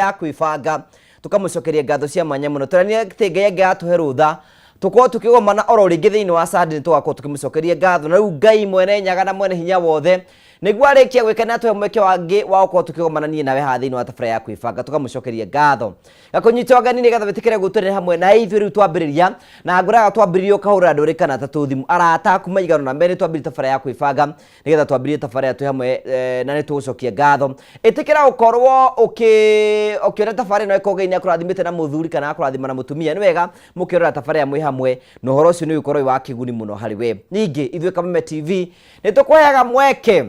Ya Kwĩbanga. Tũkamũcokeria ngatho cia mwanya mũno. Tũrania atĩ Ngai angĩgatũhe rũtha tũkorwo tũkĩgomana oro rĩngĩ thĩinĩ wa Sunday, nĩ tũgakorwo tũkĩmũcokeria ngatho. Na rĩu Ngai mwene nyaga na mwene hinya wothe nĩguo arĩkia gwĩka nĩ atũhe mweke wangĩ wa gũkorwo tũkĩgomana niĩ nawe haha thĩinĩ wa tabarĩra ya Kwĩbanga. Tũkamũcokeria ngatho. Gakũnyita ũgeni nĩgetha wĩtĩkĩre gũtũrĩra hamwe na ithuĩ. Rĩu twambĩrĩria na ngũraga twambĩrĩria ũkahũrĩra andũ erĩ kana atatũ thimũ, arata aku maigana na merĩ, twambĩrĩrie tabarĩra ya Kwĩbanga nĩgetha twambĩrĩrie tabarĩra twĩ hamwe na nĩ tũgũcokia ngatho. Ĩtĩkĩra gũkorwo ũkĩona tabarĩra ĩno ĩkorwo Ngai nĩ akũrathimĩte na mũthuri kana akũrathima na mũtumia, nĩ wega mũkĩrora tabarĩra mwĩ hamwe na ũhoro ũcio nĩ ũgũkorwo wĩ wa kĩguni mũno harĩ we. Ningĩ ithuĩ Kameme TV nĩ tũkũheaga mweke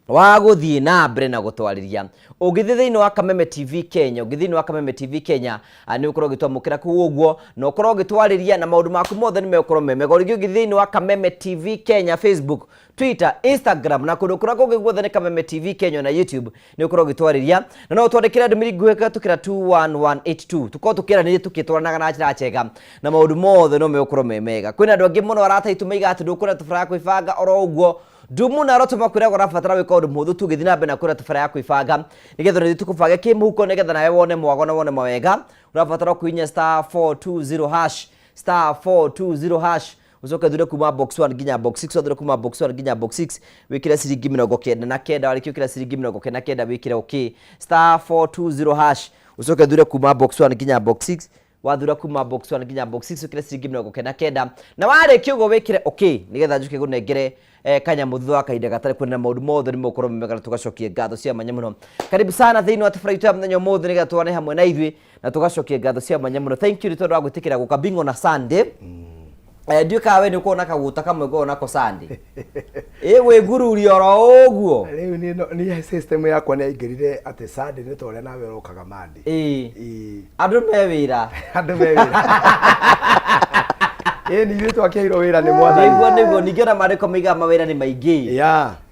wa gũthiĩ na mbere na gũtwarĩria. Ũngĩthiĩ thĩinĩ wa Kameme TV Kenya, ũngĩthiĩ thĩinĩ wa Kameme TV Kenya, nĩ ũkorwo ũgĩtwamũkĩra kũu ũguo na ũkorwo ũgĩtwarĩria na maũndũ maku mothe nĩ megũkorwo me mega. Rĩngĩ ũngĩthiĩ thĩinĩ wa Kameme TV Kenya Facebook, Twitter, Instagram na kũndũ kũrĩa kũngĩ guothe nĩ Kameme TV Kenya na YouTube, nĩ ũkorwo ũgĩtwarĩria na no ũtwandĩkĩre ndũmĩrĩri nguhĩ kũhetũkĩra 21182. Tũkorwo tũkĩaranĩria tũkĩtwaranaga na njĩra njega na maũndũ mothe no megũkorwo me mega. Kwĩna andũ angĩ mũno arata aitũ maigaga atĩ ndũkũrĩa tabarĩra ya Kwĩbanga oro ũguo. Ndumu na Roto makwĩraga ũrabatara gwĩka ũndũ mũhũthũ tu ũgĩthiĩ na mbere na kwĩra tabarĩra ya Kwĩbanga nĩgetha ũrĩthiĩ tũkũbange kĩmũhuko nĩgetha nawe wone mwago na wone mawega. Ũrabatara kũhihinya *420 hash, *420 hash, ũcoke thure kuma box 1 nginya box 6. Wathure kuma box 1 nginya box 6, wĩkĩre ciringi 99. Warĩkia gwĩkĩra ciringi 99, wĩkĩre okay. *420 hash, ũcoke thure kuma box 1 nginya box 6. Wathura kuma box 1 nginya box 6, wĩkĩre ciringi 99, na warĩkia ũguo wĩkĩre okay nĩgetha njũke gũnengere kanyamũ thutha wa kahinda gatarĩ kũnene. Maũndũ mothe nĩ megũkorwo me mega na tũgacokia ngatho cia mwanya mũno. Karibu sana thĩinĩ wa tabarĩra itũ ya mũthenya ũmũthĩ nĩgetha tũgane hamwe na ithuĩ na tũgacokia ngatho cia mwanya mũno. Thank you nĩ tondũ wa gwĩtĩkĩra gũka bingo na Sunday. Ndiũĩ kana we nĩ ũkoragwo na kagũta kamwe ngoragwo nako Sunday ĩ gwĩgururia oro ũguo. Rĩu niĩ niĩ system yakwa nĩ yaingĩrire atĩ Sunday nĩ ta ũrĩa nawe ũrokaga Monday. Ĩĩ. Ĩĩ. Andũ me wĩra. Andũ me wĩra. Ĩĩ, nĩ ithuĩ twakĩheirwo wĩra nĩ Mwathani. Nĩguo. Ningĩ ona maandĩko maigaga mawĩra nĩ maingĩ,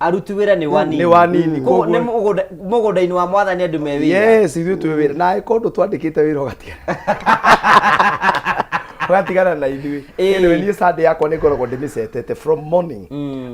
aruti wĩra nĩ wanini. Nĩ wanini, Koguo koguo nĩ mũgũnda-inĩ wa Mwathani andũ me wĩra. Yes, ithuĩ twĩ wĩra. Na angĩkorwo ndũtwandĩkĩte wĩra ũgatigana na ithuĩ. Anyway, niĩ Sunday yakwa nĩ ngoragwo ndĩmĩcetete from morning.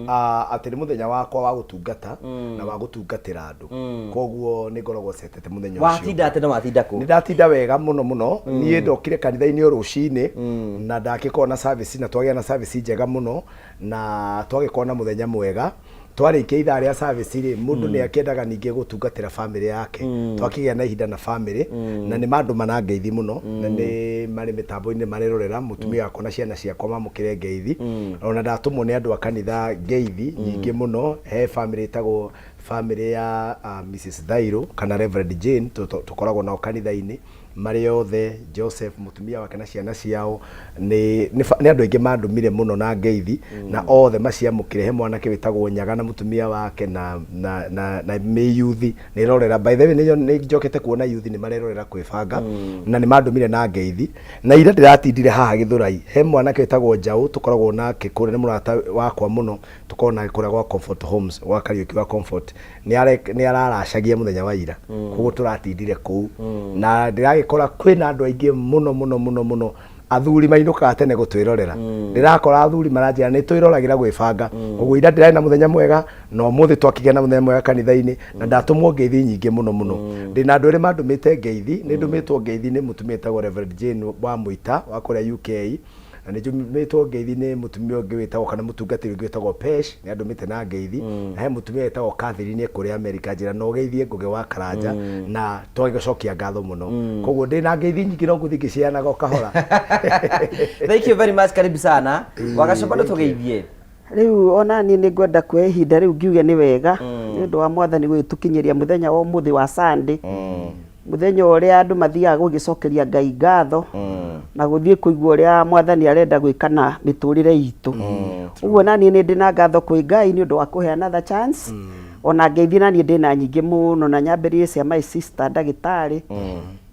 Ah, atĩ nĩ mũthenya wakwa wa gũtungata na wa gũtungatĩra andũ. Koguo nĩ ngoragwo cetete mũthenya ũcio. Watinda atĩ na watinda kũ? Nĩ ndatinda wega mũno mũno. Niĩ ndokire kanitha-inĩ o rũcinĩ na ndakĩkorwo na service na twagĩa na service njega mũno na twagĩkorwo na mũthenya mwega. Twarĩkia ithaa rĩa service rĩ, mũndũ nĩ akĩendaga ningĩ gũtungatĩra famĩlĩ yake. Twakĩgĩa na ihinda na famĩlĩ na nĩ mandũma na ngeithi mũno na nĩ marĩ mĩtambo-inĩ marerorera, mũtumia wakwa na ciana ciakwa mamũkĩre ngeithi. Ona ndatũmwo nĩ andũ a kanitha ngeithi nyingĩ mũno. He famĩlĩ ĩtagwo famĩlĩ ya Mrs Thairũ kana Reverend Jane, tũkoragwo nao kanitha-inĩ marĩ othe, Joseph mũtumia wake na ciana ciao. Nĩ andũ aingĩ mandũmire mũno na ngeithi na othe maciamũkĩre. He mwanake wĩtagwo Nyaga na mũtumia wake na mĩyuthi nĩ ĩrorera. By the way, nĩ njokete kuona yuthi nĩ marerorera Kwĩbanga na nĩ mandũmire na ngeithi. Na ira ndĩratindire haha Gĩthũrai, he mwanake wĩtagwo Njaũ tũkoragwo nake kũrĩa, nĩ mũrata wakwa mũno, tũkoragwo nake kũrĩa gwa Comfort Homes, gwa Kariũki wa Comfort. Nĩ araracagia mũthenya wa ira, koguo tũratindire kũu na ndĩragĩkora kwĩna andũ aingĩ mũno mũno mũno mũno. Athuri mainũkaga tene gũtwĩrorera. Ndĩrakora athuri maranjĩra nĩ twĩroragĩra Gwĩbanga. Koguo ira ndĩrarĩ na mũthenya mwega na ũmũthĩ twakĩgĩa na mũthenya mwega kanitha-inĩ na ndatũmwo ngeithi nyingĩ mũno mũno. Ndĩna andũ erĩ mandũmĩte ngeithi. Nĩ ndũmĩtwo ngeithi nĩ mũtumia wĩtagwo Reverend Jane wa Mũita wa kũrĩa UK, na nĩ njũmĩtwo ngeithi nĩ mũtumia ũngĩ wĩtagwo kana mũtungatĩri ũngĩ wĩtagwo Pesh, nĩ andũmĩte na ngeithi. Na he mũtumia wĩtagwo Catherine kũrĩa America, njĩra no ũgeithie Ngũgĩ wa Karanja na twagĩcokia ngatho mũno. Koguo ndĩ na ngeithi nyingĩ no ngũthiĩ ngĩcianaga o kahora. Thank you very much, karibu sana. Wagacoka ndå tũgeithie. Rĩu ona niĩ nĩ ngwenda kuoya ihinda rĩu ngiuge nĩ wega nĩ ũndũ wa Mwathani gũgĩtũkinyĩria mũthenya wa ũmũthĩ wa Sunday, mũthenya ũrĩa andũ mathiaga gũgĩcokeria Ngai ngatho na gũthiĩ kũigua ũrĩa Mwathani arenda gwĩka na mĩtũrĩre itũ. Ũguo na niĩ nĩ ndĩ na ngatho kwĩ Ngai nĩ ũndũ wa kũhe another chance. Ona ngeithi na niĩ ndĩ na nyingĩ mũno, na nyambĩrĩrie cia my sister ndagĩtarĩ.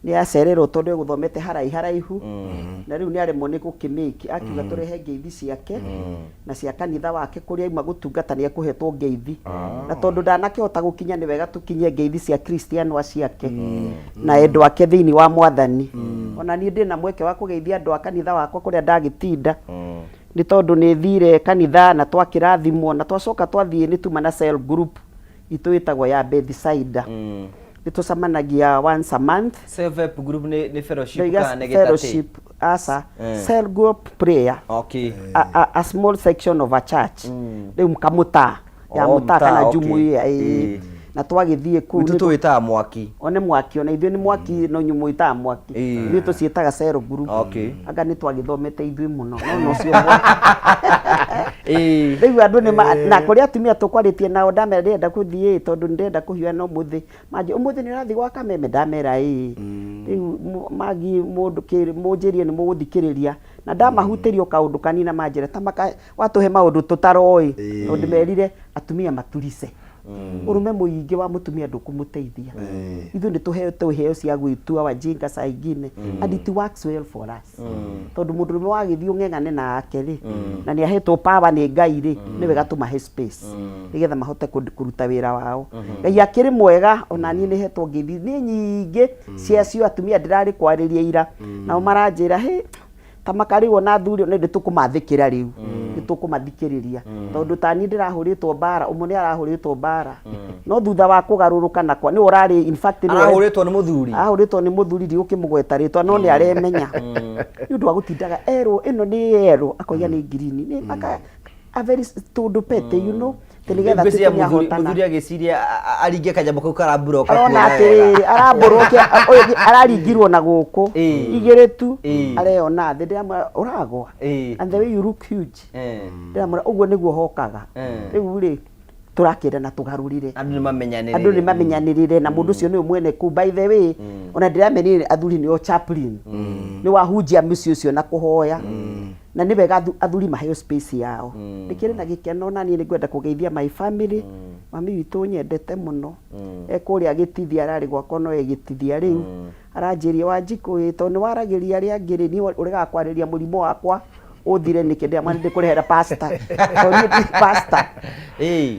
Nĩ acererwo tondũ egũthomete haraihu haraihu na rĩu nĩ aremwo nĩ gũkĩmĩki, akiuga tũrehe ngeithi ciake na cia kanitha wake kũrĩa auma gũtungata. Nĩ ekũhetwo ngeithi na tondũ ndanakĩhota gũkinya, nĩ wega tũkinyie ngeithi cia Kristiano aciake na endwa ake thĩinĩ wa Mwathani. Ona niĩ ndĩ na mweke wa kũgeithia andũ a kanitha wakwa kũrĩa ndagĩtinda, nĩ tondũ nĩ thire kanitha na twakĩrathimwo na twacoka twathiĩ nĩ tuma na cell group itũ ĩtagwo ya Bethsaida. Nĩ tũcemanagia once a month. Self help group nĩ fellowship Ndoiga kana nĩ gĩtatĩ? fellowship aca. Eh. Cell group prayer. Okay. A small section of a church. Rĩu kamũtaa ya Oh, mũtaa mtaa, kana okay. jumuiya ĩĩ. Ĩĩ. Na twagĩthiĩ kũu Gwitũ tũwĩtaga mwaki. One mwaki, ona ithuĩ nĩ mwaki, no inyuĩ mwĩtaga mwaki. Ĩĩ. Ithuĩ tũciĩtaga cell group. Okay. Anga nĩ twagĩthomete ithuĩ mũno, no no ũcio mwaki. Ĩĩ. Rĩu andũ nĩ ma- na kũrĩ atumia tũkwarĩtie nao ndamera ndĩrenda gũthiĩ tondũ nĩ ndĩrenda kũhiũha na ũmũthĩ. Manjĩ ũmũthĩ nĩ ũrathiĩ gwa kameme ndamera ĩĩ. Rĩu magi mũndũ mũnjĩrie nĩ mũgũthikĩrĩria na ndamahutĩria o kaũndũ kanini na manjĩra ta maka watũhe maũndũ tũtaroĩ. Tondũ ndĩmerire atumia maturice. Ũrũme mũingĩ wa mũtumia ndũkũmũteithia. Ithuĩ nĩ tũhetwo iheo cia gwĩtua wajinga saa ingine and it works well for us. Tondũ mũndũrũme wagĩthiĩ ũng'eng'ane nake rĩ, na nĩ ahetwo power nĩ Ngai rĩ, nĩ wega tũmahe space nĩgetha mahote kũruta wĩra wao. Ngai akĩrĩ mwega, ona niĩ nĩ hetwo ngeithi nĩ nyingĩ ciacio atumia ndĩrarĩ kwarĩria ira, nao maranjĩra hĩ, ta maka rĩu ona athuri nĩ tũkũmathĩkĩra rĩu, nĩ tũkũmathikĩrĩria tondũ ta niĩ ndĩrahũrĩtwo mbara, ũmwe nĩ arahũrĩtwo mbara, no thutha wa kũgarũrũka na kwa nĩwe ũrarĩ in fact nĩwe Arahũrĩtwo nĩ mũthuri? Ahũrĩtwo nĩ mũthuri, ndigũkĩmũgweta rĩtwa no nĩ aremenya nĩ ũndũ wa gũtindaga erwo ĩno nĩ yerũ akoiga nĩ ngirini, nĩ maka a very tũndũ petty, you know, atĩ nĩgetha Ngwĩciria atuĩke nĩ mũthuri ahotana. Mũthuri agĩciria aringe kanyamũ kau karamburoka Arona kuona wega. atĩrĩrĩ arambũrwo ũyũ araringirwo na gũkũ igĩrĩ tu areyona thĩ, ndĩramwĩra ũragwa and the way you look huge, ndĩramwĩra ũguo nĩguo hokaga. Rĩu rĩ tũrakĩenda na tũgarũrĩre. Andũ nĩ mamenyanĩrĩre. Andũ nĩ mamenyanĩrĩre na mũndũ ũcio nĩwe mwene kũu. By the way, ona ndĩramenire athuri nĩo chaplain, nĩ wahunjia mũciĩ ũcio na kũhoya, na nĩ wega athuri maheo space yao. Ndĩkĩrĩ na gĩkeno na niĩ nĩ ngwenda kũgeithia my family, mami witũ nyendete mũno e kũrĩa gĩtithia, ararĩ gwakwa no e gĩtithia rĩu, aranjĩria Wanjikũ ĩ tondũ nĩ waragĩria arĩa angĩ rĩ, niĩ ũregaga kwarĩria mũrimũ wakwa ũthire nĩkĩ? Ndĩramwĩra nĩ ndĩkũrehera pastor tondũ niĩ ndi pastor.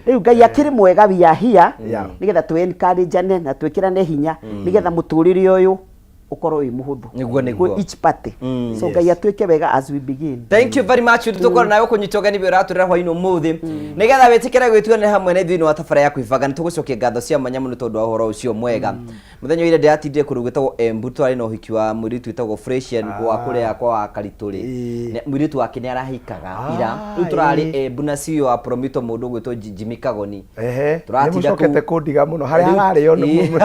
Rĩu Ngai akĩrĩ mwega, we are here nĩgetha tũ encourage-ane na twĩkĩrane hinya nĩgetha mũtũrĩre ũyũ ũkorwo wĩ mũhũthũ Nĩguo, nĩguo. Kwĩ each party. So Ngai atuĩke wega as we begin. Thank you very much. Tũkorwo nawe kũnyita ũgeni wĩ ũratũrĩra hwainĩ ũmũthĩ nĩgetha wĩtĩkĩre gwĩtuanĩra hamwe na ithuĩ thĩinĩ wa tabara ya kwĩbanga. Nĩ tũgũcokia ngatho cia mwanya mũno tondũ wa ũhoro ũcio mwega. Mũthenya wa ira ndĩratindire kũndũ gwĩtagwo Embu, twarĩ na ũhiki wa mũirĩtu wĩtagwo Fresian wa kũrĩa kwa wa Karitũrĩ. Mũirĩtu wake nĩ arahikaga ira. Rĩu tũrarĩ Embu na CEO wa Promito mũndũ ũgwĩtwo Jimmy Kagoni. Ehe, nĩ Tũratinda mũcokete kũu. kũndiga mũno harĩa Rĩu- hararĩo nĩ Ĩĩ.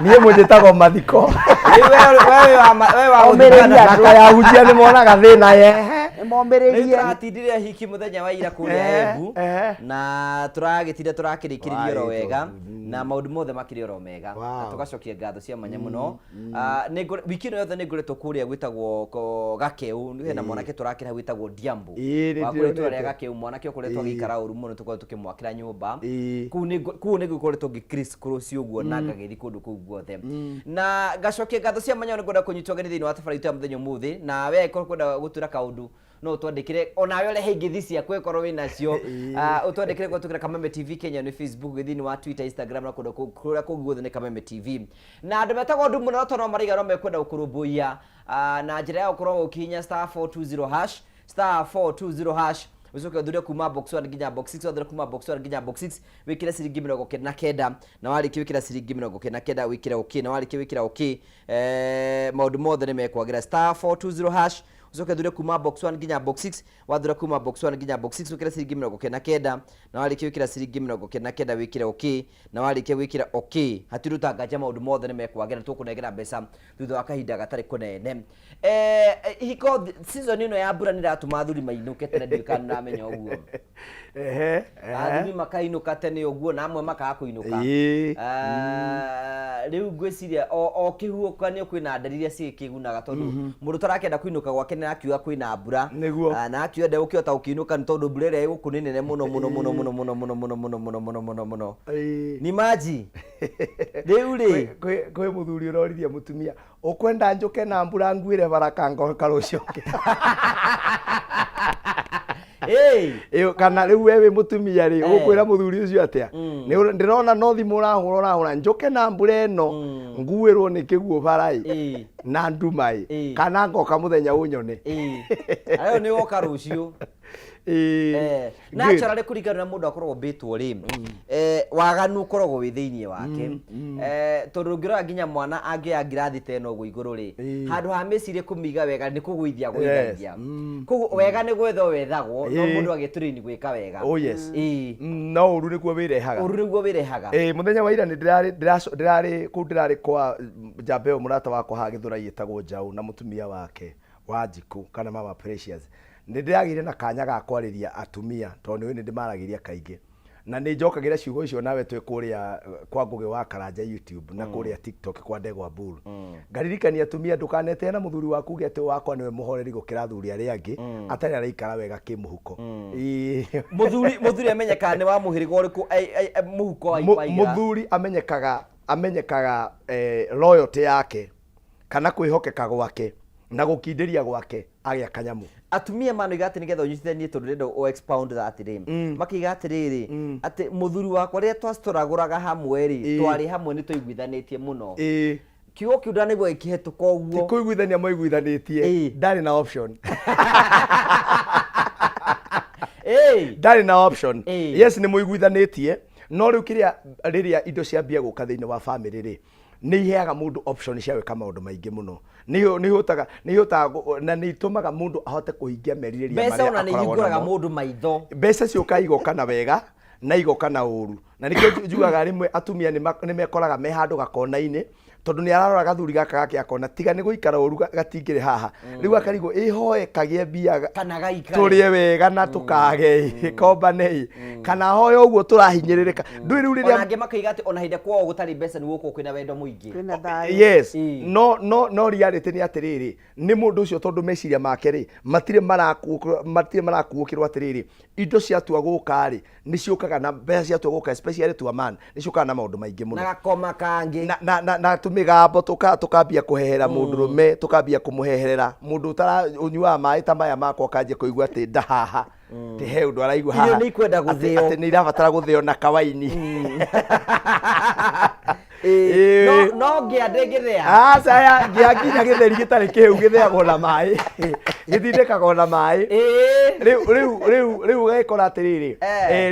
niĩ mũnjĩtagwo mathiko. Rĩu we we wa Ũmĩrĩria gũthikana. Na andũ. kayahunjia nĩ monaga thĩna yehe. Nĩ momĩrĩrie. Rĩu tũratindire hiki mũthenya wa ira kũrĩa Embu na tũragĩtinda tũrakĩrĩkĩrĩria oro Waĩ wega tondũ, na maũndũ mothe makĩrĩ oro mega na tũgacokia ngatho cia mwanya mũno. Ah, wiki ĩno yothe nĩ ngoretwo kũrĩa gwĩtagwo Gakeu, hena mwanake tũrakĩra hau wĩtagwo Ndiambo Ĩĩ, nĩ wa kũrĩa itũũra rĩa ndĩronete. Gakeu, mwanake ũkoretwo agĩikara ũru mũno, tũkoretwo tũkĩmwakĩra nyũmba. Kũu nĩ ngoretwo ngĩ criss cross ũguo na ngagĩthiĩ kũndũ kũu guothe na ngacokia ngatho cia mwanya. Nĩ ngwenda kũnyitwo ũgeni thĩinĩ wa tabarĩra itũ ya mũthenya ũmũthĩ, na we angĩkorwo kwenda gũtwĩra kaũndũ no ũtwandĩkĩre, onawe ũrehe ingĩthi ciaku ĩkorwo wĩ nacio. Ah, ũtwandĩkĩre kũhetũkĩra Kameme TV Kenya nĩ Facebook, thĩinĩ wa Twitter, Instagram na kũndũ kũrĩa kũngĩ guothe nĩ Kameme TV. Na andũ metagwo Ndumu na no maraiga no mekwenda gũkũrũmbũiya, ah, na njĩra ya gũkorwo ũkĩhihinya *420#, *420#, ũcoke ũthure kuma box 1 nginya box 6. Wathure kuma box 1 nginya box 6, wĩkĩre ciringi 99, na warĩkia wĩkĩra ciringi 99 wĩkĩre okay, na warĩkia wĩkĩra okay, maũndũ mothe nĩ mekwagĩra. *420#, ũcoke ũthure kuma box 1 nginya box 6. Wathura kuma box 1 nginya box 6, wĩkĩre ciringi 99, na warĩkia wĩkĩra ciringi 99 wĩkĩre okay, na warĩkia gwĩkĩra okay, hatirĩ ũtanganja, maũndũ mothe nĩ mekwagĩra. Tũkũnengera mbeca thutha wa kahinda gatarĩ kũnene. Ihiko season ĩno ya mbura nĩ ĩratũma athuri mainũke tene, ndiũĩ kana nĩũramenya ũguo. Ehe, ehe. Athuri makainũka tene ũguo na amwe makaga kũinũka. Ah, rĩu ngwĩciria o kĩhuhũkanio kwĩna ndariri iria cigĩkĩgunaga tondũ mũndũ ũtarakĩenda kũinũka gwake nĩ arakiuga kwĩna mbura. Nĩguo. Ah, na akiuga ndegũkĩhota gũkĩinũka nĩ tondũ mbura ĩrĩa ĩgũkũ nĩ nene mũno mũno mũno mũno mũno mũno mũno mũno mũno mũno mũno mũno. Ni maji rĩu rĩ. Kwĩ mũthuri ũroririe mũtumia, ũkwenda njũke na mbura nguĩre baraka ngoka rũciũ? Hey! Ĩyo, kana rĩu we wĩ mũtumia rĩ, ũkwĩra mũthuri ũcio atĩa? Ndĩrona no thimũ ũrahũra ũrahũra, njũke na mbura ĩno nguĩrwo nĩ kĩguũ bara ĩ na nduma ĩ, kana ngoka mũthenya ũnyone? Rĩu nĩ woka rũciũ. Ĩĩ. Good. Naturally, kũringana na mũndũ akoragwo mbĩtwo rĩ, waganu ũkoragwo wĩ thĩinĩ wake. Tondũ ũngĩrora nginya mwana angĩoya ngirathi ta ĩno ũguo igũrũ rĩ, handũ ha mĩcirie kũmĩiga wega, nĩ kũgũithia agũithagia. Koguo wega nĩ gwethwo wethagwo, no mũndũ agĩtũrĩini gwĩka wega. Oh, yes. No ũru nĩguo wĩrehaga. Ũru nĩguo wĩrehaga. Ĩĩ, mũthenya wa ira nĩ ndĩrarĩ ndĩrarĩ kũu, ndĩrarĩ kwa njamba ĩyo mũrata wakwa haha Gĩthũrai ĩtagwo Njaũ na mũtumia wake Wanjikũ kana Mama Precious. Nĩ ndĩragĩire na kanya ga kwarĩria atumia tondũ nĩ ũĩ nĩ ndĩmaragĩria kaingĩ. Na nĩ njokagĩra ciugo icio nawe twĩ kũrĩa kwa Ngũgĩ wa Karanja YouTube na kũrĩa TikTok kwa Ndegwa Bull. Ngaririkania atumia, ndũkanetĩe na mũthuri waku uge atĩ wakwa nĩwe mũhoreri gũkĩra athuri arĩa angĩ atarĩ araikara wega kĩmũhuko. Ĩĩ. Mũthuri amenyekaga nĩ wa mũhĩrĩga ũrĩkũ mũhuko wa waiga? Mũthuri amenyekaga loyalty yake kana kwĩhokeka gwake na gũkindĩria gwake agĩa kanyamũ. Atumia manoiga atĩ nĩgetha ũnyitithanie, tondũ ndĩrenda o expound that rĩ, makiuga atĩrĩrĩ, atĩ mũthuri wakwa rĩrĩa twacitũragũraga hamwe rĩ, twarĩ hamwe, nĩ twaiguithanĩtie mũno. Kiugo kĩu ndanaigua gĩkĩhetũka Ti ũguo. Kũiguithania maiguithanĩtie. Ndarĩ na option. Ndarĩ na option. Yes, nĩ mũiguithanĩtie, no rĩu kĩrĩa rĩrĩa indo ciambia gũka thĩinĩ wa family rĩ, nĩ iheaga mũndũ option cia gwĩka maũndũ maingĩ mũno. Nĩ ihotaga na nĩ itũmaga mũndũ ahote kũhingia merirĩria Mbeca marĩa ona nĩ akoragwo ihingũraga namo. Mũndũ maitho. Mbeca ciũka igoka na wega na igoka na ũru, na nĩkĩo njugaga rĩmwe atumia nĩ mekoraga me handũ gakona-inĩ, tondũ nĩ ararora gathuri gaka gake akona tiga nĩ gũikara ũru gatingĩrĩ haha. Rĩu akarigwo ĩhoe kagĩe mbia kana gaikare tũrĩe wega na tũkage kombane ĩ, kana hoe ũguo tũrahinyĩrĩrĩka ndũĩ rĩu Ona rĩrĩa angĩ makoiga atĩ ona hĩndĩ kwao gũtarĩ mbeca, nĩ gũkorwo kwĩna wendo mũingĩ. Kwĩna thayũ. Yes. No reality nĩ atĩrĩrĩ, nĩ mũndũ ũcio, tondũ meciria make rĩ matirĩ marakuũkĩrwo atĩrĩrĩ, indo ciatua gũka rĩ, nĩ ciũkaga na mbeca ciatua gũka, especially to a man, nĩ ciũkaga na maũndũ maingĩ mũno. Na gakoma kangĩ. Na tũmĩgambo tũkambia kũhehera mũndũrũme, tũkambia kũmũheherera mũndũ ũtara ũnyuaga maĩ ta maya makwa, ũkanjia kũigua atĩ ndahaha atĩ he ũndũ araigua Irio haha. nĩ ikwenda gũthĩo. Atĩ nĩ irabatara gũthĩo na kawaini. No ngĩa ndĩngĩthĩa. Aca, ya ngĩa nginya gĩtheri gĩtarĩ kĩhĩu gĩthĩagwo na maĩ, gĩtindĩkagwo na maĩ. Rĩu ũgagĩkora atĩrĩrĩ,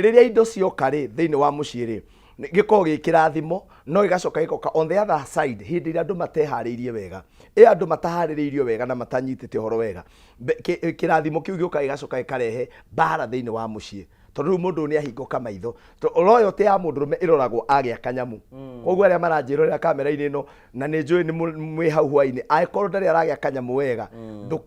rĩrĩa indo cioka rĩ thĩinĩ wa mũciĩ rĩ, gĩkoragwo gĩ kĩrathimo, no gĩgacoka gĩgoka on the other side hĩndĩ ĩrĩa andũ mateharĩirie wega, andũ mataharĩrĩirio wega na matanyitĩte ũhoro wega. Kĩrathimo kĩu gĩũka gĩgacoka gĩkarehe mbara thĩinĩ wa mũciĩ, tondũ rĩu mũndũ ũyũ nĩ ahingũka maitho. Loyalty ya mũndũrũme ĩroragwo agĩa kanyamu. Koguo arĩa maranjĩrorera kamera-inĩ ĩno, na nĩ njũĩ nĩ mwĩ hau hwainĩ, angĩkorwo ndarĩ aragĩa kanyamũ wega, 100%,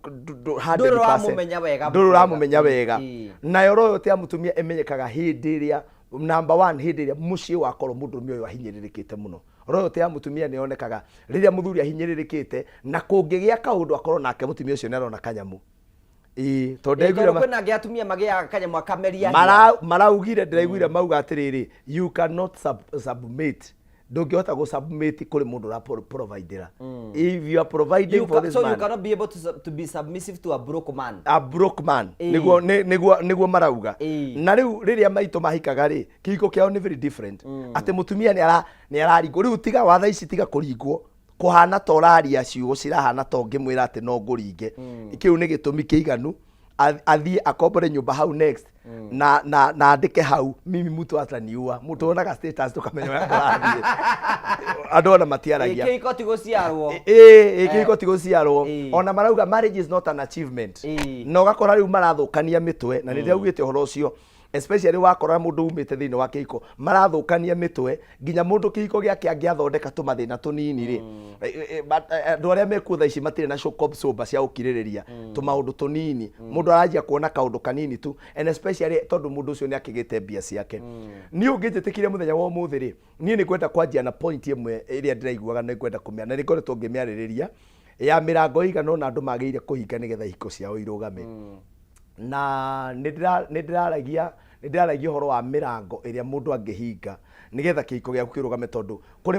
Ndũrĩ ũramũmenya wega. Ndũrĩ ũramũmenya wega. Nayo loyalty ya mũtumia ĩmenyekaga hĩndĩ ĩrĩa, number one, hĩndĩ ĩrĩa mũciĩ wakorwo mũndũrũme ũyũ ahinyĩrĩrĩkĩte mũno. Loyalty ya mũtumia nĩ yonekaga rĩrĩa mũthuri ahinyĩrĩrĩkĩte, na kũngĩgĩa kaũndũ akorwo nake mũtumia ũcio nĩ arona kanyamũ. Ĩĩ, tondũ ndaiguire Tondũ kwĩna angĩ atumia magĩaga kanyamũ akameria. Maraugire, ndĩraiguire mauga atĩrĩrĩ, you cannot submit, ndũngĩhota gũ submit kũrĩ mũndũ ũra providera if you are providing You for this so you man. cannot be able to be submissive to a broke man. A broke man. Nĩguo marauga. Na rĩu rĩrĩa maitũ mahikaga rĩ, kĩhiko kĩao nĩ very different, atĩ mũtumia nĩ araringwo. Rĩu tiga watha ici, tiga kũringwo kũhana ta ũraria ciugo cirahana ta ũngĩmwĩra atĩ no ngũringe. Kĩu nĩ gĩtũmi kĩiganu athiĩ akombore nyũmba hau next na andĩke hau, "Mimi mtu ataniua." Mũndũ wonaga status tũkamenya ũrĩa kũrathiĩ, andũ ona matiaragia. Kĩhiko ti gũciarwo. Ĩĩ, kĩhiko ti gũciarwo. Ona marauga marriage is not an achievement. Na ũgakora rĩu marathũkania mĩtwe, na nĩ ndĩraugĩte ũhoro ũcio, especially wakora mũndũ umĩte thĩinĩ wa kĩhiko, marathũkania mĩtwe nginya mũndũ kĩhiko gĩake angĩathondeka tũmathĩna tũnini rĩ. But andũ arĩa mekuo thaa ici matirĩ na shock absorber cia gũkirĩrĩria tũmaũndũ tũnini. Mũndũ aranjia kuona kaũndũ kanini tu, and especially tondũ mũndũ ũcio nĩ akĩgĩte mbia ciake. Niĩ ũngĩnjĩtĩkire mũthenya wa ũmũthĩ rĩ, niĩ nĩ ngwenda kwanjia na point ĩmwe ĩrĩa ndĩraiguaga nĩ ngwenda kũmĩa, na nĩ ngoretwo ngĩmĩarĩrĩria ya mĩrango ĩigana ũna andũ magĩrĩire kũhinga nĩgetha ihiko ciao irũgame. Na nĩ ndĩraragia ũhoro wa mĩrango ĩrĩa mũndũ angĩhinga nĩgetha kĩhiko gĩaku kĩrũgame, tondũ kũrĩ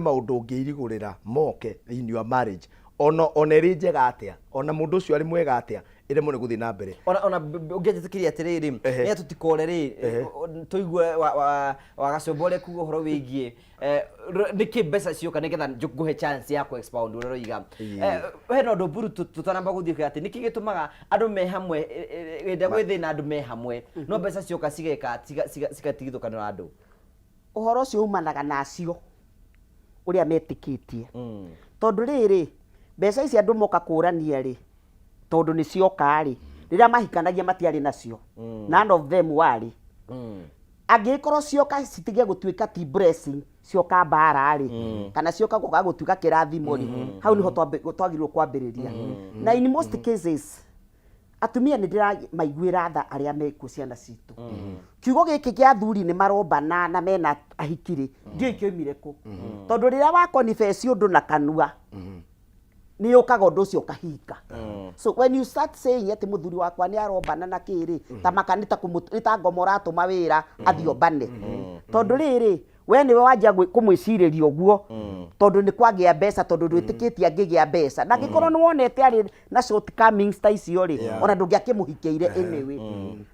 maũndũ ũngĩirigũrĩra moke in your marriage. Ona ona ĩrĩ njega atĩa, ona mũndũ ũcio arĩ mwega atĩa, ĩremwo nĩ gũthiĩ na mbere. Ona ona ũngĩnjĩtĩkĩria atĩrĩrĩ, Ehe. nĩ tũtikore rĩ, tũigue wa, wa, wa gacũmba ũrĩa kuga ũhoro wĩgiĩ nĩkĩ mbeca cioka nĩgetha ngũhe chance ya ku expound ũrĩa ũroiga. Hena ũndũ mburu tũtanamba gũthiĩ kwĩ atĩ nĩkĩ gĩtũmaga andũ me hamwe hĩndĩ ĩrĩa gwĩ thĩna andũ me hamwe no mbeca cioka cigeka cigatigithũkanĩra andũ. Ũhoro ũcio umanaga na acio ũrĩa metĩkĩtie. Tondũ rĩrĩ, mbeca ici andũ moka kũrania rĩ, tondũ nĩ cioka rĩ, rĩrĩa mahikanagia matiarĩ nacio. None of them warĩ. Angĩgĩkorwo cioka citige gũtuĩka ti blessing, cioka mbara rĩ, kana cioka gũka gũtuĩka kĩrathimo rĩ, hau nĩho twagĩrĩirwo kwambĩrĩria. Na in most cases, atumia nĩ ndĩramaiguĩra tha arĩa mekuo ciana citũ. Kiugo gĩkĩ kĩa athuri nĩ marombana na mena ahiki rĩ, ndiũĩ kĩoimire kũ. Tondũ rĩrĩa wa confess ũndũ na kanua, nĩ yũkaga ũndũ ũcio ũkahinga. So when you start saying atĩ mũthuri wakwa nĩ arombana na kĩ rĩ, ta maka nĩ ta nĩ ta ngoma ũratũma wĩra athiĩ ombane. Tondũ rĩrĩ, we nĩwe wanjia kũmwĩcirĩria ũguo, tondũ nĩ kwagĩa mbeca, tondũ ndwĩtĩkĩtie angĩgĩa mbeca. Na angĩkorwo nĩ wonete arĩ na shortcomings ta icio rĩ, ona ndũngĩakĩmũhikĩire anyway.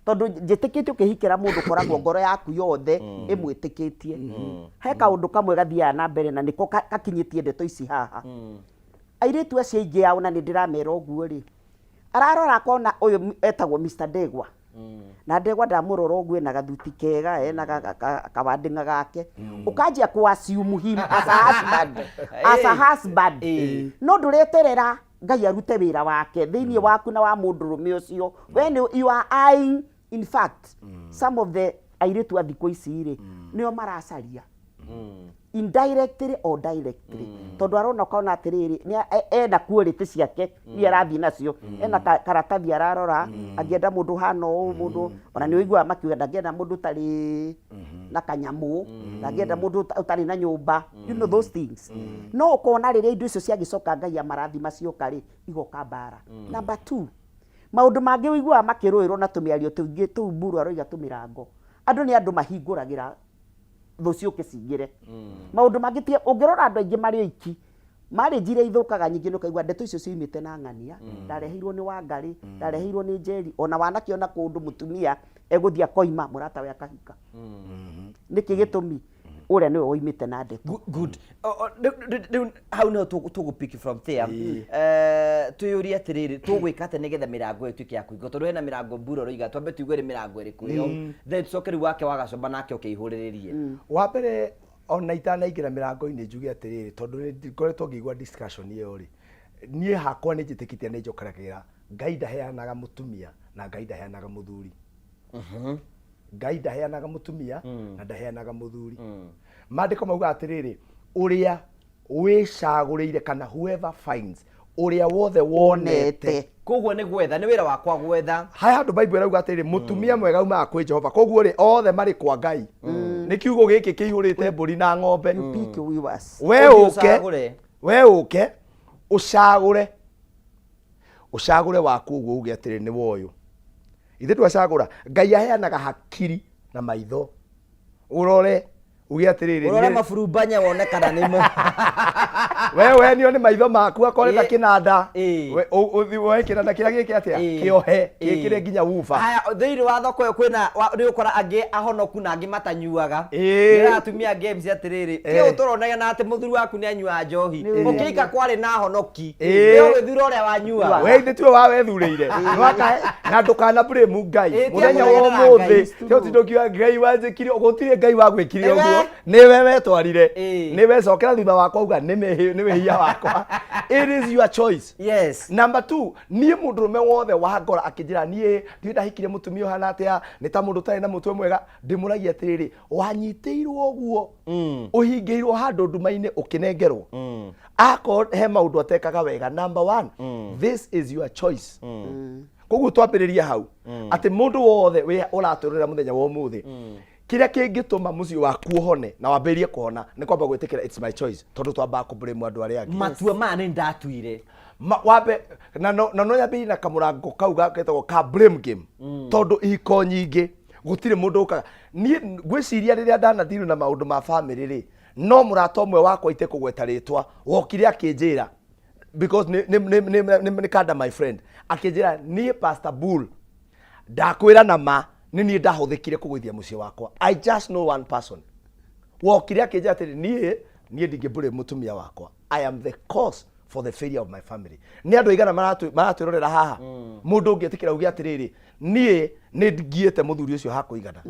Tondũ njĩtĩkĩtie ũkĩhikĩra mũndũ ũkoragwo ngoro yaku yothe ĩmwĩtĩkĩtie. He kaũndũ kamwe gathiaga na mbere na nĩko gakinyĩtie ndeto ici haha. Airĩtu acio aingĩ ao na nĩ ndĩramera ũguo rĩ, ararora akona ũyũ etagwo Mr Ndegwa. Na Ndegwa ndamũrora ũguo ena gathuti kega, ena kawandĩng'a gake. Ũkanjia kũ assume him as a husband. As a husband. No ndũreterera Ngai arute wĩra wake thĩinĩ waku na wa mũndũrũme ũcio. We nĩ you are eyeing, in fact, some of the airĩtu a thikũ ici rĩ, nĩo maracaria. Indirectly or directly. Tondũ arona ũkona atĩrĩrĩ, nĩ ena quality ciake iria arathiĩ nacio. Ena karatathi ararora, angĩenda mũndũ ũhana ũũ, mũndũ, ona nĩ ũiguaga makiuga ndangĩenda mũndũ ũtarĩ na kanyamũ, ndangĩenda mũndũ ũtarĩ na nyũmba, you know those things. No ũkona rĩrĩa indo icio ciagĩcoka Ngai amarathima cioka rĩ, igoka mbara. Number two, maũndũ mangĩ ũiguaga makĩrũĩrwo na tũmĩario tũingĩ tũu Mburu aroiga tũmĩrango. Andũ nĩ andũ mahingũragĩra thũ ciũke cingĩre. Maũndũ mangĩ ti, ũngĩrora andũ aingĩ marĩ oiki, marriage iria ithũkaga nyingĩ nĩ ũkaigua ndeto icio ciumĩte na ng'ania, ndareheirwo nĩ Wangarĩ, ndareheirwo nĩ Njeri, ona wanakĩona kũndũ mũtumia egũthiĩ akoima mũratawe akahika. Nĩkĩ gĩtũmi? Ũrĩa nĩwe woimĩte na ndeto. Good. Rĩu hau nĩho tũgũ pick from there. Twĩyũrie atĩrĩrĩ, tũgwĩka atĩa nĩgetha mĩrango ĩyo ĩtuĩke ya kũhingwo? Tondũ hena mĩrango Mbura ũroiga, twambe tũigue nĩ mĩrango ĩrĩkũ ĩyo, then tũcoke rĩu wake wa Gacũmba nake oke aihũrĩrĩrie. Wa mbere ona itanaingĩra mĩrango-inĩ njuge atĩrĩrĩ, tondũ nĩ ngoretwo ngĩigua discussion ĩyo rĩ, niĩ hakwa nĩ njĩtĩkĩtie nĩ njokeragĩra Ngai ndaheanaga mũtumia na Ngai ndaheanaga mũthuri. Ngai ndaheanaga mũtumia na ndaheanaga mũthuri. Maandĩko maugaga atĩrĩrĩ, ũrĩa wĩcagũrĩire kana whoever finds, ũrĩa wothe wonete. Koguo nĩ gwetha, nĩ wĩra wakwa gwetha. He handũ Bible ĩrauga atĩrĩrĩ, mũtumia mwega aumaga kwĩ Jehova. Koguo rĩ, othe marĩ kwa Ngai. Nĩ kiugo gĩkĩ kĩihũrĩte mbũri na ng'ombe. You pick yours. We Ũthiĩ ũke, ũcagũre. we ũke, ũcagũre. Ũcagũre waku ũguo uge atĩrĩ nĩ woyũ. Ithe twacagũra, Ngai aheanaga hakiri na maitho. Ũrore, uge atĩrĩrĩ, Ũrore niĩ- maburumbanya wone kana nĩmo. We wenio nĩ maitho maku akorwo ta kĩnanda. We, ũthiĩ woe kĩnanda kĩrĩa gĩke atĩa? Kĩohe, gĩkĩre nginya wuba. Haya, thĩinĩ wa thoko ĩyo kwĩna nĩ ũkora angĩ ahonoku na angĩ matanyuaga. Nĩ atumia games atĩrĩrĩ, kĩu tũronagia na atĩ mũthuri waku nĩ anyuaga njohi. Ũkĩhika kwarĩ na ahonoki. Nĩ ũgĩthura ũrĩa wanyuaga. We ithe tiwe wawethurĩire. Nĩwakahe na ndũkana blame Ngai. Ĩĩ, Mũthenya wa tiakũnegenera ũmũthĩ, Ngai. ti ũtinde ũkiuga Ngai wanjĩkire, gũtirĩ Ngai wagwĩkire Nĩwe. ũguo. Nĩwe wetwarire. Nĩwe cokera thutha wakwa uga nĩ wĩhia wakwa. It is your choice. Number 2, niĩ mũndũrũme wothe wa ngora akĩnjĩra niĩ ndiũĩ ndahikire mũtumia ũhana atĩa, nĩ ta mũndũ ũtarĩ na mũtwe mwega, ndĩmũragia atĩrĩrĩ, wanyitĩirwo ũguo, ũhingĩirwo handũ nduma-inĩ ũkĩnengerwo. Akorwo he maũndũ atekaga wega, number 1, this is your choice. Koguo twambĩrĩria hau, atĩ mũndũ wothe ũratũrĩra mũthenya wa ũmũthĩ, kĩrĩa kĩngĩtũma mũciĩ waku ũhone na wambĩrĩrie kũhona nĩ kwamba gwĩtĩkĩra it's my choice, tondũ twambaga kũ-blame andũ arĩa angĩ. Matua maya nĩ ndatuire. Wambe, na no, na no nyambĩrĩrie na kamũrango kau getagwo ka blame game. Tondũ ihiko nyingĩ gũtirĩ mũndũ ũkaga. Niĩ ngwĩciria rĩrĩa ndanathirwo na maũndũ ma family rĩ, no mũrata ũmwe wakwa itekũgweta rĩtwa wokire akĩnjĩra Because nĩ kanda my friend akĩnjĩra, niĩ Pastor Bull ndakwĩra na ma nĩ niĩ ndahũthĩkire kũgũithia mũciĩ wakwa. I just know one person wokire akĩnjĩra atĩrĩ, niĩ ndingĩmbũrĩ mũtumia wakwa, I am the cause for the failure of my family. Nĩ andũ aigana maratwĩrorera haha mũndũ ũngĩtĩkĩra uge atĩrĩrĩ, niĩ nĩ ngiĩte mũthuri ũcio hakũigana?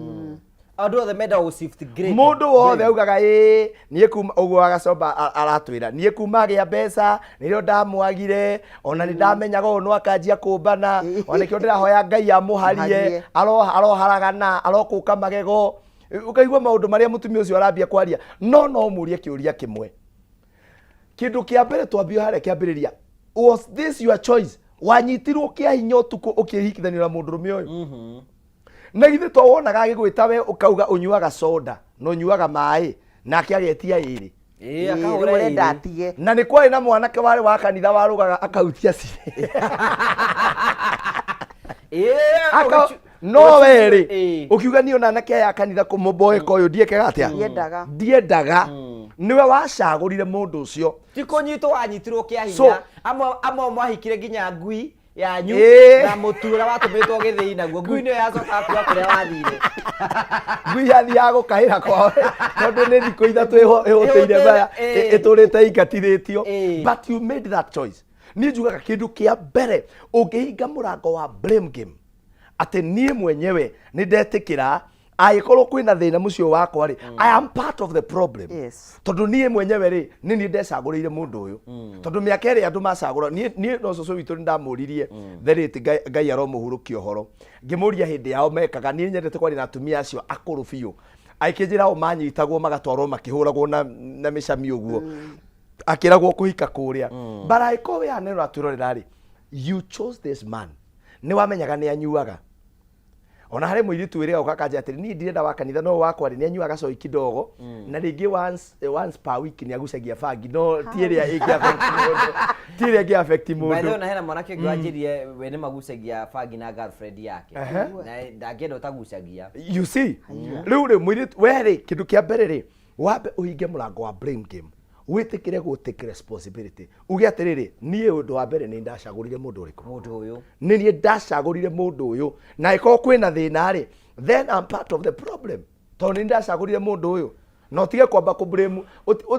Andũ othe mendaga gũ shift grade. Mũndũ wothe augaga ĩĩ, niĩ kuma ũguo agacomba aratwĩra, niĩ kuma gĩa mbeca nĩrĩo ndamwagire, ona nĩ ndamenyaga ũũ no akanjia kũmbana, ona nĩkĩo ndĩrahoya Ngai amũharie. Harie. Aroharagana, arokũka magego, ũkaigua maũndũ marĩa mũtumia ũcio arambia kwaria. No mũrie kĩũria kĩmwe, kĩndũ kĩa mbere twambie harĩa kĩambĩrĩria, was this your choice? Wanyitirwo kĩa hinya ũtukũ ũkĩhikithanio na mũndũrũme ũyũ? Na githĩ to wonaga agĩgwĩta we ũkauga ũnyuaga soda na ũnyuaga maĩ, nake agetia ĩrĩ? Ĩĩ, Ĩĩ, akahũra rĩu ũrenda ĩrĩ. atige. Na nĩ kwarĩ na mwanake warĩ wa kanitha warũgaga akautia cire. Ĩĩ, No werĩ Ĩĩ. ũkiuga niĩ ona anake aya a kanitha kũmũmboeka ũyũ ndiĩkaga atĩa? Ndiendaga. Ndiendaga. Nĩwe wacagũrire mũndũ ũcio. Ti kũnyitwo wanyitirwo kĩa hinya. Amwe mwahikire nginya ngui yanyu na mũtu ũrĩa watũmĩtwo gĩthĩi, naguo ngui nĩyo yacokaga kuga kũrĩa wathire. Ngui yathiaga gũkaĩra kwao tondũ nĩ thikũ 3 ĩhũtĩire maya. Ĩtũrĩte ingatithĩtio. But you made that choice. Niĩ njugaga kĩndũ kĩa mbere ũngĩhinga mũrango wa blame game, atĩ niĩ mwenyewe nĩ ndetĩkĩra angĩkorwo kwĩna thĩna mũciĩ wakwa rĩ, I am part of the problem. Tondũ niĩ mwenyewe rĩ, nĩ niĩ ndecagũrĩire mũndũ ũyũ. Tondũ mĩaka ĩrĩa andũ macagũra, niĩ no cũcũ witũ nĩ ndamũririe the rate, Ngai aromũhurũkia ũhoro, ngĩmũria hĩndĩ yao mekaga. Niĩ nyendete kwaria na atumia acio akũrũ biũ. Agĩkĩnjĩra o manyitagwo magatwarwo makĩhũragwo na mĩcami ũguo, akĩragwo kũhika kũrĩa. But angĩkorwo wĩ haha nĩ ũratwĩrorera rĩ, you chose this man. Nĩ wamenyaga nĩ anyuaga. Ona harĩ mũirĩtu wĩrĩga ũka akanja atĩrĩ, niĩ ndirenda wa kanitha, no wakwa rĩ, nĩ anyuaga coi kidogo, na rĩngĩ once per week nĩ agucagia bangi, no ti ĩrĩa ĩngĩ affect mũndũ, ti ĩrĩa ĩngĩ affect By the way, mũndũ. ona hena mwanake ũngĩ wanjĩrire we nĩ magucagia bangi na girlfriend yake na ndangĩenda ũtagucagia. You see, rĩu rĩ, mũirĩtu we rĩ, kĩndũ kĩa mbere rĩ, wambe ũhinge mũrango wa blame game, wĩtĩkĩre gũ take responsibility, uge atĩrĩrĩ, niĩ ũndũ wa mbere nĩ ndacagũrire mũndũ ũrĩkũ? Mũndũ ũyũ. Nĩ niĩ ndacagũrire mũndũ ũyũ, na ĩkorwo kwĩna thĩna rĩ, then I'm part of the problem tondũ nĩ ndacagũrire mũndũ ũyũ. Na ũtige kwamba kũblame,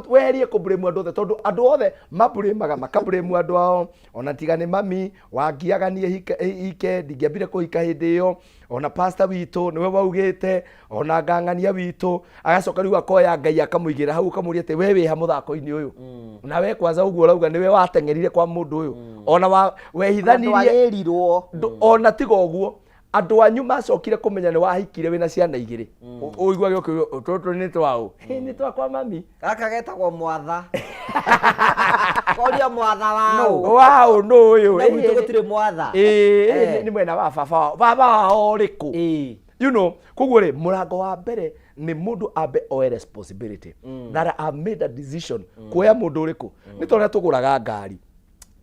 weherie kũblame andũ othe, tondũ andũ othe mablamaga, makablame andũ ao. Ona tiga nĩ mami wangiaga niĩ hike, ndingĩambire kũhika hĩndĩ ĩyo. Ona pastor witũ nĩwe waugĩte, ona ngang'ania witũ agacoka rĩu akoya Ngai akamũigĩra hau, ũkamũria atĩ we wĩha mũthako-inĩ ũyũ? Na we kwanza ũguo ũrauga nĩwe wateng'erire kwa mũndũ ũyũ, ona wehithanirie. Ndwagĩrirwo. Ona tiga ũguo, andũ anyu macokire kũmenya nĩ wahikire wĩna ciana igĩrĩ, ũiguage ũkĩũrio, tũtũ nĩ twaũ? Hĩ, nĩ twakwa mami. Gaka getagwo mwatha, koria mwatha waũ? Waũ nũ ũyũ? Na gwitũ gũtirĩ mwatha. Ĩĩ, nĩ mwena wa baba wao. Baba wao ũrĩkũ? Koguo rĩ, mũrango wa mbere nĩ mũndũ ambe oe responsibility that I made a decision kuoya mũndũ ũrĩkũ. Nĩ ta ũrĩa tũgũraga ngari,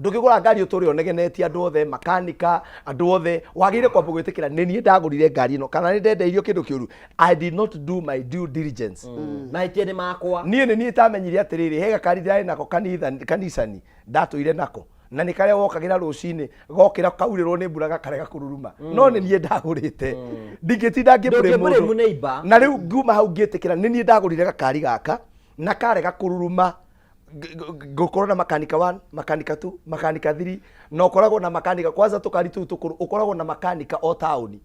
ndũngĩgũra ngari ũtũre ũnegenetie andũ othe, makanika, andũ othe. Wagĩrĩire kwamba gwĩtĩkĩra, nĩ niĩ ndagũrire ngari ĩno kana nĩ ndendeirio kĩndũ kĩũru, I did not do my due diligence. Mahĩtia nĩ makwa. Niĩ nĩ niĩ itamenyire atĩrĩrĩ, he gakari ndĩrarĩ nako kanitha kanicani ndatũire nako, na nĩ karĩa wokagĩra rũcinĩ, gokĩra kaurĩrwo nĩ mbura gakarega kũruruma, no nĩ niĩ ndagũrĩte, ndingĩtinda ngĩblame Ndũngĩblame mũndũ. Neighbor. Na rĩu ngiuma hau ngĩtĩkĩra nĩ niĩ ndagũrire gakari gaka na karega kũruruma, ngũkorwo na makanika 1, makanika 2, makanika 3, na ũkoragwo na makanika kwanza tũkari tũu tũkũrũ, ũkoragwo na makanika o taũni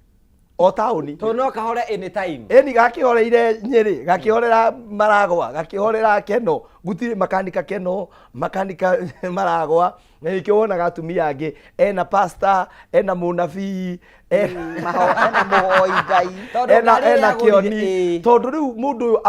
o taũni. Tondũ no kahore anytime. Ĩni gakĩhoreire Nyĩrĩ, gakĩhorera Maragwa, gakĩhorera Keno, gũtirĩ makanika Keno, makanika Maragwa. Na nĩkĩo wonaga atumia angĩ ena pastor, ena mũnabii, Ena mũhoi Ngai. Tondũ ena ngari ĩrĩa ena agũrire, kĩoni. Tondũ rĩu mũndũ ũyũ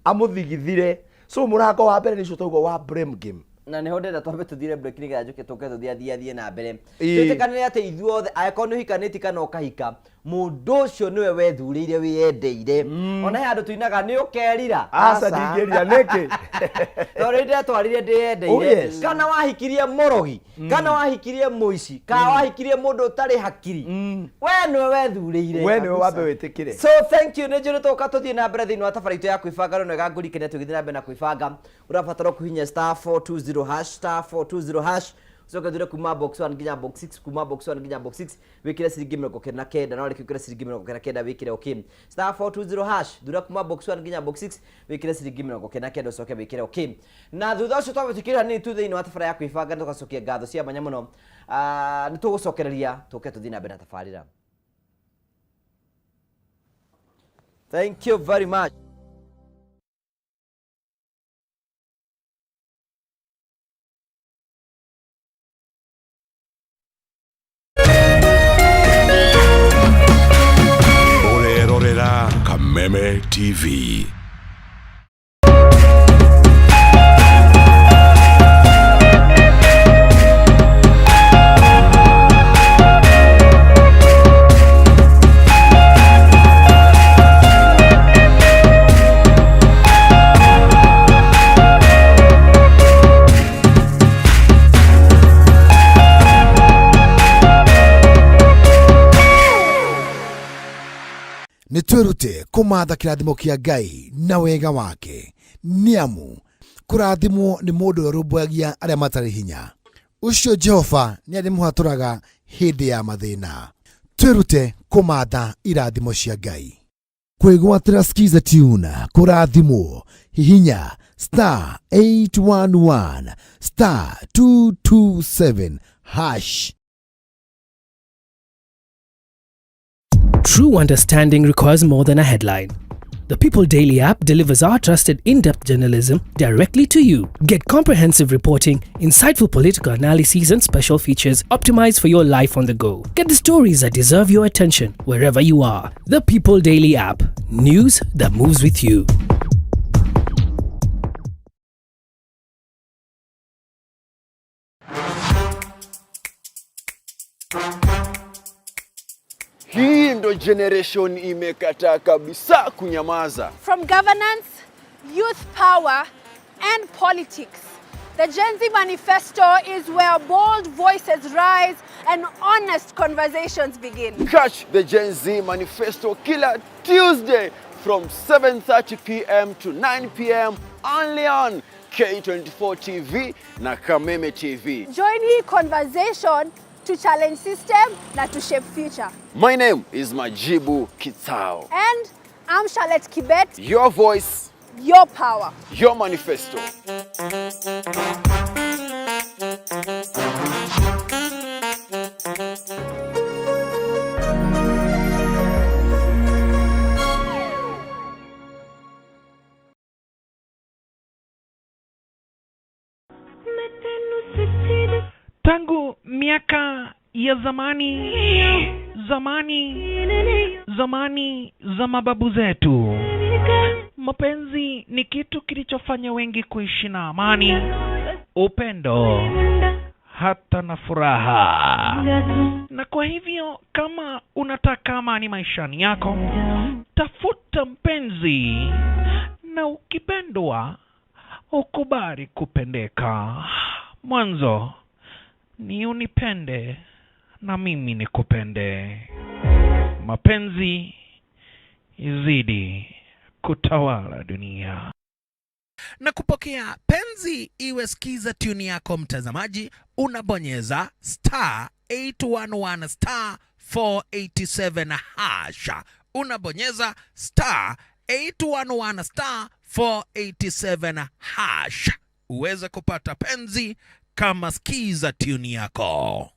amũthigithire. So mũrango wa mbere nĩ ũcio tauga wa blame game. Na nĩho ndĩrenda twambe tũthire break nĩgetha njũke tũke tũthiĩ athiĩ na mbere. Ĩĩ. Twĩtĩkanĩre atĩ ithuothe, angĩkorwo nĩ ũhikanĩtie kana ũkahika, mũndũ ũcio nĩwe wethurĩire, wĩyendeire. Ona he handũ tũinaga nĩ ũkerira. Aca. Aca. Ndingĩrira nĩkĩ? Tondũ nĩ ndetwarire ndĩyendeire. Oh, yes. Kana wahikirie mũrogi, kana wahikirie mũici, kana wahikirie mũndũ ũtarĩ hakiri, we nĩwe wethurĩire. We nĩwe wambe wĩtĩkĩre. So thank you, nĩ njũrĩ tũka tũthiĩ na mbere thĩinĩ wa tabarĩra itũ ya kwĩbanga. Rĩu nĩwega ngũrikania tũgĩthiĩ na mbere na kwĩbanga, ũrabatara kũhihinya *420. 420 hash, star 420 hash, ucoke thure kuma box 1 nginya box 6, kuma box 1 nginya box 6 wikire ciringi 99, na warĩkia gwĩkĩra ciringi 99 wĩkĩre okay. Star 420 hash, thura kuma box 1 nginya box 6 wĩkĩre ciringi 99, ũcoke wĩkĩre okay. Na thutha ũcio twamĩtwĩkĩra hanini tu thĩinĩ wa tabara ya kwĩbanga, nĩ tũgacokia ngatho cia mwanya mũno. Nĩ tũgũcokereria tũke tũthiĩ na mbere na tabarĩra. Thank you very much. Ũrerorera Kameme TV. Nĩ twĩrute kũmatha kĩrathimo kĩa Ngai na wega wake, nĩ amu kũrathimwo nĩ mũndũ ũrĩa ũrũmbũyagia arĩa matarĩ hinya. Ũcio Jehova nĩ arĩmũhatũraga hĩndĩ ya mathĩna. Twĩrute kũmatha irathimo cia Ngai. Kwĩgwatĩra Skiza Tune kũrathimwo, hihinya star 811 star 227 hash. True understanding requires more than a headline. The People Daily app delivers our trusted in depth journalism directly to you. Get comprehensive reporting, insightful political analyses, and special features optimized for your life on the go. Get the stories that deserve your attention wherever you are. The People Daily app. News that moves with you. Hii ndo generation imekataa kabisa kunyamaza. From governance, youth power, and politics, the Gen Z Manifesto is where bold voices rise and honest conversations begin. Catch the Gen Z Manifesto kila Tuesday from 7:30 p.m. to 9 p.m. only on K24 TV na Kameme TV. Join the conversation to challenge system na to shape future. My name is Majibu Kitao. And I'm Charlotte Kibet. Your voice, your power, your manifesto. Tangu miaka ya zamani, zamani, zamani za mababu zetu, mapenzi ni kitu kilichofanya wengi kuishi na amani, upendo, hata na furaha. Na kwa hivyo, kama unataka amani maishani yako, tafuta mpenzi, na ukipendwa, ukubali kupendeka. Mwanzo ni unipende na mimi nikupende. Mapenzi izidi kutawala dunia. Na kupokea penzi iwe skiza tune yako mtazamaji, unabonyeza star 811 star 487 hash. Unabonyeza star 811 star 487 hash uweze kupata penzi kama skiza tune yako.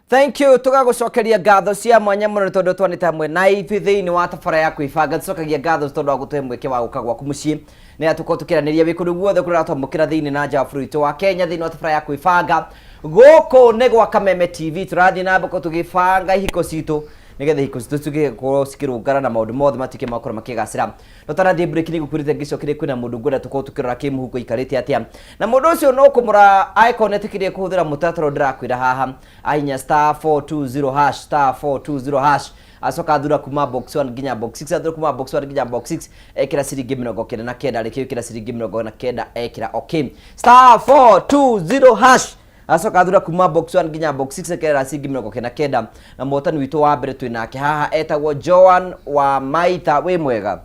Thank you, tũgagũcokeria ngatho cia mwanya mũno nĩ tondũ twanĩte hamwe na ithuĩ thĩinĩ wa tabara ya kwĩbanga. Tũcokagia ngatho tondũ wa gũtũhe mweke wa gũka gwaku mũciĩ nĩ tũkorwo tũkĩranĩria wĩ kũndũ guothe kũrĩa ũratwamũkĩra thĩinĩ na nja wa bũrũri witũ wa Kenya thĩinĩ wa tabara ya kwĩbanga. Gũkũ nĩ gwa Kameme TV, tũrathiĩ na mbere tũgĩbanga ihiko citũ nĩgetha ihiko citũ cigĩkorwo cikĩrũngana na maũndũ mothe matuĩke makorwo makĩgacĩra. No tarathiĩ break nĩ ngũkwĩrĩte ngĩcokerie kwĩna mũndũ ngwenda tũkorwo tũkĩrora kĩmũhuko ikarĩte atĩa, na mũndũ ũcio no kũmũra angĩkorwo nĩetĩkĩrie kũhũthĩra mũtaratara ũrĩa ndĩrakwĩra haha, ahinya star 420 hash, star 420 hash, acoka athura kuma box 1 nginya box 6, athura kuma box 1 nginya box 6, ekĩra ciringi 99, rĩkĩ ĩkĩra ciringi 90, ekĩra okay. Star 420 hash. Acoka athura kuma box 1 nginya box 6 ekerera ciringi 99. Na mũhotani witũ wa mbere twĩ nake haha etagwo Joan wa Maitha. Wĩ mwega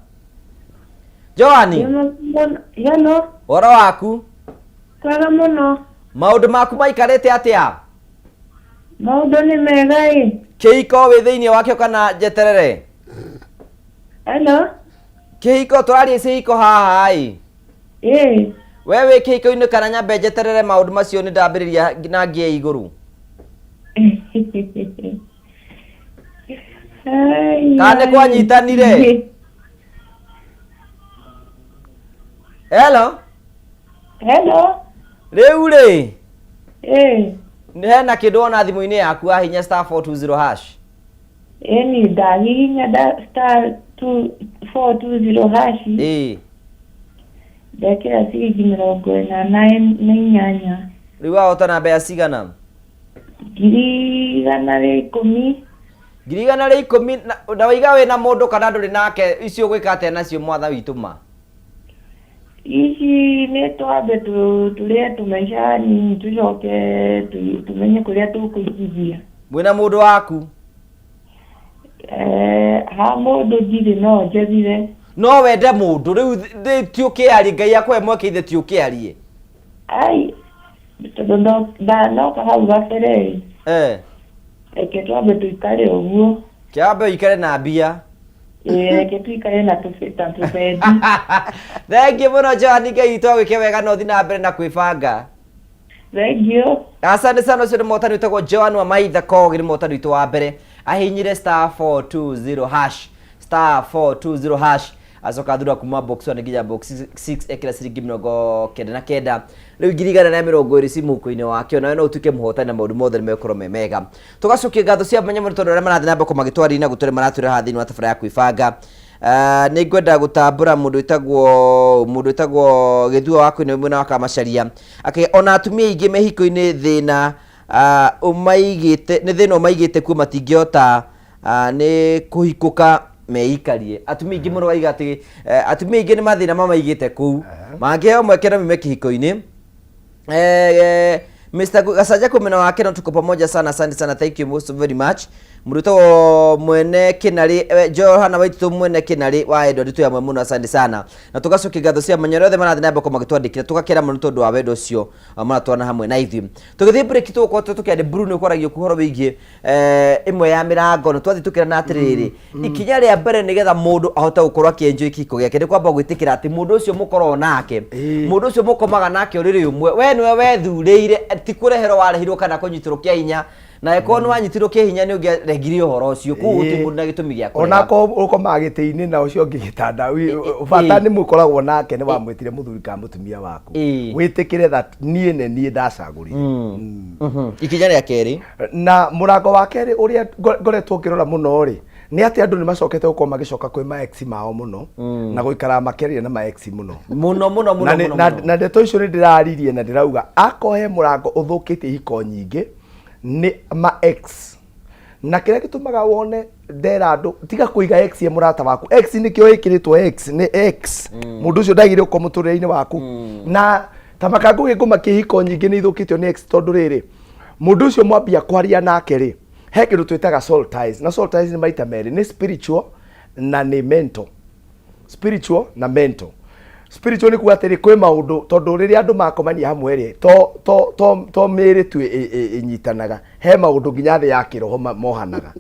Joan? Hello. Ũhoro waku? Kwega mũno. Maũndũ maku maikarĩte atĩa? Maũndũ nĩ mega ĩ. Kĩhiko wĩ thĩinĩ wakĩo kana njeterere? Hello. Kĩhiko tũraria cihiko haha ĩ. Ĩ. We wĩ kĩhiko-inĩ kana nyambe njeterere maũndũ macio nĩ ndambĩrĩria na ngie igũrũ? Kana nĩ kwanyitanire? Hello. Hello. Rĩu rĩ. Ĩ. Hena kĩndũ wona thimũ-inĩ yaku wahihinya star 420 hash? Ĩni ndahihinya da star 2420 hash. Ĩ. Ndekĩra ciringi 48. Rĩu wahotana mbeca cigana? 110,000. 110,000 na waiga wĩna mũndũ kana ndũrĩ nake, icio ũgwĩka atĩa nacio mwatha witũ ma? Ici nĩ twambe tũrĩe tũmaica hanini tũcoke tũmenye kũrĩa tũkũigithia. Mwĩna mũndũ waku? Ha mũndũ ndirĩ, no njethire. No wende mũndũ rĩu ti ũkĩarie, Ngai akũhe mweke ithe ti ũkĩarie. Ai, tondũ ndanoka hau gabere. Reke twambe tũikare ũguo. Kĩambe ũikare na mbia. Ĩĩ, reke tũikare na tũbendi. Thengiũ mũno Joan, Ngai witũ agwĩke wega na ũthiĩ na mbere na kwĩbanga. Thengiũ. Asante sana. Ũcio nĩ mũhotani wĩtagwo Joan wa Maitha Kogi, nĩ mũhotani witũ wa mbere, ahihinyire star 420 hash, star 420 hash, acoka athura kuma box 1 nginya box 6, ekĩra ciringi 99. Rĩu 120,000 ci mũhuko-inĩ wake. Onawe no ũtuĩke mũhotani na maũndũ mothe nĩ megũkorwo me mega. Tũgacokia ngatho cia mwanya mũno tondũ arĩa marathiĩ na mbere magĩtwarĩria na gũtũrĩa maratwĩra haha thĩinĩ wa tabarĩra ya kwĩbanga. Nĩ ngwenda gũtambũra mũndũ wĩtagwo Gĩthua wa Kwĩnĩ mwena wa Kamacaria. Akĩ ona atumia aingĩ me hiko-inĩ thĩna ũmaigĩte nĩ thĩna ũmaigĩte kuo, matingĩhota nĩ kũhikũka meikarie. Atumia aingĩ mũno waiga atĩ atumia aingĩ nĩ mathĩna mamaigĩte kũu, mangĩheo mweke na maume kĩhiko-inĩ. Mr. Gacaja kumena wake no tuko pamoja sana, asante sana, thank you most very much. Mũrutwo mwene Kinari, Johana Waititu mwene Kinari wa Edward tu amwe mũno, asante sana. Na tugacokia ngatho cia mwanya othe marathiĩ na mbere magĩtwandĩkĩra, tũgakena mũno tondũ wa wendo ũcio maratwana hamwe na ithuĩ. Tũgĩthiĩ break tũgũkorwo tũkĩaria Bruno ũkwaragia ũhoro wĩgiĩ ĩmwe ya mĩrango na twathiĩ tũkĩrana atĩrĩrĩ, ikinya rĩa mbere nĩgetha mũndũ ahote gũkorwo akĩenjoy kĩhiko gĩake nĩ kwamba gwĩtĩkĩra atĩ mũndũ ũcio mũkoragwo nake, mũndũ ũcio mũkomaga nake ũrĩrĩ ũmwe, we nĩwe wethurĩire, ti kũreherwo warehirwo kana kũnyitĩrwo kĩa hinya, na ĩkorwo nĩ wanyitirwo kĩa hinya nĩ ũngĩaregire ũhoro ũcio. Koguo gũtirĩ mũndũ na gĩtũmi gĩa kũrega. Onako ũkomaga gĩtĩ-inĩ na ũcio ũngĩ gĩtanda, bata nĩ mũkoragwo nake nĩ wamwĩtire mũthuri kana mũtumia waku. Wĩtĩkĩre that niĩ nĩ niĩ ndacagũrire. Ikinya rĩa kerĩ. Na mũrango wa kerĩ ũrĩa ngoretwo ngĩrora mũno rĩ, nĩ atĩ andũ nĩ macokete gũkorwo magĩcoka kwĩ ma ex mao mũno na gũikara makĩaria na ma ex mũno. Mũno mũno mũno. Mũno mũno. Na ndeto icio nĩ ndĩraririe na ndĩrauga akorwo he mũrango ũthũkĩtie ihiko nyingĩ nĩ ma ex. Na kĩrĩa gĩtũmaga wone ndera andũ tiga kũiga ex ye mũrata waku, ex nĩkĩo ĩkĩrĩtwo ex, nĩ ex, mũndũ ũcio ndagĩrĩire gũkorwo mũtũrĩre-inĩ waku. Na ta makangũ gĩngũmakia, ihiko nyingĩ nĩ ithũkĩtio nĩ ex, tondũ rĩrĩ, mũndũ ũcio mwambia kwaria nake rĩ, he kĩndũ twĩtaga soul ties, na soul ties nĩ maita merĩ, nĩ spiritual na nĩ mental. Spiritual na mental. Spiritual nĩ kuga atĩrĩ, kwĩ maũndũ, tondũ rĩrĩa andũ makomania hamwe rĩ, to mĩĩrĩ tu ĩnyitanaga, he maũndũ nginya thĩ ya kĩroho mohanaga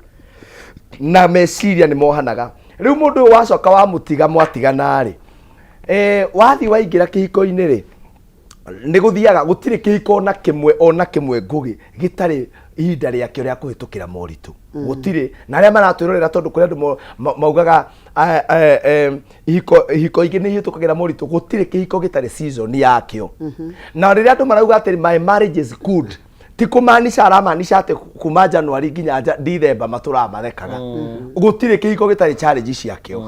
na meciria nĩ mohanaga. Rĩu mũndũ ũyũ wacoka wamũtiga, mwatigana rĩ, wathiĩ waingĩra kĩhiko-inĩ rĩ, nĩ gũthiaga gũtirĩ kĩhiko ona kĩmwe, ona kĩmwe ngũgĩ gĩtarĩ ihinda rĩakĩo rĩa kũhĩtũkĩra moritũ, gũtirĩ. Na arĩa maratwĩrorera, tondũ kũrĩ andũ maugaga ihiko ingĩ nĩ ihĩtũkagĩra moritũ, gũtirĩ kĩhiko gĩtarĩ season yakĩo. Na rĩrĩa andũ marauga atĩ my marriage is good, Ti kũmaanisha aramaanisha atĩ kuma January nginya Dithemba matũraga mathekaga. Gũtirĩ kĩhiko gĩtarĩ challenge ciakĩo.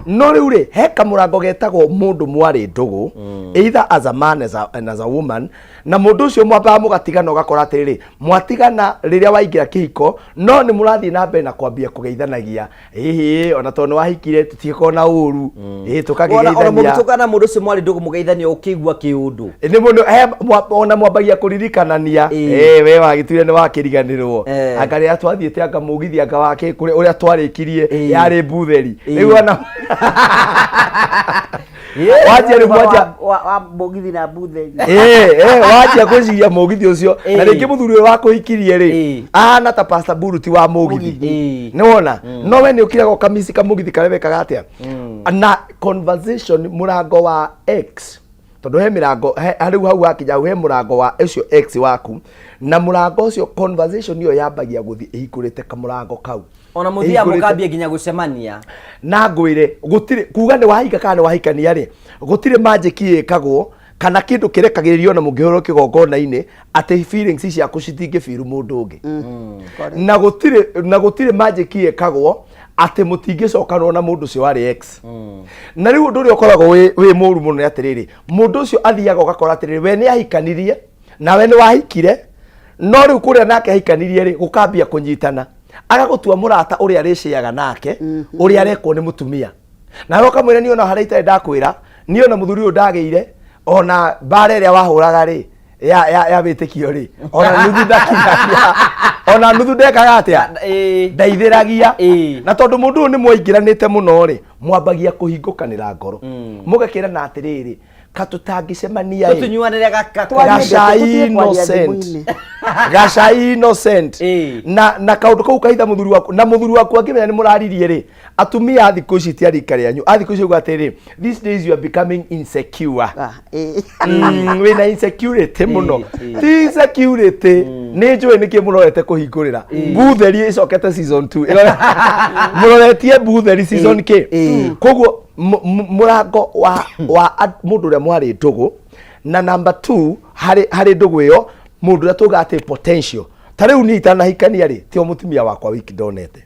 No rĩu rĩ, he kamũrango getagwo mũndũ mwarĩ ndũgũ, either as a man and as a woman, na mũndũ ũcio mwambaga mũgatigana ũgakora atĩrĩrĩ, mwatigana rĩrĩa waingĩra kĩhiko, no nĩ mũrathiĩ na mbere na kwambia kũgeithanagia. Ĩhĩ, ona tondũ nĩ wahikire tũtigĩkorwo na ũru. Ĩĩ, Ona tũkakĩgeithania. mũgĩtũngana mũndũ ũcio mwarĩ ndũgũ mũgeithanio ũkĩigua kĩũndũ. Nĩ mũndũ he ona mwambagia kũririkanania. Ĩĩ, we wagĩtuire nĩ wakĩriganĩrwo. Anga rĩrĩa twathiĩte anga mũgithi anga wakĩ kũrĩa ũrĩa twarĩkirie yarĩ mbutheri. Rĩu ona wanjia rĩu mwanjia Wa mũgithi na mbutheri. Ĩĩ, wanjia gwĩciria mũgithi ũcio na rĩngĩ mũthuri ũyũ wakũhikirie rĩ ahana ta Pastor Buruti wa mũgithi, nĩ wona? No we nĩ ũkiraga ũkamici kamũgithi karĩa wekaga atĩa na conversation mũrango wa ex, tondũ he mĩrango rĩu hau wakinya hau he mũrango wa ũcio ex waku, na mũrango ũcio conversation ĩyo yambagia gũthiĩ ĩhingũrĩte kamũrango kau. Ona mũthiaga Ĩhingũrĩte. Mũkambia nginya gũcemania. Na ngwĩre gũtirĩ kuga nĩ wahika kana nĩ wahikania rĩ, gũtirĩ magic ĩkagwo kana kĩndũ kĩrekagĩrĩrio na mũngĩhũrwo kĩgongona-inĩ atĩ feelings ciaku citingĩbiru mũndũ ũngĩ, na gũtirĩ magic ĩkagwo atĩ mũtingĩcokanwo na mũndũ ũcio warĩ ex. Na rĩu ũndũ ũrĩa ũkoragwo wĩ mũru mũno nĩ atĩrĩrĩ, mũndũ ũcio athiaga ũgakora atĩrĩrĩ, we nĩ ahikanirie nawe nĩ wahikire, no rĩu kũrĩa nake ahikanirie rĩ, gũkambia kũnyitana, agagũtua mũrata ũrĩa arĩcĩaga nake ũrĩa arekwo nĩ mũtumia, nawe ũkamwĩra niĩ ona harĩa itarĩ ndakwĩra, niĩ ona mũthuri ũyũ ndagĩire, ona mbara ĩrĩa wahũraga rĩ ya wĩtĩkio rĩ, ona nuthu ndakinyagia, ona nuthu ndekaga atĩa, ndeithĩragia. Na tondũ mũndũ ũyũ nĩ mwaingĩranĩte mũno rĩ, mwambagia kũhingũkanĩra ngoro, mũgakĩrana atĩrĩrĩ, katũtangĩcemania ĩ, Tũtunyuanĩre gacai innocent, gacai innocent. Na kaũndũ kau kahitha mũthuri waku, na mũthuri waku angĩmenya nĩ mũraririe rĩ, atumia a thikũ ici ti a rika rĩanyu, a thikũ ici uga atĩrĩ, these days you are becoming insecure. Wĩna insecurity mũno. Ti insecurity, nĩ njũĩ nĩkĩ mũrorete kũhingũrĩra mbutheri ĩcokete season 2. Mũroretie mbutheri season k. Koguo mũrango wa mũndũ ũrĩa mwarĩ ndũgũ, na number 2 harĩ ndũgũ ĩyo, mũndũ ũrĩa tuga atĩ potential, ta rĩu niĩ itanahikania rĩ, tio mũtumia wakwa wiki ndonete,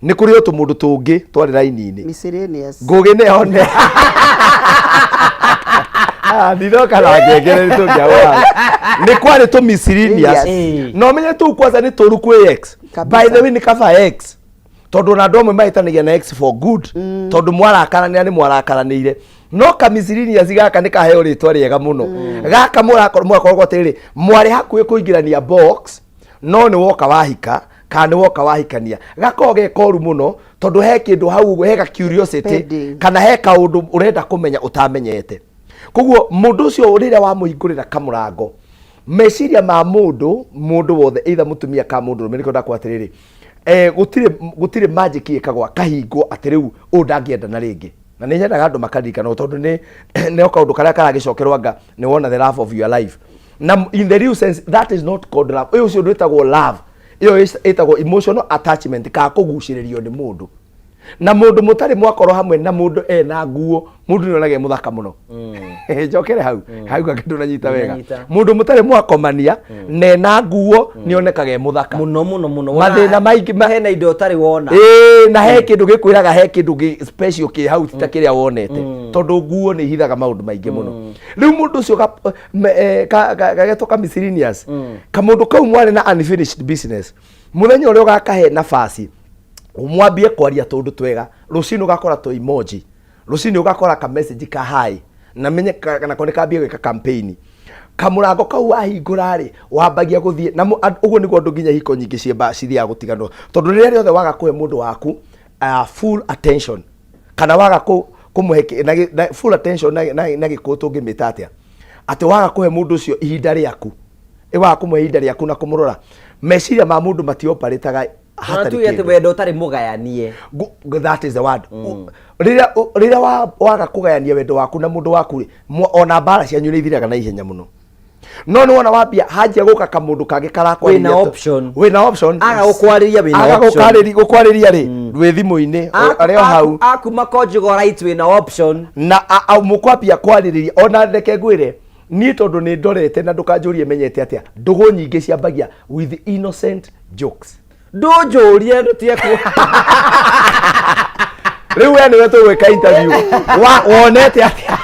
nĩ kũrĩ o tũmũndũ tũngĩ twarĩ raini-inĩ. Miscellaneous. Ngũgĩ nĩ one. Ah, ndinoka na ngengere nĩ tũngĩahũra nĩ kwarĩ tũ miscellaneous. Na ũmenye tũu kwanza nĩ tũru kwĩ ex. By the way, nĩ kaba ex, tondũ ona andũ amwe mahĩtanagia na ex for good, tondũ mwarakaranĩra nĩ mwarakaranĩire, no ka miscellaneous gaka nĩ kaheo rĩtwa rĩega mũno gaka, mũrakorwo atĩrĩrĩ, mwarĩ hakuhĩ kũingĩrania box, no nĩ woka wahika kana nĩ woka wahikania, gakoragwo ge koru mũno, tondũ he kĩndũ hau ũguo, he ka curiosity. Pending. Kana he kaũndũ ũrenda kũmenya ũtamenyete. Koguo mũndũ ũcio rĩrĩa wamũhingũrĩra kamũrango, meciria ma mũndũ wothe, either mũtumia kana mũndũ ũrũme, nĩkĩo ndakwa atĩrĩrĩ, gũtirĩ magic ĩkagwo akahingwo atĩ rĩu ũyũ ndangĩendana rĩngĩ. Na nĩ nyendaga andũ makaririkana tondũ nĩ kaũndũ karĩa karagĩcokerwo, anga nĩ wona the love of your life, na in the real sense that is not called love. Ũyũ ũcio ndwĩtagwo love, ĩyo ĩtagwo emotional attachment ka kũgucĩrĩrio nĩ mũndũ, na mũndũ mũtarĩ mwakorwo hamwe na mũndũ ena nguo, mũndũ nĩ onaga e mũthaka mũno. Njokere hau hau angĩ ndũnanyita wega. Ndinanyita. Mũndũ mũtarĩ mwakomania na ena nguo nĩ onekaga e mũthaka Mũno mũno mũno. Mathĩna maingĩ Hena indo ũtarĩ wona. Ĩĩ, na he kĩndũ gĩkwĩraga he kĩndũ gĩ special kĩ hau ti ta kĩrĩa wonete, tondũ nguo nĩ ihithaga maũndũ maingĩ mũno. Rĩu mũndũ ũcio gagetwo ka miscellaneous, kamũndũ kau mwarĩ na unfinished business, mũthenya ũrĩa ũgakahe nafasi mwambie kwaria tũndũ twega, rũcinĩ ũgakora tũ emoji, rũcinĩ ũgakora ka message ka hi, na menye nako nĩ kambie gwĩka campaign. Kamũrango kau wahingũra rĩ, wambagia gũthiĩ na ũguo nĩguo andũ nginya hiko nyingĩ ciamba cithiaga gũtiganwo, tondũ rĩrĩa rĩothe waga kũhe mũndũ waku full attention, kana waga kũmũhe na full attention, na gĩkũyũ tũngĩmĩta atĩa, atĩ waga kũhe mũndũ ũcio ihinda rĩaku, waga kũmũhe ihinda rĩaku na kũmũrora, meciria ma mũndũ matioparĩtaga Ona hatarĩ tuge atĩ kĩndũ. Wendo ũtarĩ mũgayanie. That is the word. Rĩrĩa waga kũgayania wendo waku na mũndũ waku rĩ, ona mbara cianyu nĩ ithiraga na ihenya mũno, no nĩ wona wambia hanjia gũka kamũndũ kangĩ karakwarĩria. Wĩna option. Wĩna option. Aga gũkwarĩria, wĩna Aga option. gũkwarĩria rĩ, wĩ thimũ-inĩ arĩ o hau. Akuma conjugal right, wĩna option. Na mũkwambia kwarĩrĩria, ona reke ngwĩre, Niĩ tondũ nĩ ndorete na ndũkanjũrie menyete atĩa, ndũgũ nyingĩ ciambagia with innocent jokes. Ndũnjũrie ndũtige ku Rĩu we nĩwe tũgwĩka interview. Wa wonete atĩa?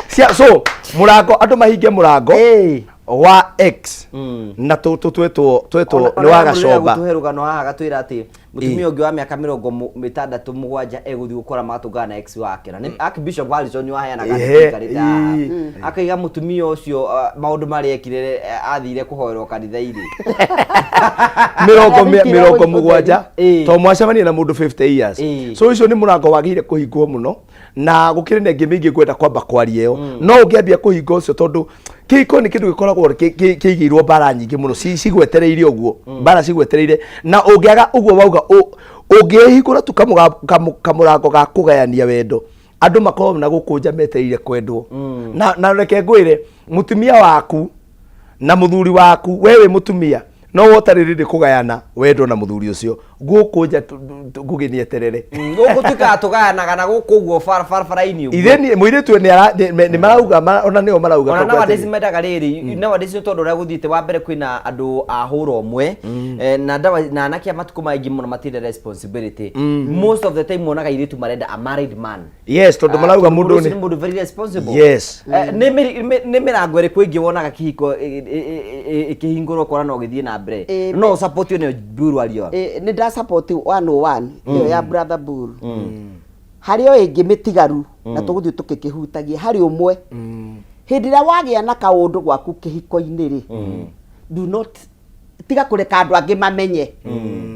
Cia so mũrango andũ mahinge mũrango Ĩĩ. wa X na tũ tũ twetwo twetwo nĩ wa gacomba. Tũhe rũgano haha gatwĩra atĩ mũtumia ũngĩ wa mĩaka mĩrongo ĩtandatũ mũgwanja egũthiĩ gũkora magatũngana na ex wake na nĩ Archbishop Harrison waheanaga Ehe, ndeto haha. ii. Akaiga mũtumia ũcio maũndũ marĩa ekire athire kũhoerwo kanitha-inĩ. Mĩrongo Arĩkire mĩrongo ũtheri. mũgwanja Ĩĩ. to mwacemania na mũndũ 50 years. Ĩĩ. So ũcio nĩ mũrango wagĩrĩire kũhingwo mũno na gũkĩrĩ na ĩngĩ mĩingĩ ngwenda kwamba kwaria ĩyo no ũngĩambia kũhinga ũcio tondũ kĩhiko nĩ kĩndũ gĩkoragwo kĩigĩirwo mbara nyingĩ mũno cigwetereire ũguo mbara cigwetereire na ũngĩaga ũguo wauga ũngĩhingũra tu kamũrango ga kũgayania wendo andũ makoragwo na gũkũ nja metereire kwendwo na reke ngwĩre mũtumia waku na mũthuri waku we wĩ mũtumia no wotarĩ rĩrĩ kũgayana wendo na mũthuri ũcio gũkũ nja ngũgĩ nĩeterere. Gũkũ tuĩkaga tũgayanaga na gũkũ ũguo barabara-inĩ ũguo. Ithe nĩ mũirĩtu nĩ ara nĩ marauga ona nĩo marauga ona tondũ nowadays atĩrĩ- mendaga rĩrĩ nowadays nĩ tondũ ũrĩa gũthiĩte wa mbere kwĩna andũ a hũra ũmwe na ndawa na anake a matukũ maingĩ mũno matirĩ responsibility. Most of the time wonaga airĩtu marenda a married man. Yes, tondũ marauga tondũ mũndũ ũcio nĩ nĩ mũndũ very responsible. Yes. Nĩ mĩrango ĩrĩkũ ĩngĩ wonaga kĩhiko ĩkĩhingũrwo kora no gĩthiĩ na mbere no support nĩ Buru ario? Nĩ nda support 101 ĩyo ya brother Buru. Harĩ o ĩngĩ mĩtigaru na tũgũthiĩ tũkĩkĩhutagia harĩ ũmwe. Hĩndĩ ĩrĩa wagĩa na kaũndũ gwaku kĩhiko-inĩ rĩ, do not tiga kũreka andũ angĩ mamenye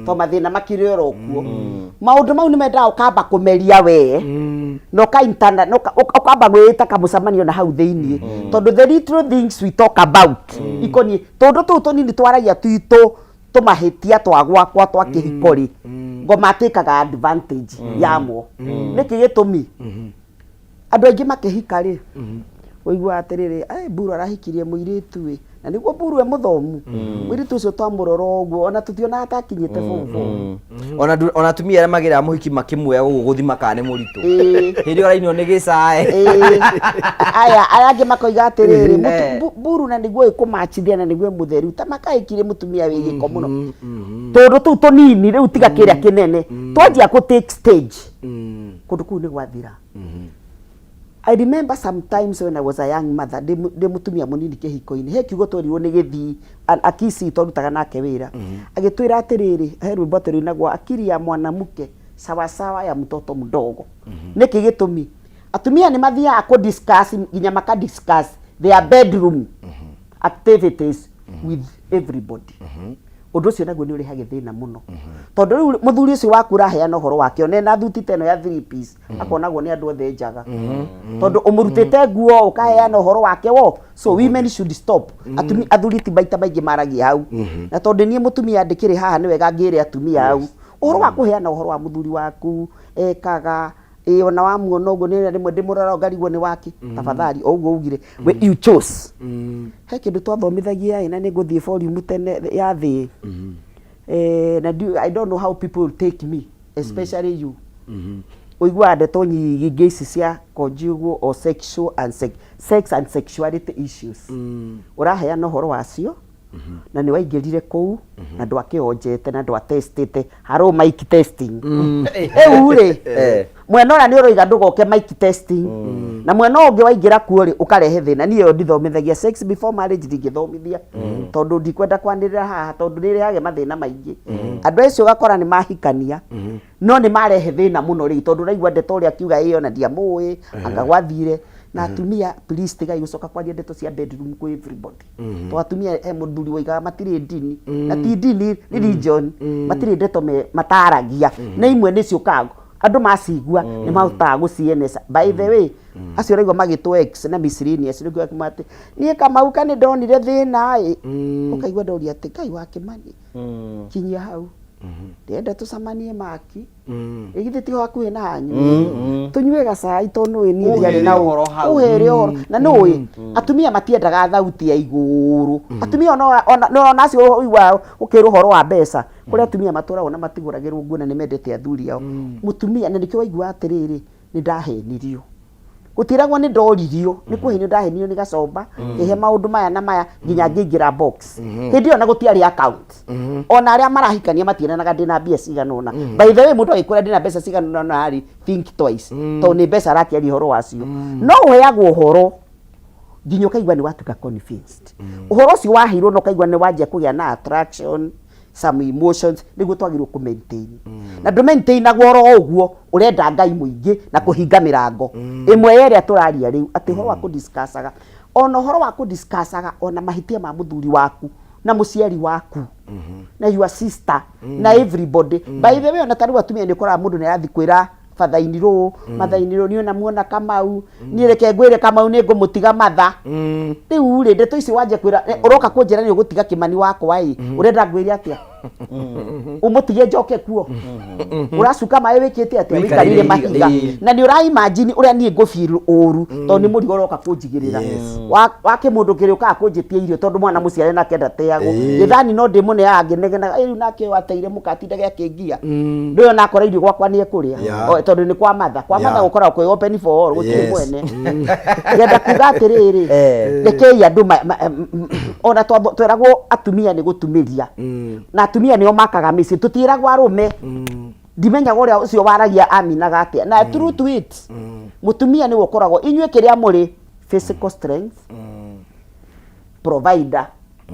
to mathĩna makĩrĩ oro kuo. Maũndũ mau nĩ mendaga ũkamba kũmeria wee na ũka na ũkamba gwĩta kamũcemanio na hau thĩiniĩ tondũ the little things we talk about ikoniĩ tũndũ tũu tũnini twaragia twitũ tũmahĩtia twa gwakwa twa kĩhiko rĩ, ngoma atĩkaga advantage yamo. Nĩkĩ gĩtũmi andũ aingĩ makĩhika rĩ, ũiguaga atĩrĩrĩ, "Ai, Mburu arahikirie mũirĩtu ĩ, na nĩguo Mburu e mũthomu, mũirĩtu ũcio twamũrora ũguo ona tũtionaga ta akinyĩte form four." Ona atumia arĩa magĩraga mũhiki makĩmuoya gũkũ gũthima kana nĩ mũritũ. Hĩndĩ ĩyo arainwo nĩ gĩcae. Aya angĩ makoiga atĩrĩrĩ, Mburu na nĩguo ĩkũmachithia na nĩguo mũtheru ta makahikirie mũtumia wĩ gĩko mũno. Tũndũ tũu tũnini rĩu tiga kĩrĩa kĩnene twanjia kũ take stage kũndũ kũu nĩ gwathira. I remember sometimes when I was a young mother, ndĩ mũtumia mũnini kĩhiko-inĩ, he kiugo twerirwo nĩ gĩthii, Akisi twarutaga nake wĩra, agĩtwĩra atĩrĩrĩ, he rwĩmbo atĩ rũinagwo akili ya mwanamke sawasawa ya mtoto mdogo. Nĩkĩ gĩtũmi? Atumia nĩ mathiaga kũ discuss nginya maka discuss their bedroom activities with everybody. Ũndũ ũcio naguo nĩ ũrehage thĩna mũno tondũ rĩu mũthuri ũcio waku ũraheana ũhoro wake ona ena thuti ta ĩno ya three piece akonagwo nĩ andũ othe njaga tondũ ũmũrutĩte nguo ũkaheana ũhoro wake wo. So women should stop. Atumi athuri ti maita maingĩ maragia hau na tondũ niĩ mũtumia ndĩkĩrĩ haha nĩ wega ngĩre atumia hau ũhoro wa kũheana ũhoro wa mũthuri waku ekaga ĩ ona wamuona ũguo nĩ rĩmwe ndĩmũrora ngarigwo nĩ wake. Tafadhali, o ũguo ugire we you chose. He kĩndũ twathomithagia ĩ na nĩ ngũthiĩ volume tene ya thĩ na I don't know how people will take me, especially you. Ũiguaga ndeto nyingĩ ici cia conjugal or sexual and sex and sexuality issues. Ũraheana ũhoro wacio na nĩ waingĩrire kũu na ndwakĩonjete na ndwatestĩte harũ mic testing rĩu rĩ mwena ũrĩa nĩ ũroiga ndũgoke mic testing na mwena ũngĩ waingĩra kuo rĩ ũkarehe thĩna. Niĩ ĩyo ndithomithagia sex before marriage, ndingĩthomithia tondũ ndikwenda kwanĩrĩra haha tondũ nĩ ĩrehage mathĩna maingĩ. Andũ acio ũgakora nĩ mahikania no nĩ marehe thĩna mũno rĩu tondũ ũraigua ndeto ũrĩa akiuga ĩyo na ndiamũĩ anga gwathire. Na atumia, please, tigai gũcoka kwaria ndeto cia bedroom kwĩ everybody to atumia he mũthuri woigaga matirĩ ndini na ti ndini religion matirĩ ndeto mataragia na imwe nĩ ciũkaga andũ macigua nĩ mahotaga gũcieneza. By the way, acio ũraigua magĩtwo ex na miscellaneous nĩguo akiuga atĩ niĩ Kamau ka nĩ ndonire thĩna ĩ ũkaigua ndoria atĩ Ngai wa Kĩmani kinyia hau ndĩrenda tũcemanie maki ĩ githĩ tiho hakuhĩ na hanyu tũnyue gacai tondũ nĩũĩ niĩ ndiarĩ na Ũhere ũhoro hau. Ũhere ũhoro na nĩũĩ atumia matiendaga thauti ya igũrũ. Atumia ona acio ũiguaga ũkĩrwo ũhoro wa mbeca kũrĩ atumia matũragwo na matigũragĩrwo nguo na nĩ mendete athuri ao. Mũtumia na nĩkĩo waigua atĩrĩrĩ nĩ ndahenirio. Gũtiragwo nĩ ndoririo, nĩ kũhenio ndahenirio nĩ gacomba, ngĩhe maũndũ maya na maya nginya ngĩingĩra box. Hĩndĩ ĩyo na gũtiarĩ account. Ona arĩa marahikania matienanaga ndĩna mbia cigana ũna. By the way, mũndũ agĩkwĩra ndĩna mbeca cigana ũna rĩ, think twice. Tondũ nĩ mbeca arakĩaria ũhoro wacio. No ũheagwo ũhoro nginya ũkaigua nĩ watuĩka convinced. Ũhoro ũcio waheirwo na ũkaigua nĩ wanjia kũgĩa na attraction, some emotions, nĩguo twagĩrĩirwo kũ maintain. Na ndũ maintainagwo oro ũguo, ũrenda Ngai mũingĩ na kũhinga mĩrango. Ĩmwe ya ĩrĩa tũraria rĩu, atĩ ũhoro wa kũ-discussaga, ona ũhoro wa kũ-discussaga ona mahĩtia ma mũthuri waku na mũciari waku na your sister na everybody. By the way, ona ta rĩu atumia nĩ ũkoraga mũndũ nĩ arathiĩ kwĩra bathaini rũ, mathaini rũ, niĩ ona muona Kamau, niĩ reke ngwĩre Kamau nĩ ngũmũtiga matha. Rĩu rĩ, ndeto ici wanjia kwĩra, ũroka kũnjĩra nĩ ũgũtiga Kĩmani wakwa ĩ, ũrenda ngwĩre atĩa? Ũmũtige njoke kuo? Ũracuka maĩ wĩkĩte atĩa? Wĩikarĩire mahiga. Na nĩ ũra imagine ũrĩa niĩ ngũ feel ũru tondũ nĩ mũrigo ũroka kũnjigĩrĩra. Wa kĩmũndũ kĩrĩa ũkaga kũnjĩtia irio tondũ mwana mũciare nake ndateagwo. Gĩthani no ndĩmũneaga ngĩnegenaga, ĩ rĩu nake ũyũ ateire mũkatindage akĩngia. Ndũĩ ona akora irio gwakwa nĩ ekũrĩa. Tondũ nĩ kwa matha. Kwa matha gũkoragwo kwĩ open for all, gũtirĩ mwene. Ngenda kuga atĩrĩrĩ, rekei andũ ona tweragwo atumia nĩ gũtumĩria. Na atumia nĩo makaga mĩciĩ, tũtiĩragwo arũme. Ndimenyaga ũrĩa ũcio waragia aminaga atĩa. Na true to it, mũtumia nĩwe ũkoragwo, inyuĩ kĩrĩa mũrĩ, physical strength, provider,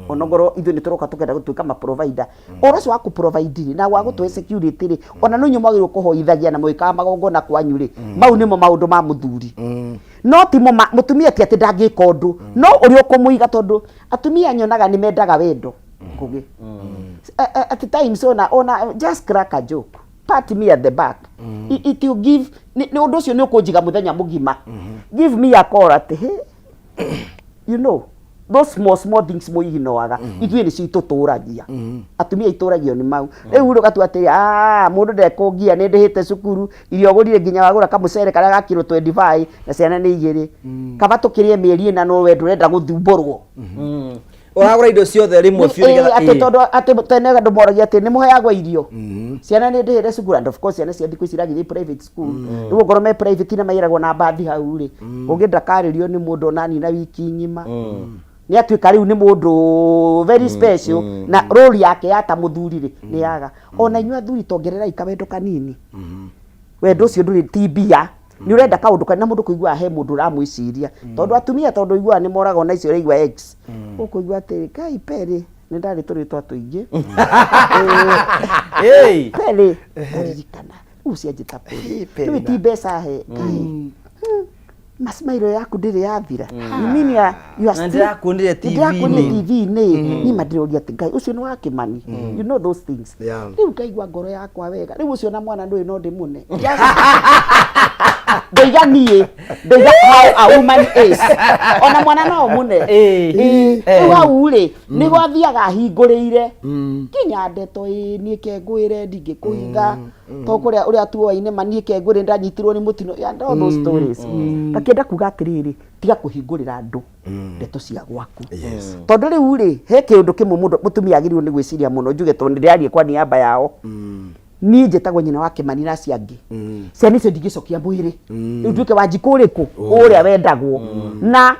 onongorwo ithuĩ nĩ tũroka tũkenda gũtuĩka ma provider. Ũhoro ũcio wa kũ provide rĩ, na wa gũtũhe security rĩ, ona no inyuĩ mwagĩrĩirwo kũhoithagia na mũgĩkaga magongona kwanyu rĩ, mau nĩmo maũndũ ma mũthuri. No ti mo mũtumia ti atĩ ndangĩka ũndũ, no ũrĩa ũkũmũiga, tondũ atumia nyonaga nĩ mendaga wendo. Ngũgĩ. At times ona just crack a joke. Pat me at the back. It will give, nĩ ũndũ ũcio nĩ ũkũnjiga mũthenya mũgima. Give me a call atĩ, hey, you know, those small small things mũiginoaga, ithuĩ nĩcio itũtũragia. Atumia itũragio nĩ mau. Rĩu rĩ ũgatua atĩ, ah, mũndũ ndekũngia, nĩ ndĩhĩte cukuru, irio ũgũrire nginya wagũra kamũcere karĩa ga kiro 25 na ciana nĩ igĩrĩ. Kaba tũkĩrĩe mĩeri ĩna no we ndũrenda gũthumbũrwo. Ũragũra indo ciothe rĩmwe biũ nĩgetha Atĩ tondũ atĩ tene andũ moragia atĩ nĩ mũheagwo irio, ciana nĩ ndĩhĩre cukuru, and of course ciana cia thikũ ici iragĩthiĩ private school. Rĩu okorwo me private na mairagwo na mbathi hau rĩ, ũngĩ ndakarĩrio nĩ mũndũ ona nina wiki ng'ima nĩ atuĩka rĩu nĩ mũndũ very special, na role yake ya ta mũthuri rĩ nĩ yaga. Ona inyuĩ athuri tongererai kawendo kanini. Wendo ũcio ndũrĩ ti mbia, nĩ ũrenda kaũndũ kanini na mũndũ kũigua he mũndũ ũramwĩciria, tondũ atumia tondũ ũiguaga nĩ moragwo na icio ũraigua ex ũkũigua atĩ Ngai Perĩ nĩ ndarĩ tũrĩtwa tũingĩ. Hey! Perĩ ndaririkana rĩu cianjĩta Perĩ. Perĩ rĩu ti mbeca he Ngai, masmairo yaku ndĩrĩ yathira. You mean you are Na still ndĩrakuonire ndĩrakuonire TV-inĩ. TV-inĩ. Niĩ ma ndĩroria atĩ Ngai ũcio nĩ wa Kĩmani, you know those things. Rĩu ngaigua ngoro yakwa wega. Rĩu ũcio na mwana ndũĩ no ndĩmũne. Ndoiga niĩ ndoiga how a woman is, ona mwana no ũmũne. Ĩĩ. Rĩu hau rĩ nĩguo athiaga ahingũrĩire nginya ndeto ĩ niĩ ke ngwĩre ndingĩkũhitha to kũrĩa ũrĩa tuoaine ma niĩ ke ngwĩre ndanyitirwo nĩ mũtino and all those stories. Ngakĩenda kuga atĩrĩrĩ, tiga kũhingũrĩra andũ ndeto cia gwaku, tondũ rĩu rĩ he kĩũndũ kĩmwe mũndũ mũtumia agĩrĩirwo nĩ gwĩciria mũno. Njuge tondũ ndĩraria kwa niaba yao, niĩ njĩtagwo nyina wa Kĩmani na acio angĩ, ciana icio ndingĩcokia mwĩrĩ rĩu nduĩke Wanjikũ ũrĩkũ ũrĩa wendagwo, na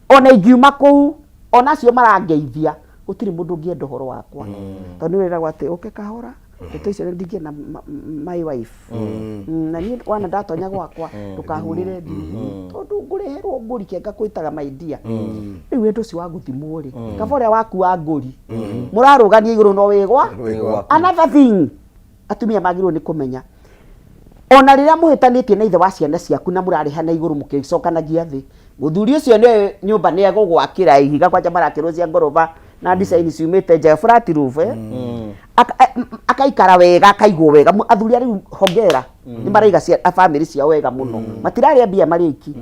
ona ingiuma kũu ona acio marangeithia gũtirĩ mũndũ ũngĩenda ũhoro wakwa, tondũ nĩ wĩragwo atĩ ũke kahora ndeto icio ndingĩenda my wife. Na niĩ wana ndatonya gwakwa ndũkahũrĩre thimũ tondũ ngũreherwo ngũri kenga kwĩtaga my dear. Rĩu wendo ũcio wa gũthimwo rĩ, kaba ũrĩa waku wa ngũri mũrarũgania igũrũ no wĩgwa. Wĩgwa. Another thing atumia magĩrĩirwo nĩ kũmenya, ona rĩrĩa mũhĩtanĩtie na ithe wa ciana ciaku na mũrarĩhana igũrũ mũkĩcokanagia thĩ, mũthuri ũcio nĩ nyũmba nĩ egũgwakĩra ihiga kwanja marakĩrwo cia ngoroba na design ciumĩte nja flat roof, eh? Akaikara wega, akaigwo wega. Athuri a rĩu hongera nĩ maraiga bamĩrĩ ciao wega mũno, matirarĩa mbia marĩ aiki.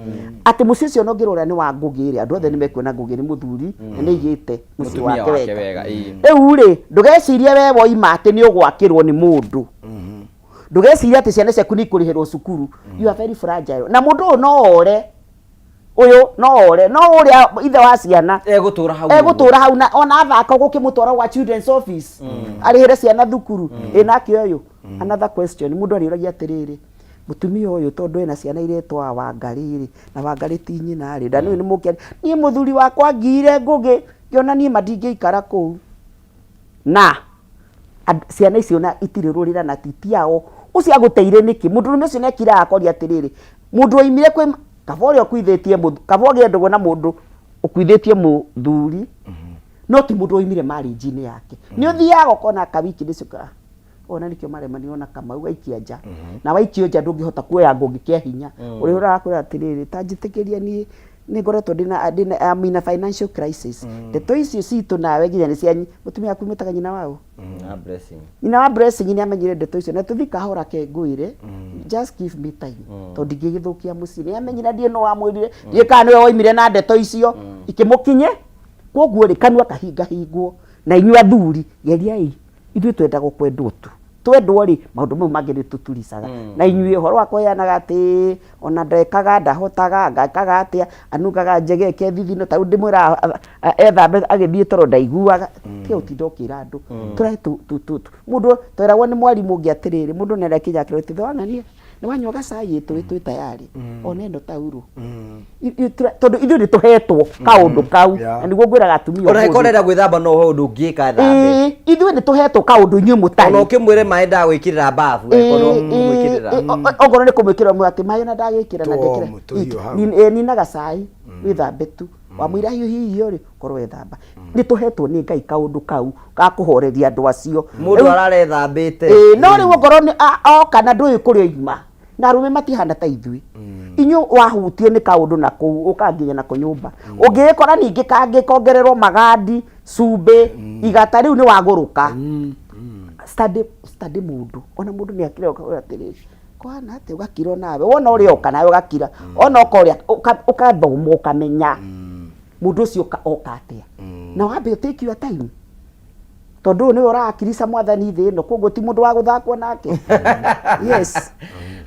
Atĩ mũciĩ ũcio ona ũngĩrora nĩ wa Ngũgĩ rĩ, andũ othe nĩ mekuona Ngũgĩ nĩ mũthuri na nĩ aigĩte mũciĩ Mũtumia wake wake wega. wega, ĩĩ. Rĩu rĩ, ndũgecirie we woima atĩ nĩ ũgwakĩrwo nĩ mũndũ, ndũgecirie atĩ ciana ciaku nĩ ikũrĩhĩrwo cukuru. You are very fragile, na mũndũ ũyũ no ore, ũyũ no ore, no ũrĩa ithe wa ciana Egũtũra hau. Egũtũra hau, na ona athaka gũkĩmũtwara gwa children's office arĩhĩre ciana thukuru. Ĩ nake ũyũ, another question mũndũ arĩũragia atĩrĩrĩ, Mũtumia ũyũ tondũ ena ciana iretwa Wangarĩ rĩ, na Wangarĩ ti nyina rĩ, ndanĩũĩ nĩ mũkĩa niĩ mũthuri wakwa ngiire Ngũgĩ ngĩona niĩ ma ndingĩikara kũu. Na ciana icio na itirĩ rũrĩra na ti tiao, ũcio agũteire nĩkĩ? Mũndũrũme ũcio nĩ akiraga akoria atĩrĩrĩ, mũndũ waimire kwĩ kaba ũrĩa ũkuithĩtie kaba ũgĩe ndũgũ na mũndũ ũkuithĩtie mũthuri, no ti mũndũ waimire marriage -inĩ yake. Nĩ ũthiaga ũkona kawiki nĩcio ona nĩkĩo maremanire na Kamau aikia nja na waikio nja ndũngĩhota kuoya ngũngĩ kĩa hinya ũrĩa ũrakwĩra atĩrĩrĩ ta njĩtĩkĩria niĩ nĩ ngoretwo ndĩna ndĩna I'm in a financial crisis ndeto icio citũ nawe nginya nĩ cia mũtumia waku mwĩtaga nyina waũ Ah, blessing. nyina wa blessing nĩ amenyire ndeto icio na tũthi kahora ke ngwĩre just give me time tondũ ndingĩgĩthũkia mũciĩ nĩ amenyire ndiĩ no wamwĩrire ndiĩ kana nĩwe woimire na ndeto icio ikĩmũkinye koguo rĩ kanua kahingahingwo na inyuĩ athuri geriai ithuĩ twendaga kwendwo tu twendwo rĩ maũndũ mau mangĩ nĩ tũturicaga na inyuĩ ũhoro wa kũheanaga atĩ ona ndekaga ndahotaga ngekaga atĩa anungaga njegeke thithino ta rĩu ndĩmwĩra ethambe agĩthiĩ toro ndaiguaga tiga gũtinda ũkĩra andũ tũrae mũndũ tweragwo nĩ mwarimũ ũngĩ atĩrĩrĩ mũndũ nĩ arakinya akĩrwo atĩ wang'ania nĩ wanyua gacai ĩ twĩ tayari ona ĩno taurũ tondũ ithuĩ nĩ tũhetwo kaũndũ kau na nĩguo ngwĩraga atumia Ona ũmũthĩ. angĩkorwo ũrenda gwĩthamba no he ũndũ ũngĩka thambe. Ĩĩ, ithuĩ nĩ tũhetwo kaũndũ inyuĩ mũtarĩ Ona ũkĩmwĩre maĩ ndagwĩkĩrĩra bafu angĩkorwo no kũmwĩkĩrĩra. okorwo nĩ kũmwĩkĩra ũmwe atĩ maĩ ona ndagĩkĩra na ndekĩra Tũomu, tũhiũ hau. Nina gacai wĩthambe tu wamwĩra hiũhia irio rĩ korwo wethamba nĩ tũhetwo nĩ Ngai kaũndũ kau ga kũhoreria andũ acio Mũndũ Rĩu- ararethambĩte. Ĩĩ, no rĩu okorwo nĩ oka na ndũĩ kũrĩa oima na arũme matihana ta ithuĩ inyuĩ wahutio nĩ kaũndũ na kũu ũkaga nginya nako nyũmba ũngĩgĩkora ningĩ kangĩ kongererwo magandi cumbĩ igata rĩu nĩ wagũrũka study study mũndũ ona mũndũ nĩ akira ũkauga atĩrĩrĩ kwana atĩ ũgakira onawe wona ũrĩa oka nawe ũgakira ona oka ũrĩa ũkathoma ũkamenya mũndũ ũcio oka atĩa na wambe take your time tondũ ũyũ nĩwe ũrakirica mwathani thĩ ĩno koguo ti mũndũ wa gũthakwo nake yes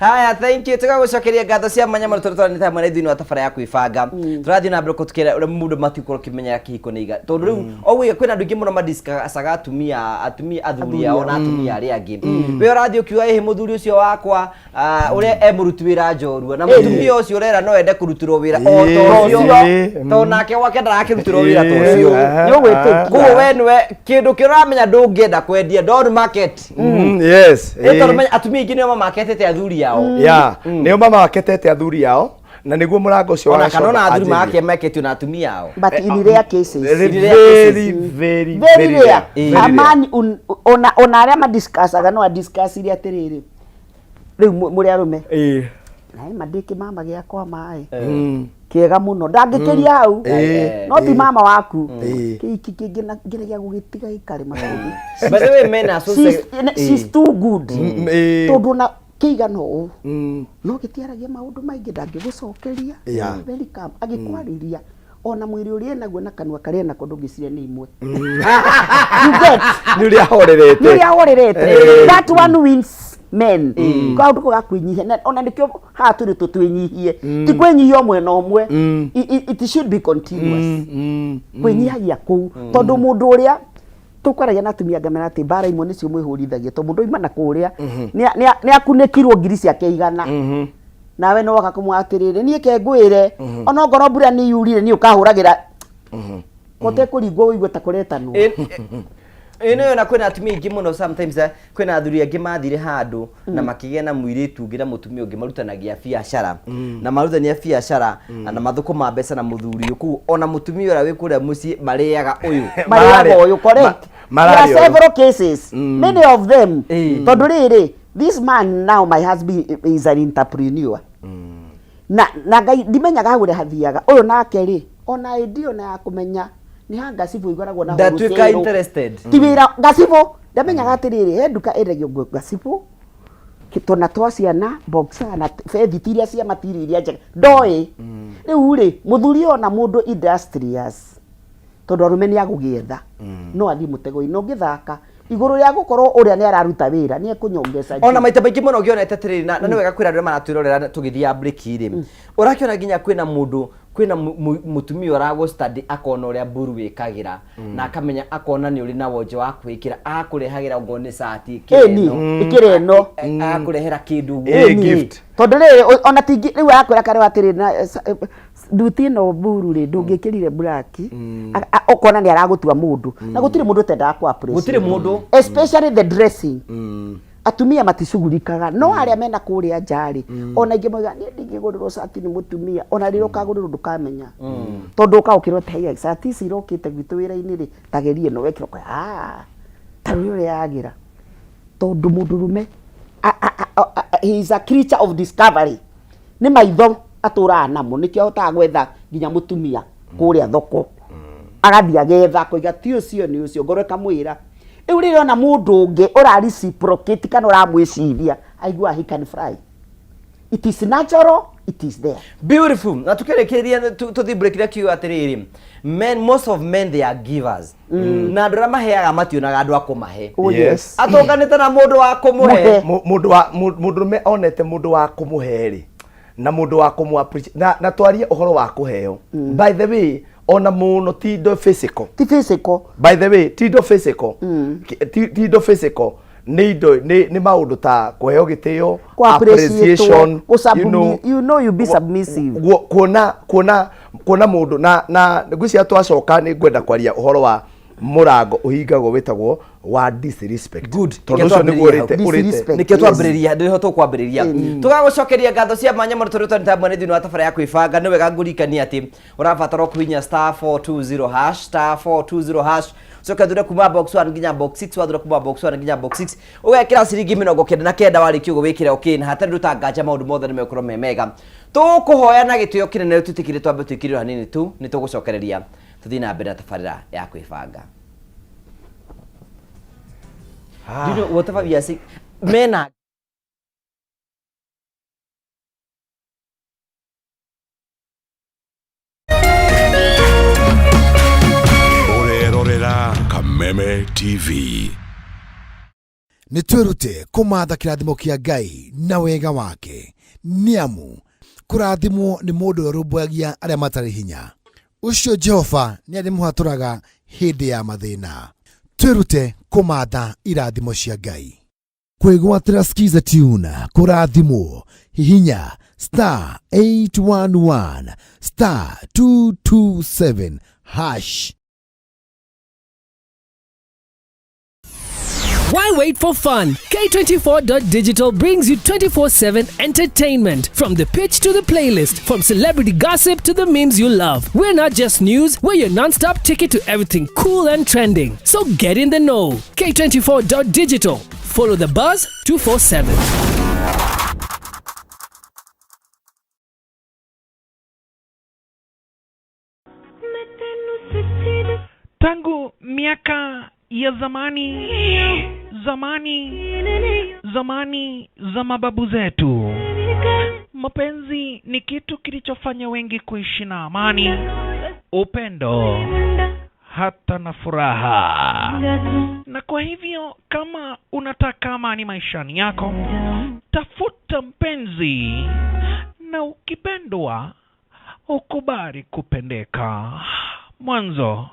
Haya, thank you. Tũgagũcokeria ngatho cia mwanya mũno tondũ twaranĩte hamwe na ithuĩ wa tabara ya kwĩbanga. Tũrathiĩ na mbere kũtũkĩra ũrĩa mũndũ matikorwo ũkĩmenyera kĩhiko nĩ iga. Tondũ rĩu o kwĩna andũ aingĩ mũno madiscussaga atumia atumia athuri ao na atumia arĩa angĩ. We ũrathiĩ ũkiuga ĩhĩ mũthuri ũcio wakwa ũrĩa e mũruti wĩra njorua na mũtumia ũcio ũrera no ende kũrutĩrwo wĩra o ta ũcio tondũ nake gwake ndarakĩrutĩrwo wĩra ta ũcio. Nĩ ũgwĩtĩkia. Koguo we nĩwe kĩndũ kĩrĩa ũramenya ndũngĩenda kwendia don't market. Yes. Ĩ tondũ menya atumia aingĩ nĩo mamaketete athuri ao. Ya, nĩo mamaketete athuri ao na nĩguo mũrango ũcio Ona wa kana ona Gachagua athuri anjĩrire. magakĩa meketio na atumia ao. But in rare cases. Very, In rare cases. very, very, Very rare. Very A rare. man ona arĩa madiscussaga no adiscussire atĩrĩrĩ rĩu mũrĩ arũme naĩ ma ndĩ kĩmama gĩakwa maĩ kĩega mũno ndangĩkĩria hau no ti mama waku kĩiki kĩngĩ na ngeragia gũgĩtiga gĩkarĩ makũmbĩ. By the way, men are so She's too good tondũ ona kĩigana ũũ no gĩtiaragia maũndũ maingĩ ndangĩgũcokeria very calm agĩkwarĩria ona mwĩrĩ ũrĩa enaguo na kanua karĩa enako ndũngĩciria nĩ imwe. You get? Nĩ ũrĩa ahorerete. Nĩ ũrĩa ahorerete. That one wins men. Kaũndũ kau ga kwĩnyihia na ona nĩkĩo haha tũrĩ tũtwĩnyihie ti kwĩnyihia o mwena ũmwe. It should be continuous kwĩnyihagia kũu tondũ mũndũ ũrĩa tũkwaragia na atumia ngamera atĩ mbara imwe nĩcio mwĩhũrithagia tondũ mũndũ oima na kũrĩa nĩ akunĩkirwo ngiri ciake igana nawe no woka kũmwĩra atĩrĩrĩ niĩ ke ngwĩre ona ongorwo mbura nĩ yurire niĩ ũkahũragĩra kote kũringwo ũigue ta kũretanwo. Ĩ nĩyo na kwĩna atumia aingĩ mũno sometimes kwĩna athuri angĩ mathire handũ na makĩgĩa na mũirĩtu ũngĩ na mũtumia ũngĩ marutanagia biacara na marutania biacara na mathũkũma mbeca na mũthuri ũyũ kũu ona mũtumia ũrĩa wĩ kũrĩa mũciĩ marĩaga ũyũ Marĩaga ũyũ correct. Mararĩa There are ũyũ. several cases many of them tondũ rĩrĩ this man now my husband is an entrepreneur na Ngai ndimenyaga hau ũrĩa hathiaga ũyũ nake rĩ ona ĩndi ona ya kũmenya nĩ ha ngacibũ igoragwo na Ndatuĩka wholesale. interested. Ti wĩra ngacibũ ndamenyaga atĩrĩrĩ he nduka ĩragio ngacibũ tũna twa ciana boxer na bethiti iria cia material iria njega ndoĩ rĩu rĩ mũthuri ona mũndũ industrious tondũ arũme nĩ agũgĩetha no athiĩ mũtego-inĩ ũngĩthaka igũrũ rĩa gũkorwo ũrĩa nĩ araruta wĩra nĩ ekũnyongeza Ona maita maingĩ mũno ũngĩonete atĩrĩrĩ na nĩ wega kwĩra andũ arĩa maratwĩrorera tũgĩthiaga break rĩ ũrakĩona nginya kwĩna mũndũ Kwĩna mũtumia ũragũ study akona ũrĩa mburu wĩkagĩra na akamenya akona nĩ ũrĩ na wonje wa kwĩkĩra agakũrehagĩra ongorwo nĩ cati ĩkĩra Ĩni, ĩno. ĩkĩra ĩno. Agakũrehera kĩndũ ũguo. Ĩ, Ĩni. gift. Tondũ rĩrĩ ona tingĩ rĩu arakwĩra karĩ atĩrĩ na nduti ĩno mburu rĩ ndũngĩkĩrire buraki. Ũkona nĩ aragũtua mũndũ na gũtirĩ mũndũ ũtendaga kũ appreciate. Gũtirĩ mũndũ. Especially the dressing. Atumia maticugurikaga no arĩa mena kũrĩa nja rĩ, ona ingĩ moiga niĩ ndingĩgũrĩrwo cati nĩ mũtumia, ona rĩrĩa ũkagũrĩrwo ndũkamenya, tondũ ũkaũkĩrwo atĩ haiya cati ici irokĩte gwitũ wĩra-inĩ rĩ, tageria ĩno wekĩra ũkoya ah, ta rora ũrĩa yagĩra, tondũ mũndũrũme he is a creature of discovery, nĩ maitho atũraga namo nĩkĩo ahotaga gwetha nginya mũtumia kũrĩa thoko, agathiĩ agetha akoiga ti ũcio nĩ ũcio, ngoro ĩkamwĩra. Rĩu rĩrĩa ona mũndũ ũngĩ ũra reciprocate kana ũramwĩciria aiguaga he can fly. It is natural, it is there. Beautiful. Na tukĩrĩkĩrĩria tũthiĩ break na kiugo atĩrĩrĩ, men, most of men they are givers. Na andũ arĩa maheaga mationaga andũ a kũmahe. Oh, Yes. Atũnganĩte na mũndũ wa kũmũhe. Mũhe. Mũndũ wa mũndũrũme onete mũndũ wa kũmũhe rĩ na mũndũ wa kũmũ appreciate na twarie ũhoro wa kũheo, by the way, ona mũno ti indo physical. Ti physical. By the way, ti indo physical. Ti indo physical, nĩ indo nĩ maũndũ ta kũheo gĩtĩo, Ku appreciate, appreciation, you know, you know you be submissive. Kuona mũndũ na ngwĩciria twacoka nĩ ngwenda kwaria ũhoro wa mũrango ũhingagwo wĩtagwo wa disrespect. Good. Tondũ ũcio nĩguo ũrĩte ũrĩte Disrespect. Nĩkĩo twambĩrĩria ndĩho tũkwambĩrĩria tũgagũcokeria ngatho cia mwanya mũno tondũ twanĩta mwene thĩinĩ wa tabarĩra ya kwĩbanga. Nĩ wega ngũririkanie atĩ ũrabatara kũhihinya star 420 hash, star 420 hash, ũcoke ũthure kuma box 1 nginya box 6. Wathura kuma box 1 nginya box 6 ũgekĩra ciringi 99. Warĩkia ũguo wĩkĩre okay na hatarĩ ndũtanganja maũndũ mothe nĩ megũkorwo me mega. Tũkũhoya na gĩtĩo kĩnene twĩtĩkĩre twambe twĩkĩrĩrwo hanini tu nĩ tũgũcokereria tũthiĩ na mbere na tabarĩra ya kwĩbanga. Do you know whatever we are saying, men are Ũrerorera Kameme TV. Nĩ twĩrute kũmatha kĩrathimo kĩa Ngai na wega wake, nĩ amu kũrathimwo nĩ mũndũ ũrĩa ũrũmbũyagia arĩa matarĩ hinya. Ũcio Jehova nĩ arĩmũhatũraga hĩndĩ ya mathĩna. Twĩrute kũmatha irathimo cia Ngai. Kwĩgwatĩra Skiza Tune kũrathimwo, hihinya star 811 star 227 hash. Why wait for fun? K24.digital brings you 24/7 entertainment. From the pitch to the playlist, from celebrity gossip to the memes you love. We're not just news, we're your non-stop ticket to everything cool and trending. So get in the know. K24.digital. Follow the buzz 247. Tangu miaka ya zamani, zamani, zamani za mababu zetu, mapenzi ni kitu kilichofanya wengi kuishi na amani, upendo, hata na furaha. Na kwa hivyo kama unataka amani maishani yako, tafuta mpenzi, na ukipendwa ukubali kupendeka. Mwanzo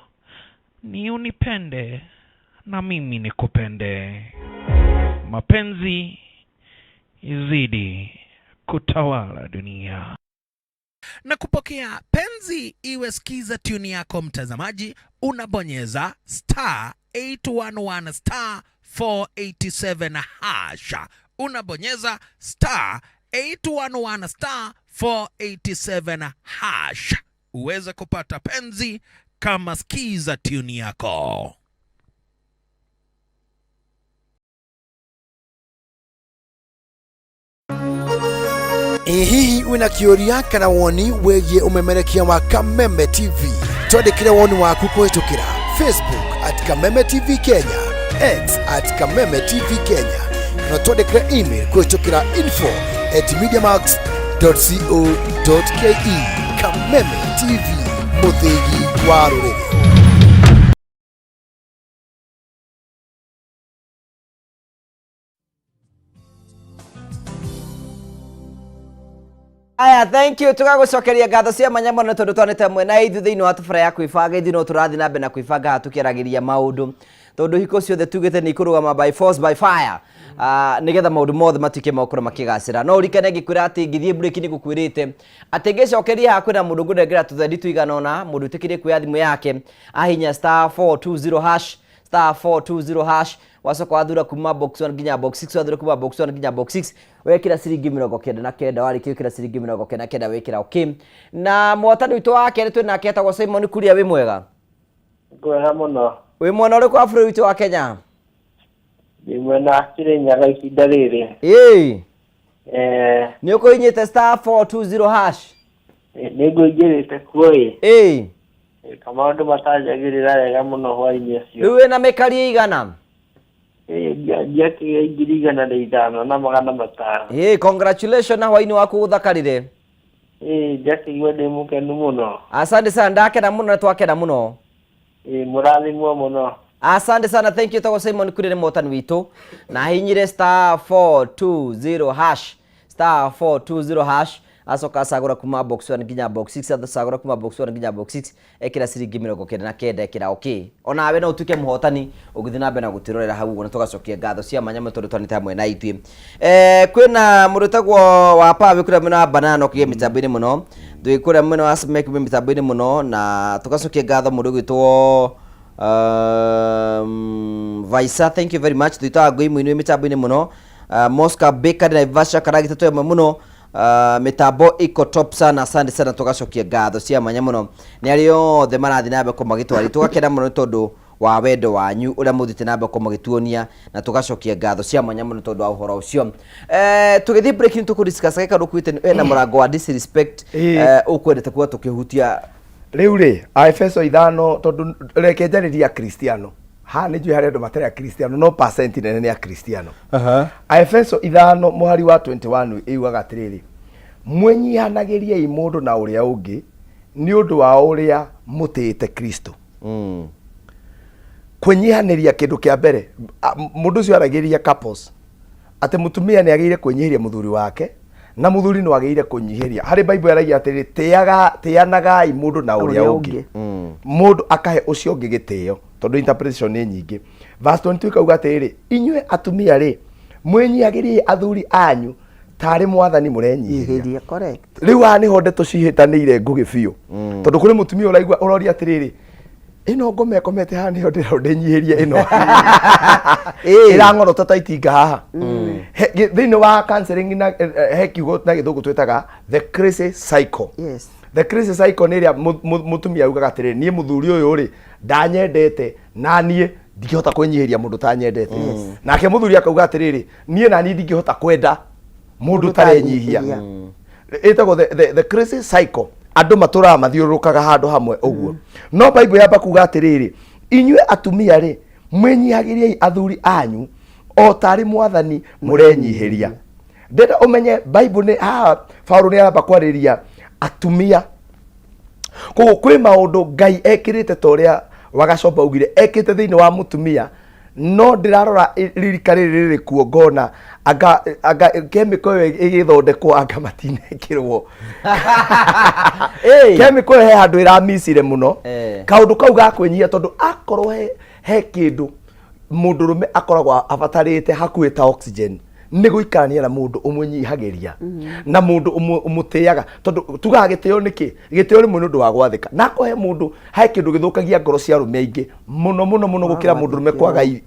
ni unipende na mimi nikupende. Mapenzi izidi kutawala dunia. Na kupokea penzi iwe skiza tune yako mtazamaji, unabonyeza star 811 star 487 hash. Unabonyeza star 811 star 487 hash uweze kupata penzi kama skiza tune yako. Ĩ hihi wĩna kĩũria kana woni wĩgiĩ ũmemerekia wa Kameme TV? Twandĩkĩre woni waku kũhĩtũkĩra Facebook at Kameme TV Kenya, X at Kameme TV Kenya, kana twandĩkĩre email kũhĩtũkĩra info at mediamax co ke. Kameme TV, mũthĩgi wa rũrĩrĩ. Aya, thank you. Tũgagũcokeria ngatho cia mwanya mũno tondũ twanĩte mwena ithuĩ thĩinĩ wa tũbara ya kwĩbanga. Ithuĩ no tũrathiĩ na mbere na kwĩbanga haha tũkĩaragĩria maũndũ, tondũ hiko ciothe tugĩte nĩ ikũrũgama by force by fire, nĩgetha maũndũ mothe matuĩke ma gũkorwo makĩgacĩra. No ũrikane ngĩkwĩra atĩ ngĩthiĩ break nĩ ngũkwĩrĩte atĩ ngĩcokeria haha kwĩna mũndũ ngũnengera tũthendi tũigana ũna, mũndũ wĩtĩkĩrie kuoya thimũ yake ahinya star 420 hash, star 420 hash, wacoka wathura kuma box 1 nginya box 6, wathura kuma box 1 nginya box 6, wekĩra ciringi 99. Warĩkia gwĩkĩra ciringi 99, wĩkĩra okay. Na mũhotani witũ wa kerĩ twĩ nake etagwo Simon Kuria. Wĩ mwega? Ngwega mũno. Wĩ mwena ũrĩkũ wa bũrũri witũ wa Kenya? Ndĩ mwena wa Kĩrĩnyaga ihinda rĩrĩ. Ĩĩ. Eh, nĩ ũkũhinyĩte star 420 hash? Nĩ ngũingĩrĩte kuo ĩ. Ĩĩ. Kamaũndũ matanjagĩrĩra wega mũno hwainĩ ũcio. Rĩu wĩna mĩkari ĩigana? Ĩ, ndiakĩgĩa 105,500. Ĩĩ, congratulations na hwainĩ waku gũthakarĩre. Ĩ, ndiakĩigua ndĩ mũkenu mũno. Asante sana, ndakena mũno na twakena mũno. Ĩ, mũrathimwo mũno. Asante sana, thank you. Tagwo Simon Kuria, nĩ mũhotani witũ na ahinyire star 420 hash, star 420 hash, acoka acagũra kuma box 1 nginya box 6, acagũra kuma box 1 nginya box 6, ekĩra ciringi 99, ekĩra okay. Onawe no ũtuĩke mũhotani ũngĩthiĩ na mbere na gũtwĩrorera hau ũguo, na tũgacokia ngatho cia mwanya mũno tondũ twanĩte hamwe na ithuĩ. Kwĩna mũndũ ũtagwo wa Power wĩ kũrĩa mwena wa Banana ũkĩgĩa mĩtambo-inĩ mũno, twĩ kũrĩa mwena wa Smek wĩ mĩtambo-inĩ mũno, na tũgacokia ngatho mũndũ ũgwĩtwo Vaisa, thank you very much. Twĩtaga Ngũi Mũini wĩ mĩtambo-inĩ mũno, Mosca Baker, Naivasha Karagita, twĩ hamwe mũno. Mĩtambo iko top sana, asante sana. Tũgacokia ngatho cia mwanya mũno nĩ arĩa othe marathiĩ na mbere gũkorwo magĩtwari. Tũgakena mũno nĩ tondũ wa wendo wanyu ũrĩa mũthiĩte na mbere gũkorwo magĩtuonia, na tũgacokia ngatho cia mwanya mũno tondũ wa ũhoro ũcio. Tũgĩthiĩ break nĩ tũkũdiscuss kaũndũ kuĩte ena mũrango wa disrespect. Ũkwendete kuga tũkĩhutia? Rĩu rĩ, Aefeso 5, tondũ reke njarĩrie Akristiano haha, nĩ njũĩ harĩ andũ matarĩ Akristiano, no percent nene nĩ Akristiano. Aefeso 5 mũhari wa 21 ĩugaga atĩrĩrĩ, mwĩnyihanagĩriei mũndũ na ũrĩa ũngĩ nĩ ũndũ wa ũrĩa mũtĩĩte Kristo. Kwĩnyihanĩria, kĩndũ kĩa mbere, mũndũ ũcio aragĩria couples atĩ mũtumia nĩ agĩrĩire kwĩnyihĩria mũthuri wake na mũthuri nĩ agĩrĩire kũnyihĩria. Harĩ Bible yaragia atĩrĩrĩ, tĩaga tĩanagai mũndũ na ũrĩa ũngĩ, mũndũ akahe ũcio ũngĩ gĩtĩo, tondũ interpretation nĩ nyingĩ. Verse 22 ĩkauga atĩrĩrĩ, inyuĩ atumia rĩ, mwĩnyihagĩriei athuri anyu tarĩ Mwathani mũrenyihĩria. Ihĩria, correct. Rĩu haha nĩho ndeto cihĩtanĩire ngũgĩ biũ, tondũ kũrĩ mũtumia ũraigua ũroria atĩrĩrĩ, ĩno ngoma ĩkomete haha nĩyo ndĩrenda ndĩnyihĩrie, ĩno ĩrang'orota ta itinga haha. Thĩinĩ wa counseling na he kiugo na Gĩthũngũ twĩtaga the crisis cycle. The crisis cycle nĩ ĩrĩa mũtumia augaga atĩrĩrĩ, niĩ mũthuri ũyũ rĩ ndanyendete, na niĩ ndingĩhota kwĩnyihĩria mũndũ tanyendete. Nake mũthuri akauga atĩrĩrĩ, niĩ naniĩ ndingĩhota kwenda mũndũ tarenyihia. Ĩtagwo the crisis cycle. Andũ matũraga mathiũrũrũkaga handũ hamwe ũguo. No Bible yamba kuga atĩrĩrĩ, inyuĩ atumia rĩ, mwĩnyihagĩriei athuri anyu o tarĩ Mwathani mũrenyihĩria. Ndĩrenda ũmenye Bible nĩ haha Paulo nĩ aramba kwarĩria atumia. Koguo kwĩ maũndũ Ngai ekĩrĩte, ta ũrĩa Wagacomba augire, ekĩte thĩinĩ wa mũtumia. No ndĩrarora ririka rĩrĩ rĩrĩ kuo, ngona anga chemical ĩyo ĩgĩthondekwo anga matinekĩrwo chemical ĩyo, he handũ ĩramicire mũno. Kaũndũ kau ga kwĩnyihia, tondũ akorwo he kĩndũ mũndũrũme akoragwo abatarĩte hakuhĩ ta oxygen, nĩ gũikarania na mũndũ ũmũnyihagĩria na mũndũ ũmũtĩaga, tondũ tugaga gĩtĩo nĩkĩ? Gĩtĩo rĩmwe nĩ ũndũ wa gwathĩka. Na akorwo he mũndũ, he kĩndũ gĩthũkagia ngoro cia arũme aingĩ mũno mũno mũno gũkĩra mũndũrũme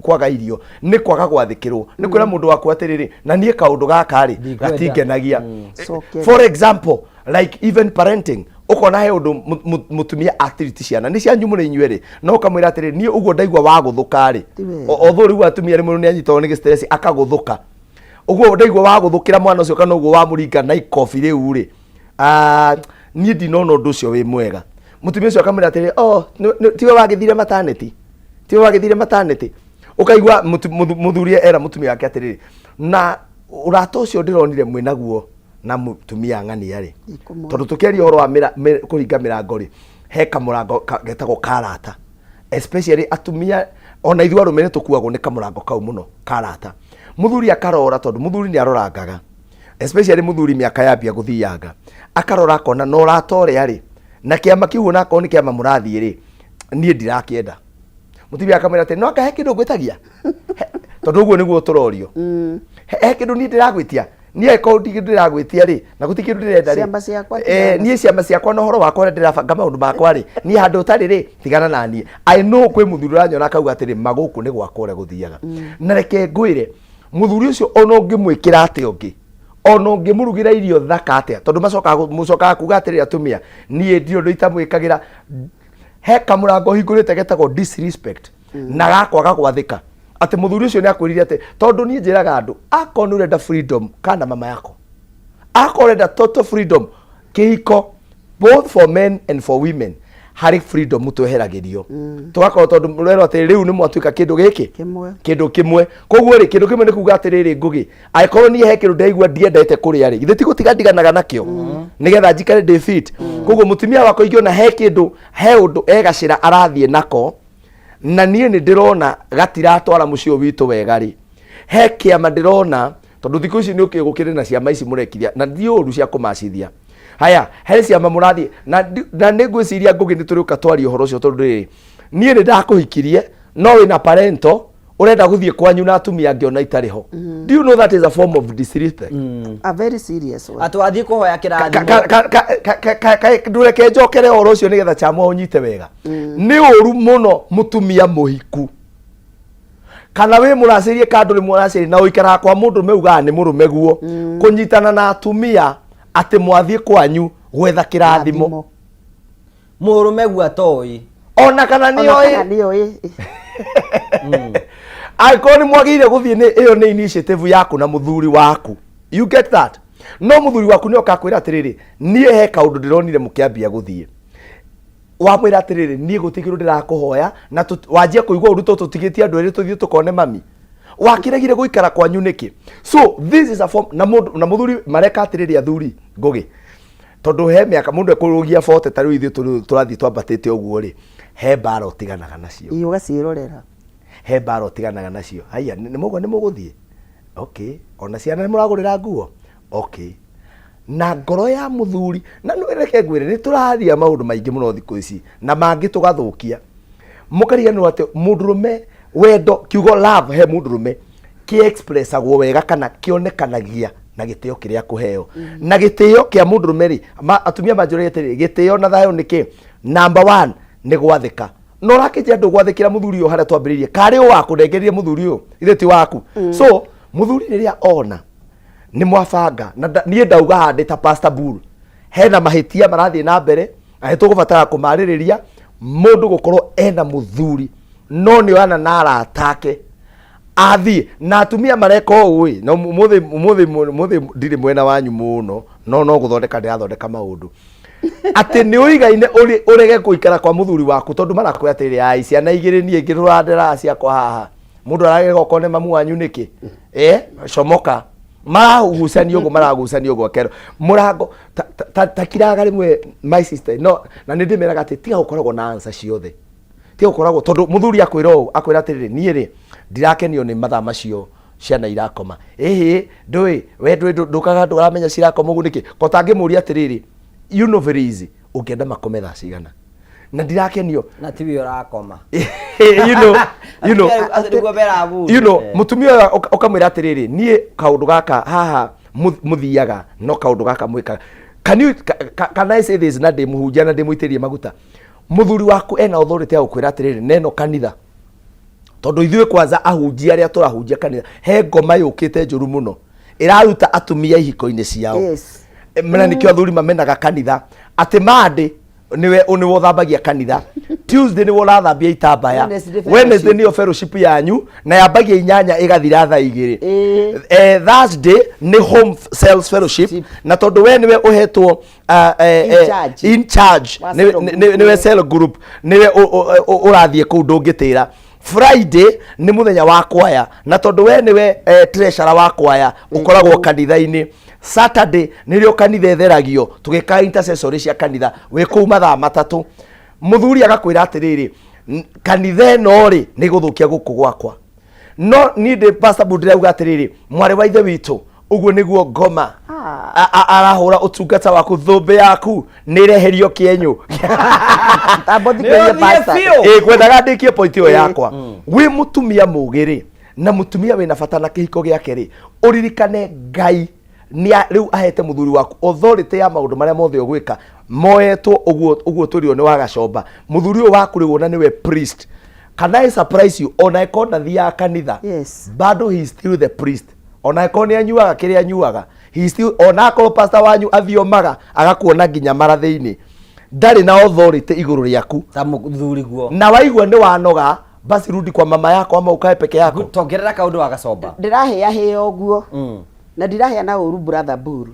kwaga irio, nĩ kwaga gwathĩkĩrwo, nĩ kwĩra mũndũ waku atĩrĩrĩ, na niĩ kaũndũ gaka rĩ Ndikwenda. gatingenagia. Cokeria. For example, like even parenting, ũkona he ũndũ mũtumia atiriti ciana nĩ cianyu mũrĩ inyuerĩ, no ũkamwĩra atĩrĩ, niĩ ũguo ndaigua wagũthũka rĩ. Ti wega. Although rĩu atumia rĩmwe nĩ anyitagwo nĩ stress akagũthũka, ũguo ndaigua wagũthũkĩra mwana ũcio kana ũguo wamũringa na ikobi rĩu rĩ, niĩ ndinona ũndũ ũcio wĩ mwega. Mũtumia ũcio akamwĩra atĩrĩ, oh, tiwe wagĩthire maternity, tiwe wagĩthire maternity. Ũkaigua mũthuri era mũtumia wake atĩrĩrĩ, na ũrata ũcio ndĩronire mwĩnaguo na mũtumia ng'ania rĩ. Ikũmwe. Tondũ tũkĩaria ũhoro wa kũringa mĩrango rĩ, he kamũrango getagwo karata, especially atumia, ona ithuĩ arũme nĩ tũkuagwo nĩ kamũrango kau mũno karata. Mũthuri akarora, tondũ mũthuri nĩ arorangaga. Especially mũthuri mĩaka yambia gũthianga, akarora akona na ũrata ũrĩa rĩ na kĩama kĩu, onakorwo nĩ kĩama mũrathiĩ rĩ, niĩ ndirakĩenda. Mũtumia akamwĩra atĩ no anga he kĩndũ ngwĩtagia. Tondũ ũguo nĩguo tũrorio. He kĩndũ niĩ ndĩragwĩtia? Niĩ angĩkorwo ndi ndĩragwĩtia rĩ, na gũtirĩ kĩndũ ndĩrenda rĩ, Ciama ciakwa tigana. Niĩ ciama ciakwa na ũhoro wakwa ũrĩa ndĩrabanga maũndũ makwa rĩ, niĩ handũ ũtarĩ rĩ, tigana na niĩ. I know kwĩ mũthuri ũranyona akauga atĩrĩ, ma gũkũ nĩ gwakwa ũrĩa gũthiaga. Na reke ngwĩre, mũthuri ũcio ona ũngĩmwĩkĩra atĩa ũngĩ, ona ũngĩmũrugĩra irio thaka atĩa, tondũ macokaga mũcokaga kuga atĩrĩrĩ, atumia, niĩ ndirĩ ũndũ itamwĩkagĩra. He kamũrango hingũrĩte getagwo disrespect na gakwaga gwathĩka, atĩ mũthuri ũcio nĩ akwĩrire atĩ, tondũ niĩ njĩraga andũ, akorwo nĩ ũrenda freedom kana mama yako, akorwo ũrenda total freedom, kĩhiko both for men and for women, harĩ freedom tweheragĩrio, tũgakorwo tondũ mũrerwo atĩ rĩu nĩ mwatuĩka kĩndũ gĩkĩ kĩmwe. Kĩndũ kĩmwe. Koguo rĩ, kĩndũ kĩmwe nĩ kuga atĩrĩrĩ, Ngũgĩ, angĩkorwo niĩ he kĩndũ ndaigua ndiendete kũrĩa rĩ, githĩ ti gũtiga ndiganaga nakĩo nĩgetha njikare ndĩ fit? Koguo mũtumia wakwa ingĩona he kĩndũ, he ũndũ egacĩra arathiĩ nako na niĩ nĩ ndĩrona gatiratwara mũciĩ ũyũ witũ wega rĩ, he kĩama ndĩrona, tondũ thikũ ici nĩ ũkĩ gũkĩrĩ na ciama ici mũrekithia na ndi ũru cia kũmacithia. Haya, he ciama mũrathiĩ na nĩ ngwĩciria, Ngũgĩ, nĩ tũrĩũka twarie ũhoro ũcio, tondũ rĩrĩ, niĩ nĩ ndakũhikirie no wĩna parental ũrenda gũthiĩ kwanyu na atumia angĩ ona itarĩ ho. Do you know that is a form of disrespect? A very serious one. Atĩ wathiĩ kũhoya kĩrathimo. Ndũreke njokere ũhoro ũcio nĩgetha chamwa ũnyite wega. Nĩ ũru mũno mũtumia mũhiku kana wĩ mũracĩrie ka ndũrĩ mũracĩrie na ũikaraga kwa mũndũrũme, ugaga nĩ mũrũme guo, kũnyitana na atumia atĩ mwathiĩ kwanyu gwetha kĩrathimo. Mũrũme guo atoĩ. Ona kana Ona nĩoĩ. Kana nĩoĩ. Angĩkorwo nĩ mwagĩrĩire gũthiĩ, nĩ ĩyo nĩ initiative yaku na mũthuri waku, you get that? No mũthuri waku nĩ oka kwĩra atĩrĩrĩ, niĩ he kaũndũ ndĩronire mũkĩambia gũthiĩ. Wamwĩra atĩrĩrĩ, niĩ gũtirĩ kĩndũ ndĩrakũhoya na wanjia kũigua ũru tondũ tũtigĩtie andũ erĩ tũthiĩ tũkone mami, wakĩregire gũikara kwanyu nĩkĩ? So this is a form na mũndũ na mũthuri mareka atĩrĩrĩ, athuri, Ngũgĩ, tondũ he mĩaka mũndũ ekũrũgia 40, ta rĩu ithuĩ tũrathiĩ twambatĩte ũguo rĩ, he mbara ũtiganaga nacio. Ĩ, ũgaciĩrorera. He mbara ũtiganaga nacio. Haiya, nĩ mũgwa nĩ mũgũthiĩ, okay, ona ciana nĩ mũragũrĩra nguo, okay, na ngoro ya mũthuri. Na nĩ reke ngwĩre, nĩ tũraria maũndũ maingĩ mũno thikũ ici na mangĩ tũgathũkia, mũkariganĩrwo atĩ mũndũrũme, wendo, kiugo love he mũndũrũme kĩ expressagwo wega kana kĩonekanagia na gĩtĩo kĩrĩa kũheo. Na gĩtĩo kĩa mũndũrũme rĩ, atumia manjũragia atĩrĩ, gĩtĩo na thayũ nĩ kĩ? Number one nĩ gwathĩka. No ũrakĩnjĩra ndũgwathĩkĩra mũthuri ũyũ harĩa twambĩrĩirie karĩ ũ wakũnengerire mũthuri ũyũ ithe ti waku? So mũthuri rĩrĩa ona nĩ mwabanga na niĩ ndauga handĩ ta Pastor Bull, hena mahĩtia marathiĩ na mbere na nĩ tũgũbatara kũmarĩrĩria. Mũndũ gũkorwo ena mũthuri no nĩ oyana na arata ake athiĩ na atumia mareka ũũ ĩ, no mũthĩ mũthĩ mũthĩ ndirĩ mwena wanyu mũno, no gũthondeka ndĩrathondeka maũndũ atĩ nĩ ũigaine ũrege gũikara kwa mũthuri waku, tondũ marakwĩra atĩrĩrĩ, ai, ciana igĩrĩ niĩ ngĩrũra ciakwa haha, mũndũ aragega okone mamu wanyu nĩkĩ comoka. Maragucania ũguo, maragucania ũguo, akerwo mũrango ta kiraga rĩmwe, my sister. No na nĩ ndĩmeraga atĩ tiga gũkoragwo na answer ciothe, tiga gũkoragwo, tondũ mũthuri akwĩra ũũ, akwĩra atĩrĩrĩ, niĩ rĩ ndirakenio nĩ mathaa macio ciana irakoma. Ĩhĩ, ndũĩ we ndũĩ ndũkaga ndũramenya cirakoma ũguo nĩkĩ? Ko tangĩmũria atĩrĩrĩ, you know very easy, ũngĩenda makome thaa cigana? Na ndirakenio. Na tiwe ũrakoma. You know Atĩ nĩguo meraga mũndũ. Mũtumia ũyũ ũkamwĩra atĩrĩrĩ, niĩ kaũndũ gaka haha mũthiaga no kaũndũ gaka mwĩkaga. Can you can I say this na ndĩ mũhunjia na ndĩ mũitĩrĩrie maguta? Mũthuri waku ena authority ya gũkwĩra atĩrĩrĩ, neno kanitha, tondũ ithuĩ kwanza ahunjia arĩa tũrahunjia kanitha, he ngoma yũkĩte njũru mũno ĩraruta atumia ihiko-inĩ ciao. Na nĩkĩo athuri mamenaga kanitha, atĩ Monday niwe niwe ũthambagia kanitha, Tuesday niwe ũrathambia itambaya, Wednesday fellowship. Wednesday nĩyo fellowship yanyu na yambagia 8 ĩgathira thaa 2. Thursday nĩ home cells fellowship, na tondũ we niwe ũhetwo In charge. In charge. Wa cell group. Niwe cell group, niwe ũrathiĩ kũu, ndũngĩtĩra. Friday nĩ mũthenya wa kwaya, na tondũ we niwe treasurer wa kwaya ũkoragwo kanitha-inĩ. Saturday nĩrĩo kanitha ĩtheragio, tũgĩka intercessory cia kanitha, wĩ kũu mathaa 3. Mũthuri agakwĩra atĩrĩrĩ, kanitha ĩno rĩ nĩ gũthũkia gũkũ gwakwa. No niĩ ndĩ Pastor Bu, ndĩrauga atĩrĩrĩ, mwarĩ wa ithe witũ, Ũguo nĩguo ngoma Ah. Arahũra ũtungata waku, thũmbĩ yaku nĩ ĩreherio kĩenyũ. Tambo thikĩrĩrie Nĩ ũthiĩ pastor. biũ. Ĩ, ngwendaga ndĩkie point ĩyo yakwa. Wĩ mũtumia mũgĩ rĩ, na mũtumia wĩna bata na kĩhiko gĩake rĩ, ũririkane Ngai nĩ rĩu ahete mũthuri waku authority ya maũndũ marĩa mothe ũgwĩka moetwo ũguo ũguo twĩrirwo nĩ wagacomba. Mũthuri ũyũ waku rĩu ona nĩwe priest. Can I surprise you, ona ĩkorwo ndathiaga kanitha, Yes. bado he is still the priest. Ona ĩkorwo nĩ anyuaga kĩrĩa anyuaga, he is still, ona akorwo pastor wanyu athiomaga agakuona nginya mara thĩinĩ, ndarĩ na authority igũrũ rĩaku ta mũthuri guo. Na waigua nĩ wanoga, basi rudi kwa mama yako ama ukae peke yako. Tongerera kaũndũ wagacomba. Ndĩrahĩahĩa ũguo na ndirahĩa na ũru, brother Bull,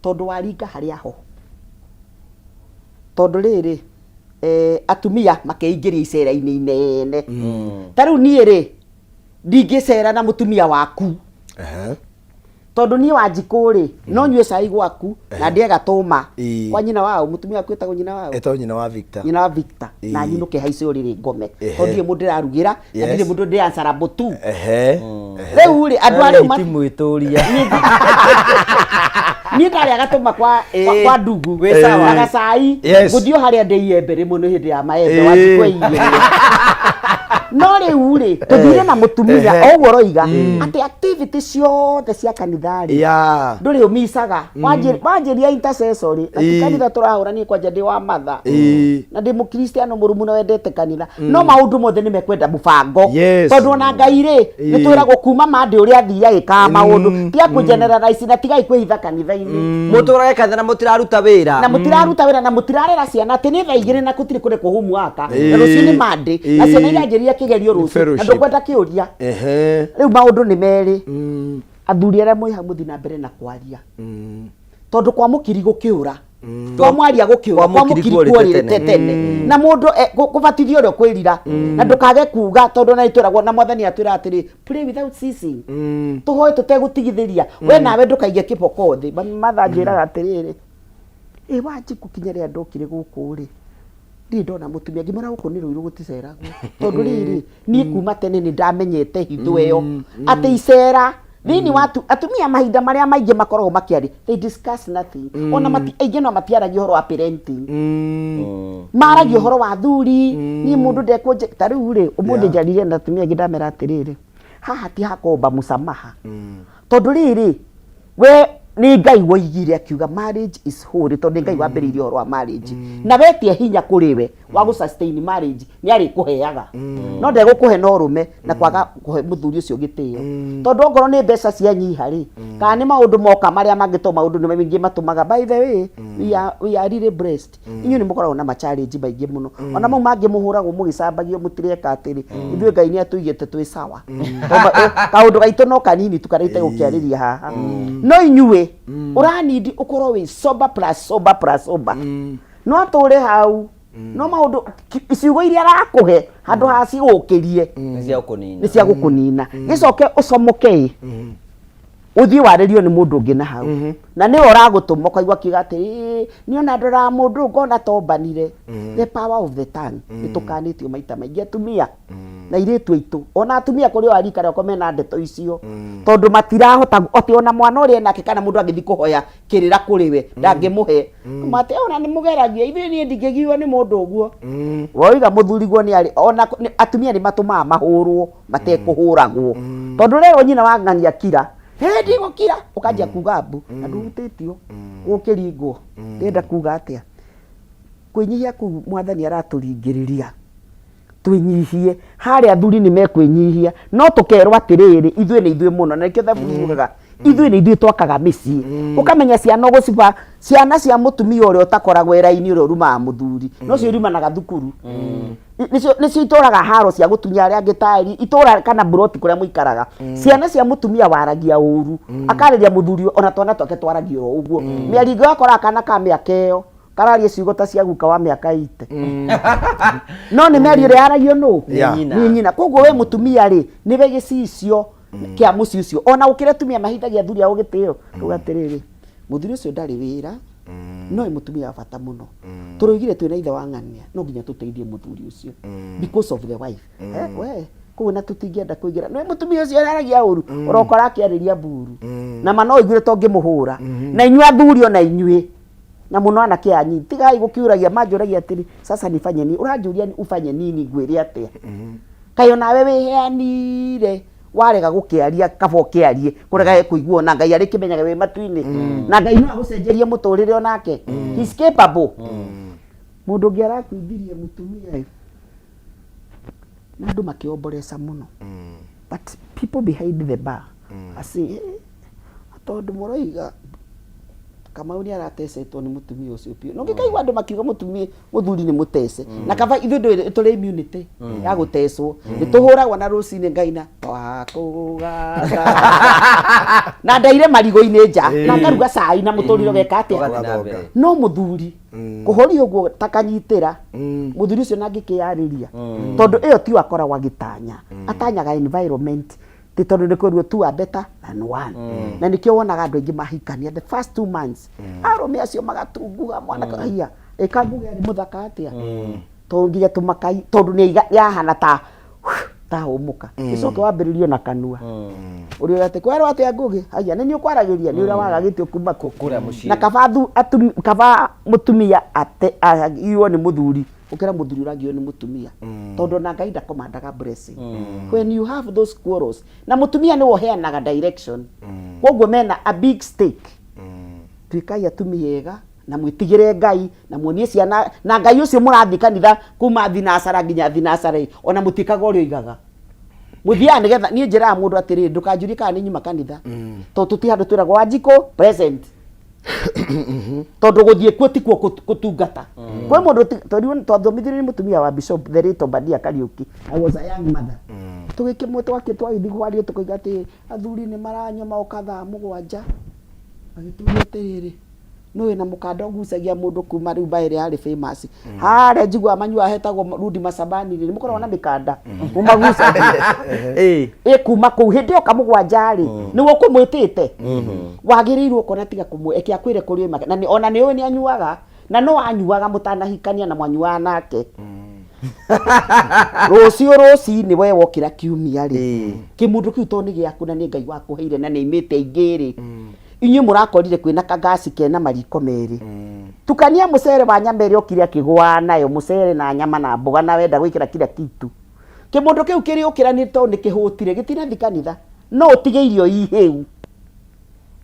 tondũ waringa harĩa ho, tondũ rĩrĩ atumia makeingĩria icera-inĩ inene. Ta rĩu niĩ rĩ, ndingĩcera na mũtumia waku, tondũ niĩ Wanjikũ rĩ, no nyue cai gwaku na ndĩe gatũma. Kwa nyina wao, mũtumia waku etagwo nyina wao. Etagwo nyina wa Victor. Nyina wa Victor. Na nyinũke haice ũrĩrĩ ngome, tondũ ndirĩ mũndũ ndĩrarugĩra na ndirĩ mũndũ ndĩranswerable tu. Rĩu rĩ, andũ arĩa Ti mwĩtũria. Niĩ ndarĩa gatũma kwa ndugu Wĩ sawa. na gacai, ngũthiĩ o harĩa ndĩ iembe rĩmwe, nĩ hĩndĩ ya maembe. Wanjikũ iye, no rĩu rĩ, tũthire na mũtumia o ũguo ũroiga atĩ activity ciothe cia kanitha rĩ, ndũrĩ ũmicaga. Wanjĩria intercessory na ti kanitha tũrahũra. Niĩ kwanja ndĩ wa matha na ndĩ mũkristiano mũrũmu na wendete kanitha, no maũndũ mothe nĩ mekwenda mũbango, tondũ ona Ngai rĩ, nĩ twĩragwo kuma mandĩ ũrĩa athiĩ agĩkaga maũndũ tiga kũ generalize na tigai kwĩhitha kanitha-inĩ. Mũtũrage kanitha na mũtiraruta wĩra. Na mũtiraruta wĩra na mũtirarera ciana, atĩ nĩ thaa 2 na gũtirĩ kũrekwo homework, na rũciũ nĩ Monday na ciana iranjĩrĩria kĩgerio rũciũ na Fellowship. ndũkwenda kĩũria. Rĩu maũndũ nĩ merĩ. Athuri arĩa mwĩ hau, mũthiĩ na mbere na kwaria, tondũ kwa mũkiri gũkĩũra, kwa mwaria gũkĩũra, kwa kwa mũkiri mũkiri kuorĩte kuorĩte tene. tene. Na mũndũ kũbatithio ũrĩa kwĩrira na ndũkage kuga, tondũ ona nĩtwĩragwo na Mwathani atwĩra atĩrĩ, "Pray without ceasing," tũhoe tũtegũtigithĩria. We nawe ndũkaige kĩboko thĩ. Mami matha njĩraga atĩrĩrĩ, ĩ Wanjikũ, kinya rĩrĩa ndokire gũkũ rĩ, ndirĩ ndona mũtumia ngĩmwĩra gũkũ nĩ rũirũ gũticeragwo, tondũ rĩrĩ, niĩ kuma tene nĩ ndamenyete hitho ĩyo atĩ icera thĩinĩ wa atumia mahinda marĩa maingĩ makoragwo makĩaria, they discuss nothing. Ona aingĩ no matiaragia ũhoro wa parenting, maragia ũhoro wa athuri. Niĩ mũndũ ndekũnje ta rĩu rĩ, ũmũthĩ njaririe na atumia angĩ, ndamera atĩrĩrĩ, haha ti hakomba mũsamaha, tondũ rĩrĩ, we nĩ Ngai woigire akiuga marriage is holy, tondũ nĩ Ngai wambĩrĩirie ũhoro wa marriage, na wetie hinya kũrĩ we wa gũ sustain marriage, nĩ arĩkũheaga, no ndegũkũhe na ũrũme na kwaga kũhe mũthuri ũcio gĩtĩo, tondũ ongorwo nĩ mbeca cianyiha rĩ, kana nĩ maũndũ moka marĩa mangĩ, to maũndũ nĩ maingĩ matũmaga. By the way, we are really blessed. Inyuĩ nĩ mũkoragwo na ma challenge maingĩ mũno, ona mau mangĩ mũhũragwo mũgĩcambagio mũtireka atĩrĩ. Ithuĩ Ngai nĩ atũigĩte twĩ sawa. Kaũndũ gaitũ no kanini tu karĩa itegũkĩarĩria haha, no inyuĩ ũranindi ũkorwo wĩ sober plus sober plus sober, no atũre hau, no maũndũ ciugo iria arakũhe handũ ha cigũkĩrie nĩ cia gũkũnina. Nĩ cia gũkũnina. Gĩcoke ũcomoke ĩ ũthiĩ warĩrio nĩ mũndũ ũngĩ na hau, na nĩwe ũragũtũma ũkaigua akiuga atĩ, "Ĩĩ, niĩ ona ndoraga mũndũ ngona tombanire." The power of the tongue, nĩ tũkanĩtio maita maingĩ atumia na airĩtu aitũ, ona atumia kũrĩ o arika rĩakwa mena ndeto icio, tondũ matirahota atĩ ona mwana ũrĩa enake kana mũndũ angĩthiĩ kũhoya kĩrĩra kũrĩ we ndangĩmũhe. Mate ona nĩ mũgeragia ithuĩ, niĩ ndingĩgirio nĩ mũndũ ũguo woiga mũthuriguo nĩ arĩ ona atumia nĩ matũmaga mahũrwo matekũhũragwo, tondũ rĩrwo nyina wa ng'ania kira, "Ĩ, ndigũkira," ũkanjia kuga mbu na ndũhutĩtio gũkĩringwo. Ndĩrenda kuga atĩa? Kwĩnyihia kũu Mwathani aratũringĩrĩria twĩnyihie harĩa athuri nĩ mekwĩnyihia, no tũkerwo atĩrĩrĩ, ithuĩ nĩ ithuĩ mũno, na nĩkĩo thaburi yugaga ithuĩ nĩ ithuĩ twakaga mĩciĩ. Ũkamenya ciana ũgũciba, ciana cia mũtumia ũrĩa ũtakoragwo ĩraini, ũrĩa ũrumaga mũthuri, no cio iriumanaga thukuru. Nĩcio itũraga haro cia gũtunya arĩa angĩ taĩri itũra kana buroti kũrĩa mũikaraga. Ciana cia mũtumia waragia ũru, akarĩria mũthuri, ona twana twake twaragia oro ũguo mĩario ĩngĩ. Ũgakora kana ka mĩaka ĩyo kararia ciugo ta cia guka wa mĩaka ite, no nĩ mĩario ĩrĩa yaragio nũ? Nĩ nyina. Koguo we mũtumia rĩ, nĩwe gĩcicio kĩa mũciĩ ũcio. Ona gũkĩra atumia mahithagia athuri ao gĩtĩo, tuga atĩrĩrĩ, mũthuri ũcio ndarĩ wĩra, no nĩ mũtumia wa bata mũno. Tũroigire twĩna ithe wa ng'ania, no nginya tũteithie mũthuri ũcio because of the wife. We Koguo na tũtingĩenda kũingĩra nĩ mũtumia ũcio aragia ũru, ũrokora akĩarĩria mburu na ma no ũiguire to ngĩmũhũra. Na inyuĩ athuri ona inyuĩ na mũno anake anyu, tigai gũkĩũragia, manjũragia atĩrĩ, sasa nifanye nini? Ũranjũria ufanye nini ngwĩre atĩa? Kaĩ onawe wĩheanire warega gũkĩaria, kaba ũkĩarie kũrega kũiguo na Ngai arĩkĩmenyaga wĩ matu-inĩ, na Ngai no agũcenjerie mũtũrĩre onake. He's capable. Mũndũ ũngĩ arakuithirie mũtumia ĩ, na andũ makĩomboreca mũno, but people behind the bar asi eh, tondũ mũroiga Kamau nĩ aratecetwo nĩ mũtumia ũcio biũ, na ũngĩkaigua andũ makiuga mũtumia mũthuri nĩ mũtece, na kaba ithuĩ ndũĩ tũrĩ immunity ya gũtecwo, nĩ tũhũragwo na rũcinĩ ngaina twakũgatha na ndaire marigũ-inĩ nja na ngaruga cai na mũtũrĩre ũgeka atĩa? Ũgathiĩ na mbere. No mũthuri kũhũria ũguo takanyitĩra mũthuri ũcio na angĩkĩyarĩria, tondũ ĩyo tiyo akoragwo agĩtanya, atanyaga environment ti tondũ nĩ kwĩrwo two are better than one. Na nĩkĩo wonaga andũ aingĩ mahikania the first 2 months, arũme acio magatunguha, mwana haiya ĩka nguge arĩ mũthaka atĩa, tondũ nginya tũmakai, tondũ nĩ yahana ta tahũmũka, ĩcoke wambĩrĩrio na kanua ũrĩa atĩ kwerwo atĩa Ngũgĩ, haiya nĩ niĩ ũkwaragĩria, nĩ ũrĩa wagagĩtio kuma kũ? Kũrĩa mũciĩ. Na kaba kaba mũtumia ate agirwo nĩ mũthuri gũkĩra mũthuri ũragio nĩ mũtumia, tondũ ona Ngai ndakomandaga blessing when you have those quarrels, na mũtumia nĩwe ũheanaga direction, koguo mena a big stake. Tuĩkai atumia ega na mwĩtigĩre Ngai na muonie ciana na Ngai ũcio mũrathiĩ kanitha kuma thinacara nginya thinacara ĩ, ona mũtiĩkaga ũrĩa oigaga, mũthiaga nĩgetha. Niĩ njĩraga mũndũ atĩrĩrĩ, ndũkanjũrie kana nĩ nyuma kanitha, tondũ tũti handũ twĩragwo Wanjikũ present, tondũ gũthiĩ kuo tikuo gũtungata kwĩ mũndũ tondũ twathomithirio nĩ mũtumia wa bishop, the late Obadia Kariuki. I was a young mother, tũgĩkĩmwe twakĩ twagĩthiĩ kwario, tũkoiga atĩ athuri nĩ maranyua magoka thaa 7, agĩtũria atĩrĩrĩ, nũ wĩna mũkanda ũgucagia mũndũ kuma rĩu mbaĩ ĩrĩa yarĩ famous harĩa njiguaga manyuaga hetagwo Rudi Masabani rĩ, nĩmũkoragwo na mĩkanda mũmagucagia ĩ kuma kũu hĩndĩ ĩyo kamũgwanja rĩ, nĩwe ũkũmwĩtĩte, wagĩrĩirwo ũkona tiga kũmwe eke akwĩre kũrĩ ũyũ, na ona nĩ ũĩ nĩ anyuaga, na no anyuaga mũtanahikania na mwanyuaga nake. Rũciũ rũcinĩ we wokĩra kiumia rĩ, kĩmũndũ kĩu tondũ nĩ gĩaku na nĩ Ngai wakũheire na nĩ aimĩte aingĩ rĩ, inyuĩ mũrakorire kwĩna kangasi kena mariko merĩ, tukania mũcere wa nyama ĩrĩa okire akĩgũaga nayo, mũcere na nyama na mboga, na wenda gwĩkĩra kila kitu. Kĩmũndũ kĩu kĩrĩũkĩra nĩ tondũ nĩ kĩhũtire, gĩtinathi kanitha, no ũtige irio ihĩu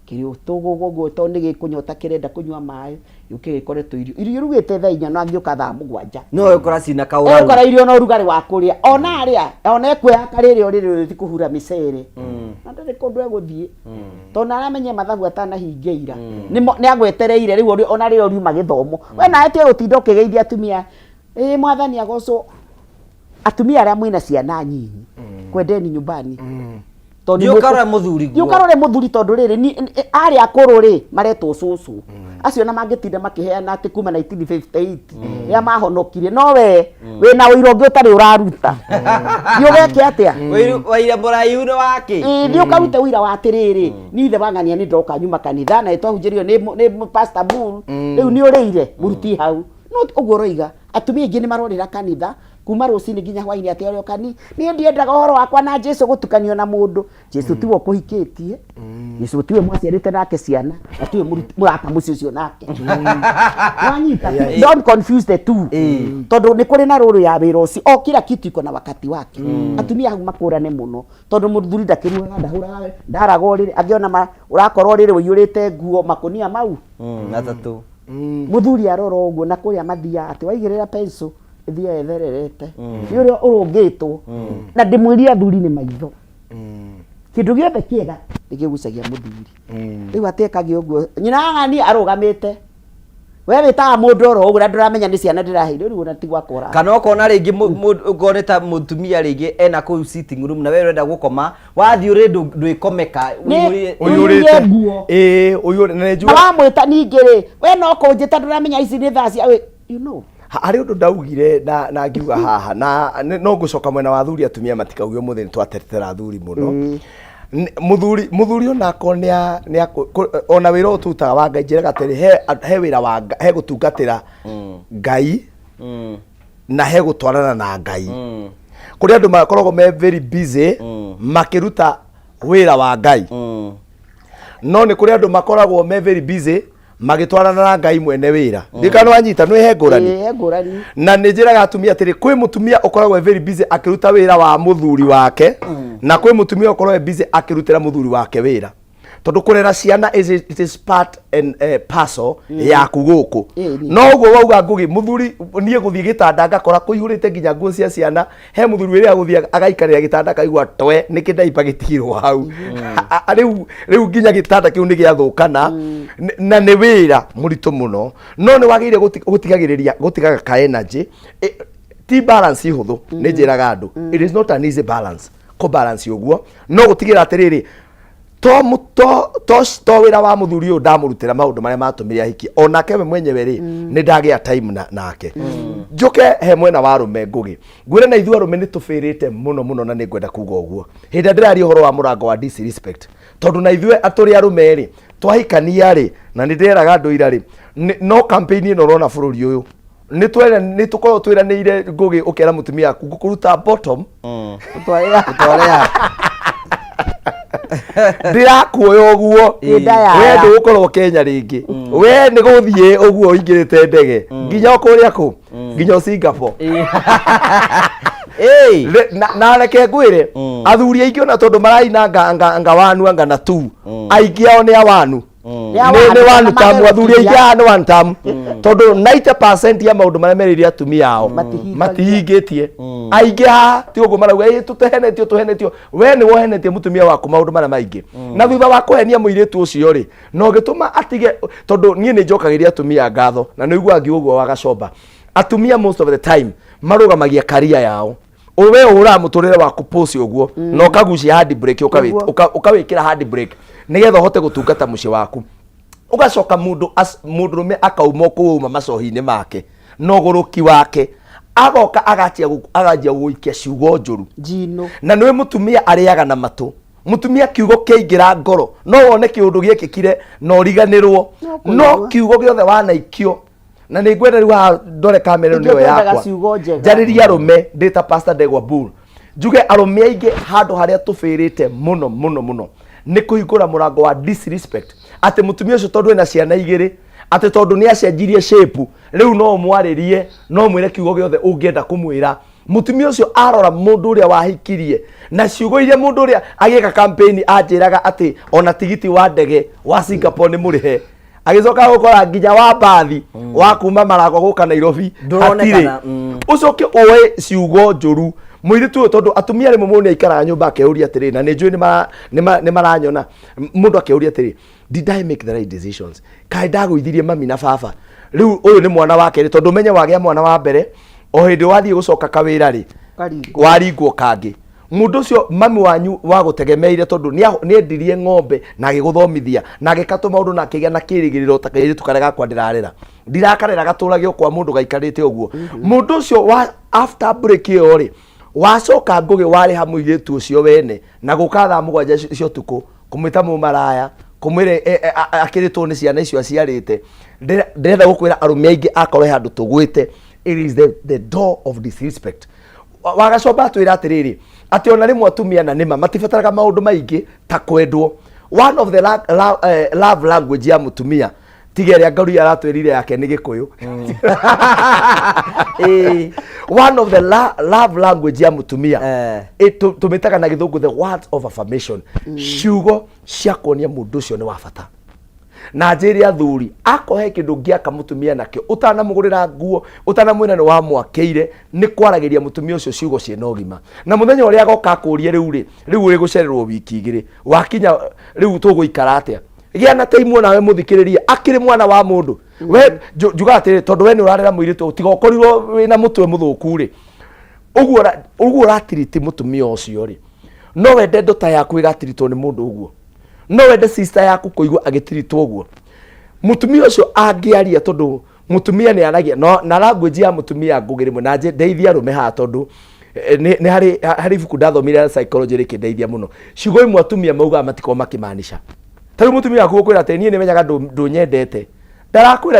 kĩrĩ tũgũgũ ũguo, tondũ nĩ gĩkũnyota, kĩrenda kũnyua maĩ, gĩũke gĩkore tũirio, irio ũrugĩte thaa 4 na angĩũka thaa 7 No ũkora cina kaũraru. Ũkora irio na ũrugarĩ wa kũrĩa, ona arĩa ona ekuoya karĩrĩ ũrĩrĩ ũrĩthi kũhura mĩcere, na ndarĩ kũndũ egũthiĩ, tondũ aramenya mathabu atanahingia ira nĩ agwetereire rĩu ona rĩrĩa ũriuma gĩthomo, we nawe tiga gũtinda ũkĩgeithia atumia, ĩĩ mwathani agocwo. Atumia arĩa mwĩna ciana nyinyi, kwendeni nyumbani. Tondũ Thiĩ ũkarore mũthuri guo. Thiĩ ũkarore mũthuri, tondũ rĩrĩ arĩa akũrũ rĩ maretwo cũcũ acio, na mangĩtinda makĩheana atĩ kuma 1958 rĩrĩa mahonokire, no we wĩna ũira ũngĩ ũtarĩ ũraruta, thiĩ ũgeke atĩa? Waira mũraihu nĩ wake. Ĩĩ, thiĩ ũkarute ũira wa atĩrĩrĩ, niĩ ithe wa ng'ania nĩ ndoka nyuma kanitha na nĩtwahunjĩrio nĩ Pastor Bull, rĩu nĩ ũrĩire mũruti hau. No ũguo ũroiga atumia aingĩ nĩ marorĩra kanitha kuma rũcinĩ nginya hwainĩ, atĩ ũrĩa kani niĩ ndiendaga ũhoro wakwa na Jesu gũtukanio na mũndũ. Jesu tiwe ũkũhikĩtie, Jesu tiwe mwaciarĩte nake ciana, na tiwe mũraka mũciĩ ũcio nake wanyita. Don't confuse the two, tondũ nĩ kũrĩ na rũrũ ya wĩra ũcio, o kila kitu iko na wakati wake. Atumia hau makũrane mũno, tondũ mũthuri ndakĩrugaga, ndahũraga, ndaraga ũrĩrĩ, angĩona ũrakorwo ũrĩrĩ ũiyũrĩte nguo makũnia mau Matatũ. Mũthuri arora ũguo na kũrĩa mathiaga atĩ waigĩrĩra pencil ĩthiaga ĩthererete, nĩ ũrĩa ũrũngĩtwo. Na ndĩmwĩrie athuri nĩ maitho, kĩndũ gĩothe kĩega nĩ kĩgucagia mũthuri. Rĩu atĩ ekage ũguo nyina wa ng'ani arũgamĩte, we wĩtaga mũndũ oro ũguo na ndũramenya nĩ ciana ndĩraheire rĩu, ona ti gwakwa ũra Kana ũkona rĩngĩ ũkorwo nĩ ta mũtumia rĩngĩ ena kũu sitting room na we ũrenda gũkoma, wathiĩ ũrĩ ndwĩkomeka. Ũiyũrĩte nguo. Ĩĩ, ũiyũrĩte na na nĩnjũĩ wamwĩta ningĩ rĩ, we no kũnjĩta, ndũramenya ici nĩ thaa cia you know. Harĩ ũndũ ndaugire na ngiuga haha na no ngũcoka mwena wa athuri, atumia matikauge ũmũthĩ nĩ twatetera athuri mũno. Mũthuri onako ona wĩra ũyũ tũrutaga wa Ngai, njĩraga atĩrĩ, he wĩra wa he gũtungatĩra Ngai na he gũtwarana na Ngai. Kũrĩ andũ makoragwo me very busy makĩruta wĩra wa Ngai, no nĩ kũrĩ andũ makoragwo me very busy magĩtwarana na Ngai mwene wĩra. Ndikana wanyita nĩ he ngũrani. Ĩĩ, he ngũrani. Na nĩ njĩraga atumia atĩrĩ, kwĩ mũtumia ũkoragwo e very busy akĩruta wĩra wa mũthuri wake, na kwĩ mũtumia ũkoragwo e busy akĩrutĩra mũthuri wake wĩra, tondũ kũrera ciana is, it is part and parcel yaku gũkũ. Ĩĩ. No ũguo wauga Ngũgĩ, mũthuri niĩ gũthiĩ gĩtanda ngakora kũihũrĩte nginya nguo cia ciana, he mũthuri wĩrĩa gũthiĩ agaikarĩra gĩtanda akaigua toe nĩkĩ ndaipa gĩtigirwo hau. Rĩu nginya gĩtanda kĩu nĩ gĩathũkana. Na nĩ wĩra mũritũ mũno, no nĩ wagĩrĩire gũtigagĩrĩria gũtigaga ka energy. Ti balance hũthũ, nĩ njĩraga andũ it is not an easy balance kũ balance ũguo, no gũtigĩra atĩrĩrĩ, to wĩra wa mũthuri ũyũ ndamũrutĩra maũndũ marĩa matũmire ahikie, onake we mwenyewe rĩ, nĩ ndagĩa time nake. Njũke he mwena wa arũme, Ngũgĩ, ngwĩre na ithuĩ arũme nĩ tũbĩrĩte mũno mũno, na nĩ ngwenda kuga ũguo hĩndĩ ĩrĩa ndĩraria ũhoro wa mũrango wa disrespect, tondũ na ithuĩ atũrĩ arũme rĩ, twahikania rĩ, na nĩ ndĩreraga andũ ira rĩ, no campaign ĩno ũrona bũrũri ũyũ nĩ twera nĩ tũkoragwo twĩranĩire, Ngũgĩ, ũkera mũtumia waku ngũkũruta bottom. Ũtwarĩra. Ũtwarĩra. Ndĩrakuoya ũguo. Ĩ, ndayaya. We ndũgũkorwo Kenya rĩngĩ, we nĩ gũthiĩ ũguo ũingĩrĩte ndege nginya o kũrĩa kũ nginya o Singapore. Ĩĩ. Na reke ngwĩre, athuri aingĩ ona tondũ maraina anga wanu anga na tu, aingĩ ao nĩ awanu. Nĩ Nĩ awanu, nĩ one na term, athuri aingĩ magerũkiria. aya nĩ one term, tondũ 90% ya maũndũ marĩa merĩire atumia ao Matihingagio. matihingĩtie. Aingĩ haha ti ũguo marauga, "Ĩ, tũtehenetio, tũhenetio." We nĩ wohenetie mũtumia waku maũndũ marĩa maingĩ, na thutha wa kũhenia mũirĩtu ũcio rĩ, na ũgĩtũma atige, tondũ niĩ nĩ njokagĩria atumia ngatho, na nĩ ũiguaga ngiuga ũguo wagacomba atumia most of the time marũgamagia karia yao. We ũhũraga mũtũrĩre waku posi ũguo na ũkagucia hand brake, Nĩguo. Ũkawĩkĩra hand brake nĩgetha ũhote gũtungata mũciĩ waku. Ũgacoka mũndũ mũndũrũme akauma kũu auma macohi-inĩ make na ũgũrũki wake, agoka aganjia gũikia ciugo njũru. Njino. Na nĩwe mũtumia arĩaga na matũ. Mũtumia kiugo kĩaingĩra ngoro, no wone kĩũndũ gĩekĩkire na ũriganĩrwo, No no kũigua. kiugo gĩothe wanaikio. Na nĩ ngwenda rĩu haha ndore kamera ĩno Nĩkĩo nĩyo twendaga yakwa ciugo njega. Njarĩrie arũme ndĩ ta Pastor Ndegwa Bull, njuge arũme aingĩ handũ harĩa tũbĩrĩte mũno mũno mũno nĩ kũhingũra mũrango wa disrespect, atĩ mũtumia ũcio tondũ ena ciana igĩrĩ, atĩ tondũ nĩ acenjirie shape, rĩu no ũmwarĩrie, no ũmwĩre kiugo gĩothe ũngĩenda kũmwĩra. Mũtumia ũcio arora mũndũ ũrĩa wahikirie na ciugo iria mũndũ ũrĩa agĩka campaign anjĩraga atĩ ona tigiti wa ndege wa Singapore nĩ mũrĩhe, agĩcoka gũkora nginya wa mbathi wa kuma Maragwa gũka Nairobi Ndũronekana, hatirĩ. Ũcoke oe ciugo njũru mũirĩtu ũyũ, tondũ atumia rĩmwe mũndũ nĩ aikaraga nyũmba akeyũria atĩrĩ, na nĩ njũĩ nĩ maranyona, mũndũ akeyũria atĩrĩ, "Did I make the right decisions? Kaĩ ndagũithirie mami na baba?" Rĩu ũyũ nĩ mwana wa kerĩ, tondũ ũmenye wagĩa mwana wa mbere, o hĩndĩ wathiĩ gũcoka kawĩra rĩ, Ũkaringwo. waringwo kangĩ. Mũndũ ũcio mami wanyu wagũtegemeire, tondũ nĩendirie ng'ombe na agĩgũthomithia na agĩka tũmaũndũ na akĩgĩa na kĩrĩgĩrĩro ta kairĩtu karĩa gakwa ndĩrarera, ndirakarera gatũragio kwa mũndũ gaikarĩte ũguo. Mũndũ ũcio wa after break ĩyo rĩ, wacoka Ngũgĩ warĩha mũirĩtu ũcio wene na gũka thaa 7 cia ũtukũ kũmwĩta mũmaraya, kũmwĩra akĩrĩtwo nĩ ciana icio aciarĩte. Ndĩrenda gũkwĩra arũme aingĩ akorwo he handũ tũgwĩte, it is the door of disrespect. Wagacomba atwĩra atĩrĩrĩ, atĩ ona rĩmwe atumia na nĩma matibataraga maũndũ maingĩ ta kwendwo. One of the love language ya mũtumia, tiga ĩrĩa Ngaruiya aratwĩrire yake nĩ Gĩkũyũ, one of the love language ya mũtumia tũmĩtaga na Gĩthũngũ the words of affirmation, ciugo cia kuonia mũndũ ũcio nĩ wa bata. Na njĩre athuri, akorwo he kĩndũ ũngĩaka mũtumia nakĩo ũtanamũgũrĩra nguo, ũtanamwĩra nĩ wamwakĩire, nĩ kwaragĩria mũtumia ũcio ciugo ciĩna ũgima. Na mũthenya ũrĩa agoka akũrie, rĩu rĩ, rĩu ũrĩ gũcererwo wiki 2 wakinya, rĩu tũgũikara atĩa? Gĩa na taimu nawe mũthikĩrĩrie, akĩrĩ mwana wa mũndũ. We njugaga atĩrĩ, tondũ we nĩ ũrarera mũirĩtu, tiga ũkorirwo wĩna mũtwe mũthũku rĩ, ũguo ũratiriti mũtumia ũcio rĩ, no wende ndota yaku ĩgatiritwo nĩ mũndũ ũguo? No wende sister yaku kũigua agĩtiritwo ũguo? Mũtumia ũcio angĩaria, tondũ mũtumia nĩ aragia no, na language ya mũtumia, Ngũgĩ, rĩmwe na ndeithia arũme haha, tondũ nĩ harĩ ibuku ndathomire ya psychology rĩkĩndeithia mũno. Ciugo imwe atumia maugaga matikoragwo makĩmanisha. Ta rĩu mũtumia waku gũkwĩra atĩ niĩ nĩ menyaga ndũnyendete. Ndarakwĩra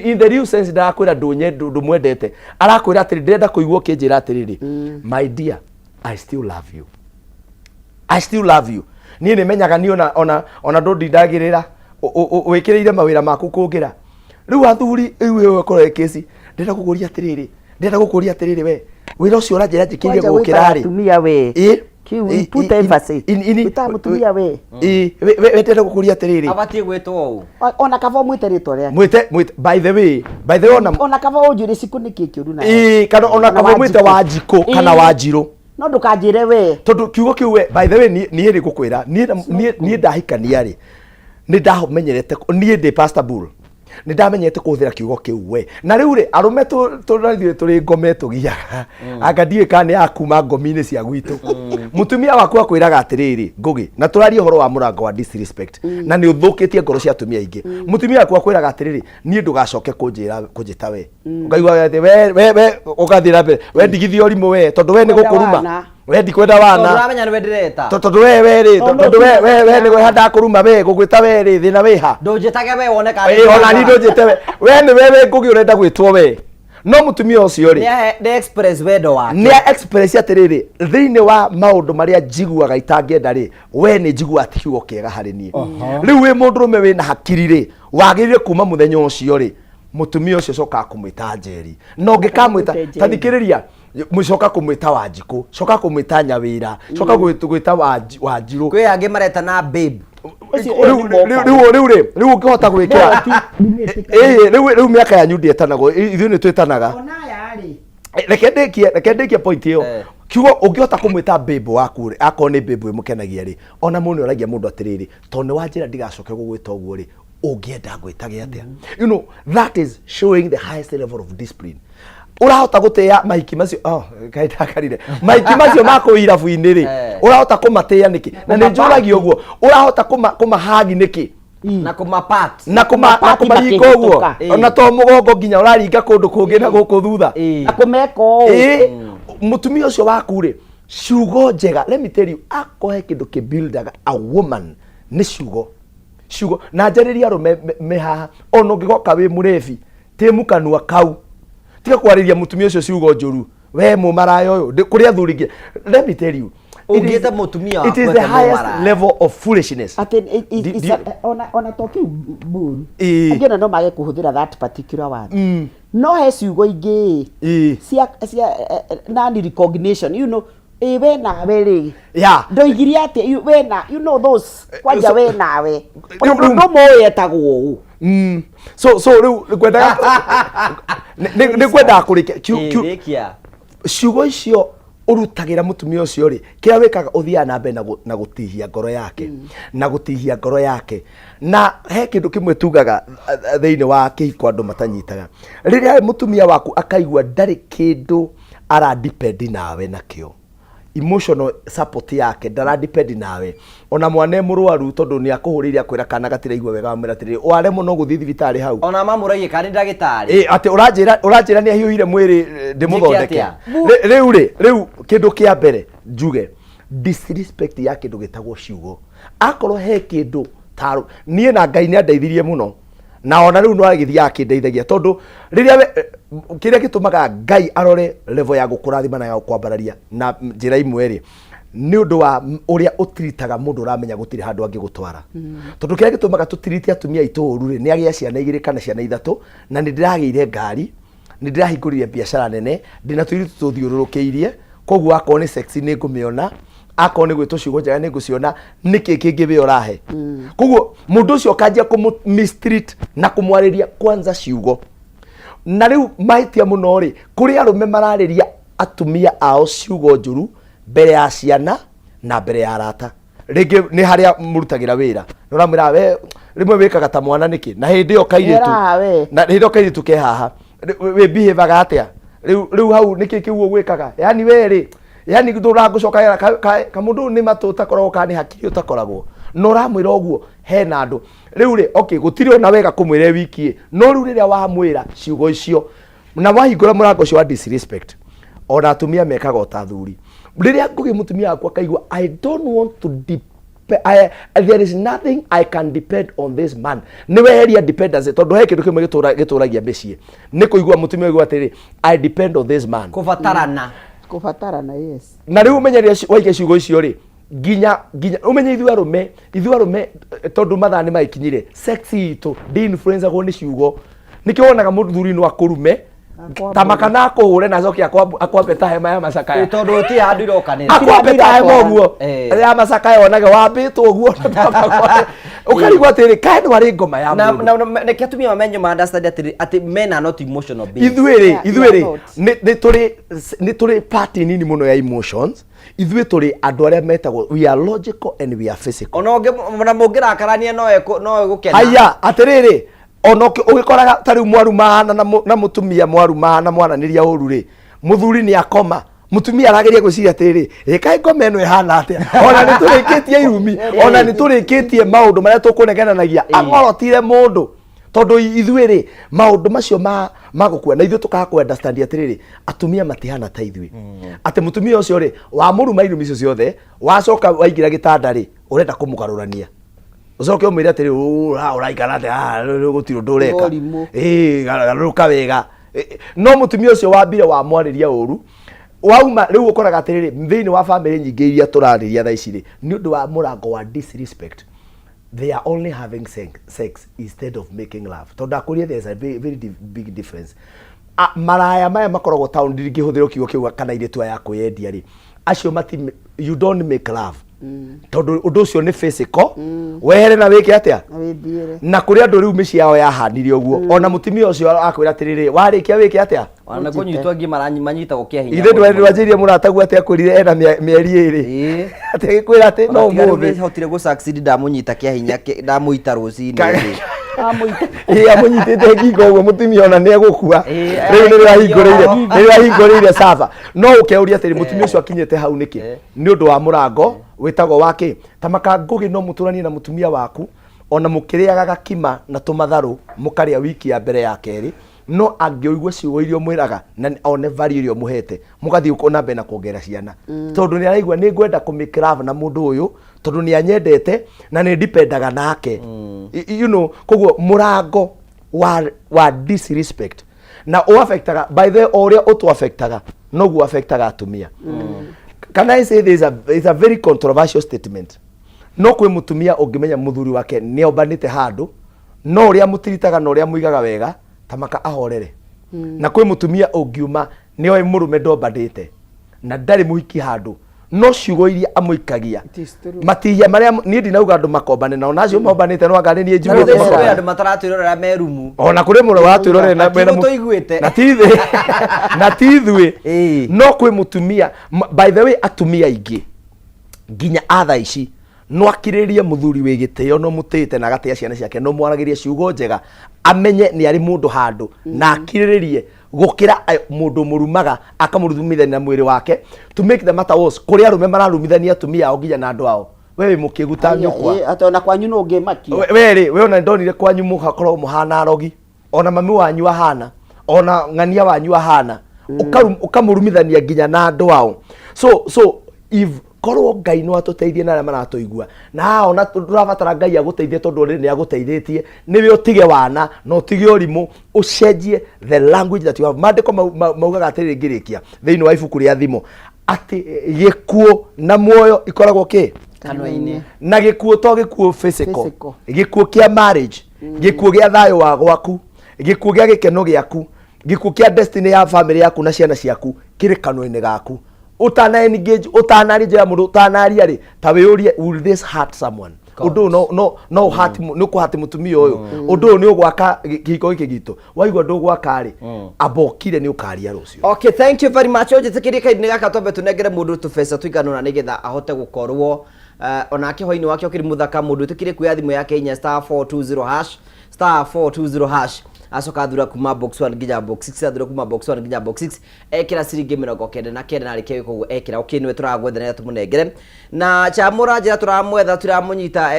in the real sense, ndarakwĩra ndũnye ndũmwendete. Arakwĩra atĩrĩ, ndĩrenda kũigua ũkĩnjĩra atĩrĩrĩ, my dear, I still love you, I still love you. Niĩ nĩ menyaga niĩ ona ndũndindagĩrĩra, wĩkĩrĩire mawĩra maku kũngĩra. Rĩu athuri, rĩu ĩyo ĩkorwo ĩ kĩci. Ndĩrenda gũkũria atĩrĩrĩ, ndĩrenda gũkũria atĩrĩrĩ, we wĩra ũcio ũranjĩra njĩkĩire Kwanja gũkĩra gwĩtaga rĩ. Atumia we. Ĩ. Kiu, put emphasis. Gwĩtaga mũtumia we. Ĩ, we ndĩrenda gũkũria atĩrĩrĩ. Abatiĩ gwĩtwo ũũ. Ona kaba ũmwĩte rĩtwa rĩake. Mwĩte, by the way ona Ona kaba ũnjũrie cikũ nĩkĩ kĩũru nawe. Ĩ, kana ona kaba ũmwĩte Wanjikũ kana Wanjirũ. No ndũkanjĩre we. Tondũ kiugo kĩu we, by the way, niĩ rĩ ngũkwĩra, niĩ ndahikania rĩ, nĩ ndamenyerete, niĩ ndĩ Pastor Bull, nĩ ndamenyerete kũhũthĩra kiugo kĩu we. Na rĩu rĩ, arũme na ithuĩ tũrĩ ngome tũgiaga, anga ndiũĩ kana nĩ ya kuma ngomi-inĩ cia gwitũ. Mũtumia waku akwĩraga atĩrĩrĩ, Ngũgĩ, na tũraria ũhoro wa mũrango wa disrespect, na nĩ ũthũkĩtie ngoro cia atumia aingĩ. Mũtumia waku akwĩraga atĩrĩrĩ, niĩ ndũgacoke kũnjĩra kũnjĩta we. Ũkaigua atĩ we ũgathiĩ na mbere, we ndigithia ũrimũ we, tondũ we nĩ Kwenda gũkũruma. wana. We ndikwenda wana. Tondũ ũramenya nĩwe ndĩreta. Tondũ we rĩ, Tondũ tondũ we nĩ we ndakũruma, we gũgwĩta we rĩ, thĩna wĩ ha? Ndũnjĩtage we wone kana. Ĩ, ona ni ndũnjĩte we. We nĩ we Ngũgĩ ũrenda gwĩtwo we. No mũtumia ũcio rĩ, Nĩ express wendo wake. Nĩ express atĩrĩrĩ, thĩinĩ wa maũndũ marĩa njiguaga itangĩenda rĩ, we nĩ njiguaga ti kiugo kĩega harĩ niĩ. Rĩu wĩ mũndũrũme wĩna hakiri rĩ, wagĩrĩire kuma mũthenya ũcio rĩ, mũtumia ũcio cokaga kũmwĩta Njeri. Na ũngĩkamwĩta, Njeri. ta thikĩrĩria, mũcoka kũmwĩta Wanjikũ, coka kũmwĩta Nyawĩra, coka gwĩta Wanjirũ. Kwĩ angĩ mareta na babe. Rĩu rĩ, rĩu ũngĩhota gwĩkĩra, ĩĩ, rĩu mĩaka yanyu ndĩetanagwo, ithuĩ nĩ twĩtanaga. Ona aya rĩ. Reke ndĩkie point ĩyo. Kiugo ũngĩhota kũmwĩta babe waku rĩ, akorwo nĩ babe ĩmũkenagia rĩ, ona mũndũ nĩ oragia mũndũ atĩrĩrĩ, tondũ nĩ wanjĩra ndigacoke gũgwĩta ũguo rĩ, ũngĩenda ngwĩtage atĩa? That is showing the highest level of discipline. Ũrahota gũtĩa mahiki macio, oh, kaĩ ndakarire mahiki macio ma kũu irabu-inĩ rĩ, ũrahota kũmatĩa nĩkĩ? Na nĩ njũragia ũguo, ũrahota kũmahagi nĩkĩ? Na kũmapat. Na Kũmapati kũmaringa ũguo. makĩhĩtũka. Ona to mũgongo nginya ũraringa kũndũ kũngĩ na gũkũ thutha. Na kũmeka ũũ. Ĩ, mũtumia ũcio waku rĩ, ciugo njega, let me tell you, akohe kĩndũ kĩbuildaga a woman nĩ ciugo. Ciugo na njarĩria arũme me haha, ona ũngĩgoka wĩ mũrebi, tĩmu kanua kau, tiga kwarĩria mũtumia ũcio ciugo njũru, we mũmaraya ũyũ. Kũrĩ athuri nginya, let me tell you, Ũngĩta mũtumia it is waku the ete highest mũmaraya. level of foolishness. Atĩ ona to kĩu mbũru. Angĩ ona no mage kũhũthĩra that particular word. No he ciugo ingĩ cia nani recognition, ĩ we nawe rĩ. Ndoigire atĩ we na you know those kwanja we nawe. Ona mũndũ ũmwe etagwo ũũ. So rĩu ngwendaga nĩ ngwendaga kũrĩkia Rĩkia. Ciugo icio ũrutagĩra mũtumia ũcio rĩ, kĩrĩa wĩkaga ũthiaga na mbere na gũtihia ngoro yake, na gũtihia ngoro yake. Na he kĩndũ kĩmwe tugaga thĩinĩ wa kĩhiko andũ matanyitaga, rĩrĩa mũtumia waku akaigua ndarĩ kĩndũ aradepend nawe nakĩo, emotional support yake ndaradepend nawe, ona mwana e mũrwaru, tondũ nĩ akũhũrĩire akwĩra kana gatiraigua wega, wamwĩra atĩrĩrĩ, waremwo no gũthiĩ thibitarĩ hau. Ona mamũragie kana nĩ ndagĩtarĩ. Ĩ, atĩ ũranjĩra nĩ ahiũhire mwĩrĩ, ndĩmũthondeke? Njĩke atĩa? Rĩu rĩ, rĩu kĩndũ kĩa mbere njuge, disrespect ya kĩndũ gĩtagwo ciugo. Akorwo he kĩndũ tarũ, niĩ na Ngai nĩ andeithirie mũno, na ona rĩu no agĩthiaga akĩndeithagia, tondũ rĩrĩa kĩrĩa gĩtũmaga Ngai arore level ya gũkũrathima na ya gũkwambararia na njĩra imwe rĩ, nĩ ũndũ wa ũrĩa ũtiritaga mũndũ ũramenya gũtirĩ handũ angĩgũtwara. Tondũ kĩrĩa gĩtũmaga tũtirite atumia aitũ ũru rĩ, nĩ agĩa ciana igĩrĩ kana ciana ithatũ, na nĩ ndĩragĩire ngari, nĩ ndĩrahingũrire biacara nene, ndĩna tũirĩtu tũthiũrũrũkĩirie, koguo akorwo nĩ sex nĩ ngũmĩona, akorwo nĩ gwĩtwo ciugo njega nĩ ngũciona, nĩkĩ kĩngĩ we ũrahe? Koguo mũndũ ũcio ũkanjia kũmũ mistreat na kũmwarĩria kwanza ciugo. Na rĩu mahĩtia mũno rĩ, kũrĩ arũme mararĩria atumia ao ciugo njũru mbere ya ciana na mbere ya arata. Rĩngĩ nĩ harĩa mũrutagĩra wĩra, nĩ ũramwĩra, we rĩmwe wĩkaga ta mwana nĩkĩ? Na hĩndĩ ĩyo kairĩtu Weraha we. Na hĩndĩ ĩyo kairĩtu ke haha, wĩ behavior atĩa rĩu hau? Nĩkĩ kĩu ũgwĩkaga? Yani we rĩ, yani ndũrangũcokagĩra kamũndũ nĩ matũ ũtakoragwo kana nĩ hakiri ũtakoragwo na ũramwĩra ũguo hena andũ. Rĩu rĩ, okay, gũtirĩ ona wega kũmwĩra e wiki ĩ, no rĩu rĩrĩa wamwĩra ciugo icio na wahingũra mũrango ũcio wa disrespect, ona atumia mekaga o ta athuri. Rĩrĩa ngũgĩ mũtumia wakwa akaigua, I don't want to I, there is nothing I can depend on this man. Nĩ weheria dependency tondũ he kĩndũ kĩmwe gĩtũragia mĩciĩ nĩ kũigua mũtumia oigua atĩrĩ I depend on this man. Kũbatarana. Kũbatarana, yes. Na rĩu ũmenye rĩrĩa waikia ciugo icio rĩ nginya nginya ũmenye ithuĩ arũme ithuĩ arũme tondũ mathaa nĩ magĩkinyire sex itũ ndĩ influenceagwo nĩ ciugo nĩkĩo wonaga mũthuri no akũrume ta makana akũhũre na acoke akwambe ta hema ya macakaya Ĩ, tondũ gũtirĩ handũ irokanĩra akwambe ta hema ũguo Eh. ya macakaya onage wambĩtwo ũguo ũkarigwo atĩrĩ kaĩ ndwarĩ ngoma ya na mũndũ na na reke atumia mamenye ma understand atĩ atĩ men are not emotional beings. ithuĩ rĩ Yeah, ithuĩ rĩ yeah, not. nĩ tũrĩ part nini mũno ya emotions ithuĩ tũrĩ andũ arĩa metagwo we are logical and we are physical ona ũngĩ ona mũngĩrakarania no no egũkena aya atĩrĩrĩ ona ũgĩkoraga ta rĩu mwarumana na mũtumia mwarumana mwaranĩria ũru rĩ mũthuri nĩ akoma mũtumia arageria gwĩciria atĩrĩrĩ ĩ kaĩ ngoma ĩno ĩhana atĩa ona nĩ tũrĩkĩtie irumi ona nĩ tũrĩkĩtie maũndũ marĩa tũkũnegenanagia ang'orotire mũndũ tondũ ithuĩ rĩ maũndũ macio ma ma gũkua na ithuĩ tũkaga kũ understand atĩrĩrĩ atumia matihana ta ithuĩ atĩ mũtumia ũcio rĩ wamũruma irumi icio ciothe wacoka waingĩra gĩtanda rĩ ũrenda kũmũgarũrania ũcoke ũmwĩre atĩrĩ ũraikara atĩa Ah, rĩu gũtirĩ ũndũ ũreka Ũrimũ. Ĩĩ, garũrũka wega Ĩ, ĩ, no mũtumia ũcio wambire wamwarĩria ũru wauma rĩu ũkoraga atĩrĩrĩ thĩinĩ wa bamĩrĩ nyingĩ iria tũrarĩria thaa ici rĩ nĩ ũndũ wa mũrango wa disrespect they are only having sex instead of making love tondũ ndakũria there is a very, very big difference. Maraya maya makoragwo town ndingĩhũthĩra kiugo kĩu kana airĩtu aya a kwĩyendia rĩ acio mati you don't make love tondũ ũndũ ũcio nĩ physical wehere na wĩke atĩa Na wĩthiĩre. Na kũrĩ andũ rĩu mĩciĩ yao yahanire ũguo ona mũtumia ũcio akwĩra atĩrĩrĩ warĩkia wĩke atĩa ona kũnyitwo angĩ manyitagwo kĩa hinya ithe ndwanjĩirie mũrataguo atĩ akwĩrire ena mĩeri ĩrĩ Ĩĩ. atĩ agĩkwĩra atĩ no Ona tiga rĩu ũmũthĩ nĩhotire gũ succeed ndamũnyita kĩa hinya ndamũita rũcinĩ rĩ. Ĩĩ amũnyitĩte ngingo ũguo mũtumia ona nĩ egũkua Ĩĩ, rĩu nĩrĩo ahingũrĩire oh. nĩrĩo ahingũrĩire saba no ũkeuria atĩrĩ mũtumia ũcio akinyĩte hau nĩkĩ nĩ ũndũ wa mũrango wĩtagwo wa kĩ ta makangũgĩ no mũtũranie na mũtumia waku ona mũkĩrĩaga gakima na tũmatharũ mũkarĩa wiki ya mbere ya kerĩ no angĩũigua ciugo iria ũmwĩraga na one value ĩrĩa ũmũhete mũgathiĩ na mbere na kuongerera ciana tondũ nĩ araigua nĩ ngwenda kũ make love na mũndũ ũyũ tondũ nĩ anyendete na nĩ ndipendaga nake you know koguo mũrango wa disrespect na ũaffectaga by the way o ũrĩa ũtũaffectaga noguo affectaga atumia. Can I say this is a very controversial statement no kwĩ mũtumia ũngĩmenya mũthuri wake nĩ ombanĩte handũ no ũrĩa mũtiritaga na ũrĩa mũigaga wega ta maka ahorere na kwĩ mũtumia ũngiuma nĩ oĩ mũrũme ndombanĩte na ndarĩ mũhiki handũ no ciugo iria amũikagia It is true. matihia marĩa niĩ ndinauga andũ makombane nao na acio mombanĩte no anga nĩ niĩ Na rĩu njugĩte thaa ici kwĩ makombane. andũ mataratwĩrorera me rumu Ona kũrĩ mũno watwĩrorera Na ti tũiguĩte. Na ti ithuĩ na ti ithuĩ Ĩĩ. no kwĩ mũtumia by the way atumia aingĩ nginya a thaa ici no akirĩrĩrie mũthuri wĩ gĩtĩo no mũtĩĩte na agatĩa ciana ciake no mwaragĩrie ciugo njega amenye nĩ arĩ mũndũ handũ na akirĩrĩrie gũkĩra mũndũ mũrumaga akamũrumithania na mwĩrĩ wake. To make the matter worse kũrĩ arũme mararumithania atumia ao nginya na andũ ao we wĩ mũkĩgu ta nyũkwa. Atĩ ona kwanyu no ũngĩmakia. We rĩ we ona ndonire kwanyu mũgakorwo mũhana arogi ona mami wanyu ahana ona ng'ania wanyu ahana ũkamũrumithania nginya na andũ ao so if korwo Ngai no atũteithie na arĩa maratũigua na haha ona ndũrabatara Ngai agũteithie tondũ already nĩ agũteithĩtie nĩwe ũtige wana na ũtige ũrimũ ũcenjie the language that you have. Maandĩko maugaga atĩrĩrĩ ngĩrĩkia thĩinĩ wa ibuku rĩa Thimo atĩ gĩkuũ na muoyo ikoragwo kĩ kanua-inĩ na gĩkuũ to gĩkuũ physical Physical. Gĩkuũ kĩa marriage, gĩkuũ gĩa thayũ wa gwaku, gĩkuũ gĩa gĩkeno gĩaku, gĩkuũ kĩa destiny ya family yaku na ciana ciaku kĩrĩ kanua-inĩ gaku. Ũtana engage ũtanaria njĩra ya mũndũ ũtanaria rĩ ta wĩyũrie, will this hurt someone? Ũndũ ũyũ no ũhati nĩ ũkũhati mũtumia ũyũ ũndũ ũyũ nĩ ũgwaka kĩhiko gĩkĩ gitũ waigua ndũgwaka rĩ amba ũkire nĩ ũkaria rũciũ. Okay, thank you very much. Ũnjĩtĩkĩrie kahinda gaka twambe tũnengere mũndũ tũbeca tũigana ũna nĩgetha ahote gũkorwo onake hwainĩ wake ũkĩrĩ mũthaka. Mũndũ wĩtĩkĩrie kuoya thimũ yake inya *420 hash *420 hash acoka athura kuma box 1 nginya box 6 athura kuma box 1 nginya box 6 ekĩra ciringi 99 na arĩkia gwĩka ũguo ekĩra okay nĩwe tũragwetha nĩgetha tũmũnengere na chamũra njĩra tũramwetha tũramũnyita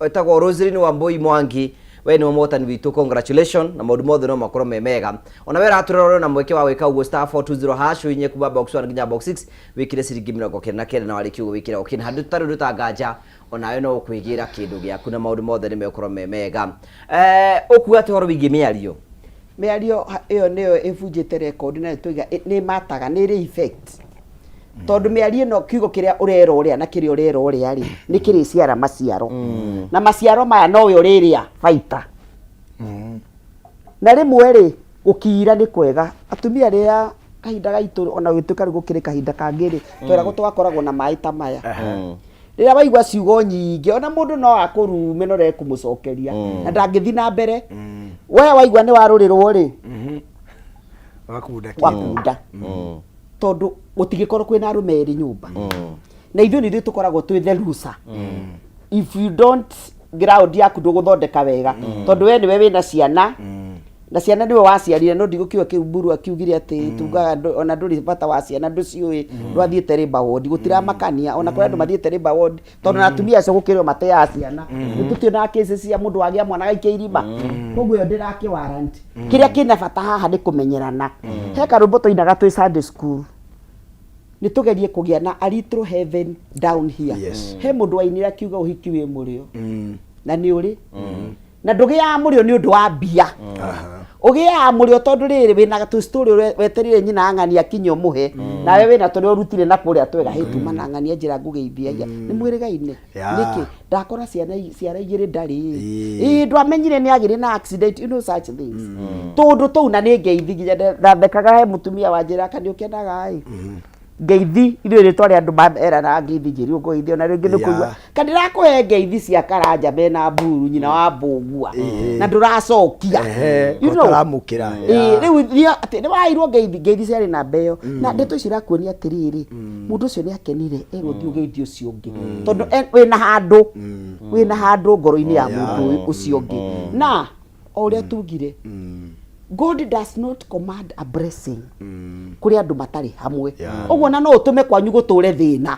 etagwo Roselyn Wambui Mwangi we nĩwe mũhotani witũ. Congratulations na maũndũ mothe no makorwo me mega ona we ũratũrora na mweke wa gwĩka ũguo *420 hash ũinye kuma box 1 nginya box 6 wĩkĩre ciringi 99 na warĩkia ũguo wĩkĩre okay na handũ tũtarĩ ũndũ ta nganja. Onawe no ũkwĩgĩra kĩndũ gĩaku na maũndũ mothe nĩ megũkorwo me mega. Eh, ũkuga atĩ ũhoro wĩgiĩ mĩario? Mĩario ĩyo nĩyo ĩbunjĩte rekondi na nĩtwaiga nĩ ĩmataga, nĩ ĩrĩ effect. Tondũ mĩario ĩno kiugo kĩrĩa ũrera ũrĩa na kĩrĩa ũrera ũrĩa rĩ, nĩ kĩrĩciara maciaro. Na maciaro maya nowe ũrĩrĩa baita. Na rĩmwe rĩ, gũkira nĩ kwega. Atumia arĩa kahinda gaitũ ona gũtuĩka rĩu gũkĩrĩ kahinda kangĩ rĩ, tweragwo tũgakoragwo na maĩ ta maya. Rĩrĩa waigua ciugo nyingĩ, ona mũndũ no akũrume no rege kũmũcokeria na ndangĩthiĩ na mbere. We waigua nĩ warũrĩrwo rĩ, Wakunda kĩndũ. Wakunda. Tondũ gũtingĩkorwo kwĩna arũme erĩ nyũmba. Na ithuĩ nĩ ithuĩ tũkoragwo twĩ the loser. If you don't ground yaku ndũgũthondeka wega, tondũ we nĩwe wĩna ciana na ciana nĩwe waciarire, no ndigũkiuga kĩu Mburu akiugire atĩ tugaga ona ndũrĩ bata wa ciana, ndũciũĩ, ndwathiĩte labour ward, gũtiramakania ona kũrĩ andũ mathiĩte labour ward, tondũ na atumia acio gũkĩrĩ o mateaga ciana. Nĩ tũtionaga cases cia mũndũ wagĩa mwana agaikia irima. Koguo ĩyo ndĩrakĩ warrant. Kĩrĩa kĩna bata haha nĩ kũmenyerana. He karũmbo twainaga twĩ Sunday school, nĩ tũgerie kũgĩa na a little heaven down here. He mũndũ wainire akiuga ũhiki wĩ mũrĩo, na nĩ ũrĩ, na ndũgĩaga mũrĩo nĩ ũndũ wa mbia, ũgĩaga mũrĩo tondũ rĩrĩ wĩna tũstory wetereire nyina ng'ani akinye ũmũhe, nawe wĩna tũrĩa ũrutire na kũrĩa twega hĩ tuma na ng'ani anjĩra ngũgeithia aya nĩ mwĩrĩgaine. Nĩkĩ ndakora ciana ciara igĩrĩ ndarĩ ĩĩ ndwamenyire nĩ agĩrĩ na accident, you know such things, tũndũ tũu. Na nĩ ngeithi nginya ndathekaga, he mũtumia wanjĩra kana ũkenaga ĩ ngeithi, ithuĩ nĩ twarĩ andũ meranaga ngeithi, njĩri ũkũgeithia ona rĩngĩ nĩ kũigua kana ndĩrakũhe ngeithi cia karanja mena mburu nyina wa mbũgua na ndũracokia. You know. Ũtaramũkĩra. Ĩĩ, rĩu thiĩ atĩ nĩ waheirwo ngeithi, ngeithi ciarĩ namba ĩyo, na ndeto icio irakuonia atĩrĩrĩ, mũndũ ũcio nĩ akenire erwo thiĩ ũgeithie ũcio ũngĩ, tondũ wĩna handũ ngoro-inĩ ya mũndũ ũyũ ũcio ũngĩ. Na o ũrĩa tugire, God does not command a blessing kũrĩ andũ matarĩ hamwe. Ũguo na no ũtũme kwanyu gũtũre thĩna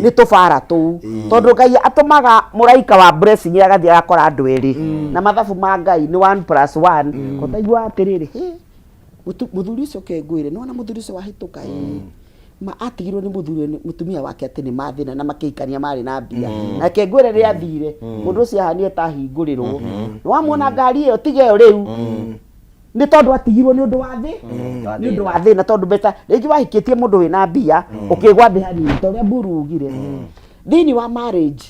nĩ tũbara tũu, tondũ Ngai atũmaga mũraika wa blessing agathiĩ agakora andũ erĩ, na mathabu ma Ngai nĩ one plus one. Ũtaigua atĩrĩrĩ, "Hĩ, mũthuri ũcio kengwĩre nĩwona mũthuri ũcio wahĩtũka ĩ ma atigirwo nĩ mũthuri nĩ mũtumia wake atĩ nĩ mathĩna na makĩhikania marĩ na mbia, na kengwĩre rĩrĩa athire mũndũ ũcio ahanire ta ahingũrĩrwo, nĩwamuona ngari ĩyo tiga ĩyo rĩu nĩ tondũ atigirwo nĩ ũndũ wa thĩ, nĩ ũndũ wa thĩna, tondũ mbeca rĩngĩ wahikĩtie mũndũ wĩna mbia ũkĩgwa thĩ hanini ta ũrĩa Mburu ugire thĩinĩ wa marriage.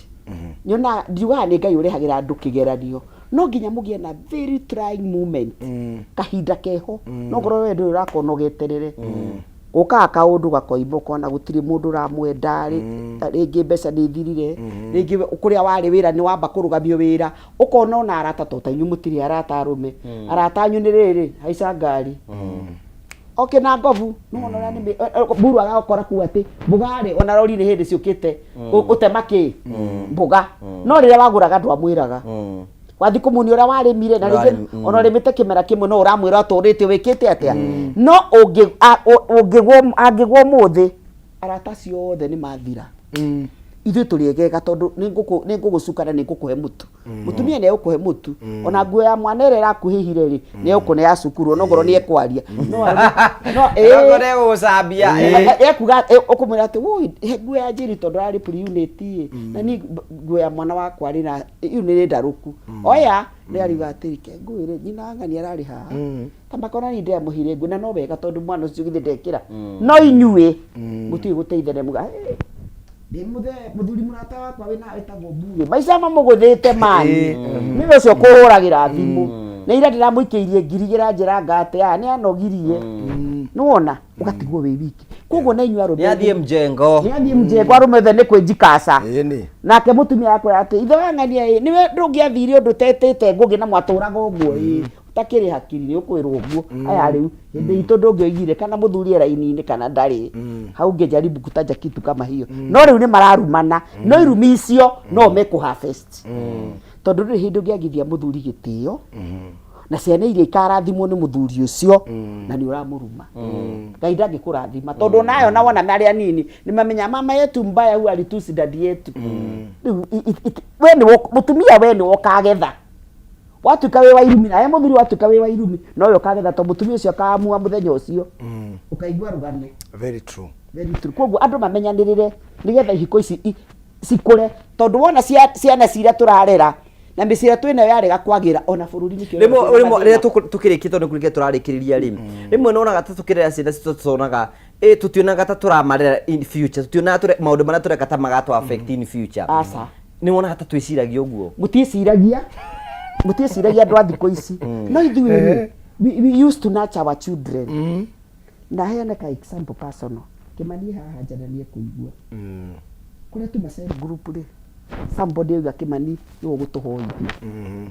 Nyonaga ndiugaga nĩ Ngai ũrehagĩra andũ kĩgeranio, no nginya mũgĩe na very trying moment, kahinda keho, no ngorwo we ndũrĩ ũrakorwo no geterere gũkaga kaũndũ gakoimba, ũkona gũtirĩ mũndũ ũramwenda rĩngĩ, mbeca nĩ ithirire rĩngĩ, kũrĩa warĩ wĩra nĩ wamba kũrũgamio wĩra, ũkona ona arata to ta inyuĩ mũtirĩ arata arũme, arata anyu nĩ rĩrĩ haica ngari oke na ngobu nĩwona ũrĩa nĩ mburu agagũkora kuu atĩ mboga rĩ ona rori nĩ hĩndĩ ciũkĩte gũtema kĩ mboga, no rĩrĩa wagũraga ndwamwĩraga wathi kũmunia ũrĩa warĩmire na rĩngĩ ona ũrĩmĩte kĩmera kĩmwe, no ũramwĩra ũtũrĩte wĩkĩte atĩa, no ũngĩgwo angĩgwo ũmũthĩ arata acio othe nĩ mathira. Ithuĩ tũrĩ egega tondũ nĩ ngũgũcuka na nĩ ngũkũhe mũtu, mũtumia nĩ egũkũhe mũtu, ona nguo ya mwana ĩrĩa ĩrakuhĩhire rĩ nĩ egũkũne ya cukuru, ona okorwo nĩ ekwaria no Okorwo nĩ egũgũcambia. Ekuga ũkũmwĩra atĩ woi he nguo ya njĩri tondũ ararĩ pre-unit ĩ, na niĩ nguo ya mwana wakwa rĩ na ĩyo nĩ ndarũku oya nĩ ariuga atĩrĩ ke ngwĩre nyina ng'ani ararĩ haha ta makona niĩ ndĩramũheire nguo, na no wega tondũ mwana ũcio githĩ ndekĩra, no inyuĩ mũtiũĩ gũteithania muga "Hey, ndĩ mũthuri mũrata wakwa wĩna wĩtagwo Mbuĩ maica mamũgũthĩte mani nĩwe ũcio kũhũragĩra thimũ na ira ndĩramũikĩirie 2000 njĩra ngate aya nĩ anogirie, nĩwona ũgatigwo wĩ wiki. Koguo na inyuĩ arũme Nĩ athiĩ mjengo. Nĩ athiĩ mjengo, arũme othe nĩ kwĩnjikaca. Ĩni. Nake mũtumia akwĩra atĩ ithe wa ng'ania ĩ nĩwe ndũngĩathire ũndũ ũtetĩte ngũgĩ na mwatũraga ũguo ĩ ũtakĩrĩ hakiri nĩ ũkwĩrwo ũguo. Aya rĩu hĩndĩ itũ ndũngĩoigire kana mũthuri e raini-inĩ kana ndarĩ hau, ngĩjaribu kutaja kitu kama hiyo, no rĩu nĩ mararumana, no irumi icio no mekũ harvest, tondũ ndũrĩ hĩndĩ ũngĩagithia mũthuri gĩtĩo na ciana iria ikarathimwo nĩ mũthuri ũcio na nĩ ũramũruma. Ngai ndangĩkũrathima, tondũ onayo na wona marĩ anini nĩ mamenya mama yetu mbaya huyu alitusi dadi yetu. Rĩu we nĩ mũtumia, we nĩ ũkagetha watuĩka wĩ wa irumi, nawe mũthuri watuĩka wĩ wa irumi nowe ũkagetha, tondũ mũtumia ũcio akaamua mũthenya ũcio ũkaigua rũgano. Very true. Very true. Koguo andũ mamenyanĩrĩre nĩgetha ihiko ici. Cikũre tondũ wona ciana ciria tũrarera na mĩciĩ ĩrĩa twĩnayo yarega kwagĩra ona bũrũri nĩkĩo Rĩmwe wĩna rĩmwe mathĩna. rĩrĩa tũkĩrĩkia tondũ nĩ kũrĩkia tũrarĩkĩrĩria rĩ, rĩmwe nĩwonaga ta tũkĩrera ciana citũ tuonaga ĩ tũtionaga ta tũramarera in future, tũtionaga maũndũ marĩa tũreka ta magatũ affect in future. Aca. Nĩwonaga ta twĩciragia ũguo? Mũtiĩciragia andũ a thikũ ici, no ithuĩ rĩ, we used to nurture our children. Na heane ka example personal. Kĩmani haha nja na nĩekũigua. Kũrĩa tuma cell group rĩ, somebody auga Kĩmani nĩwe ũgũtũhoithia.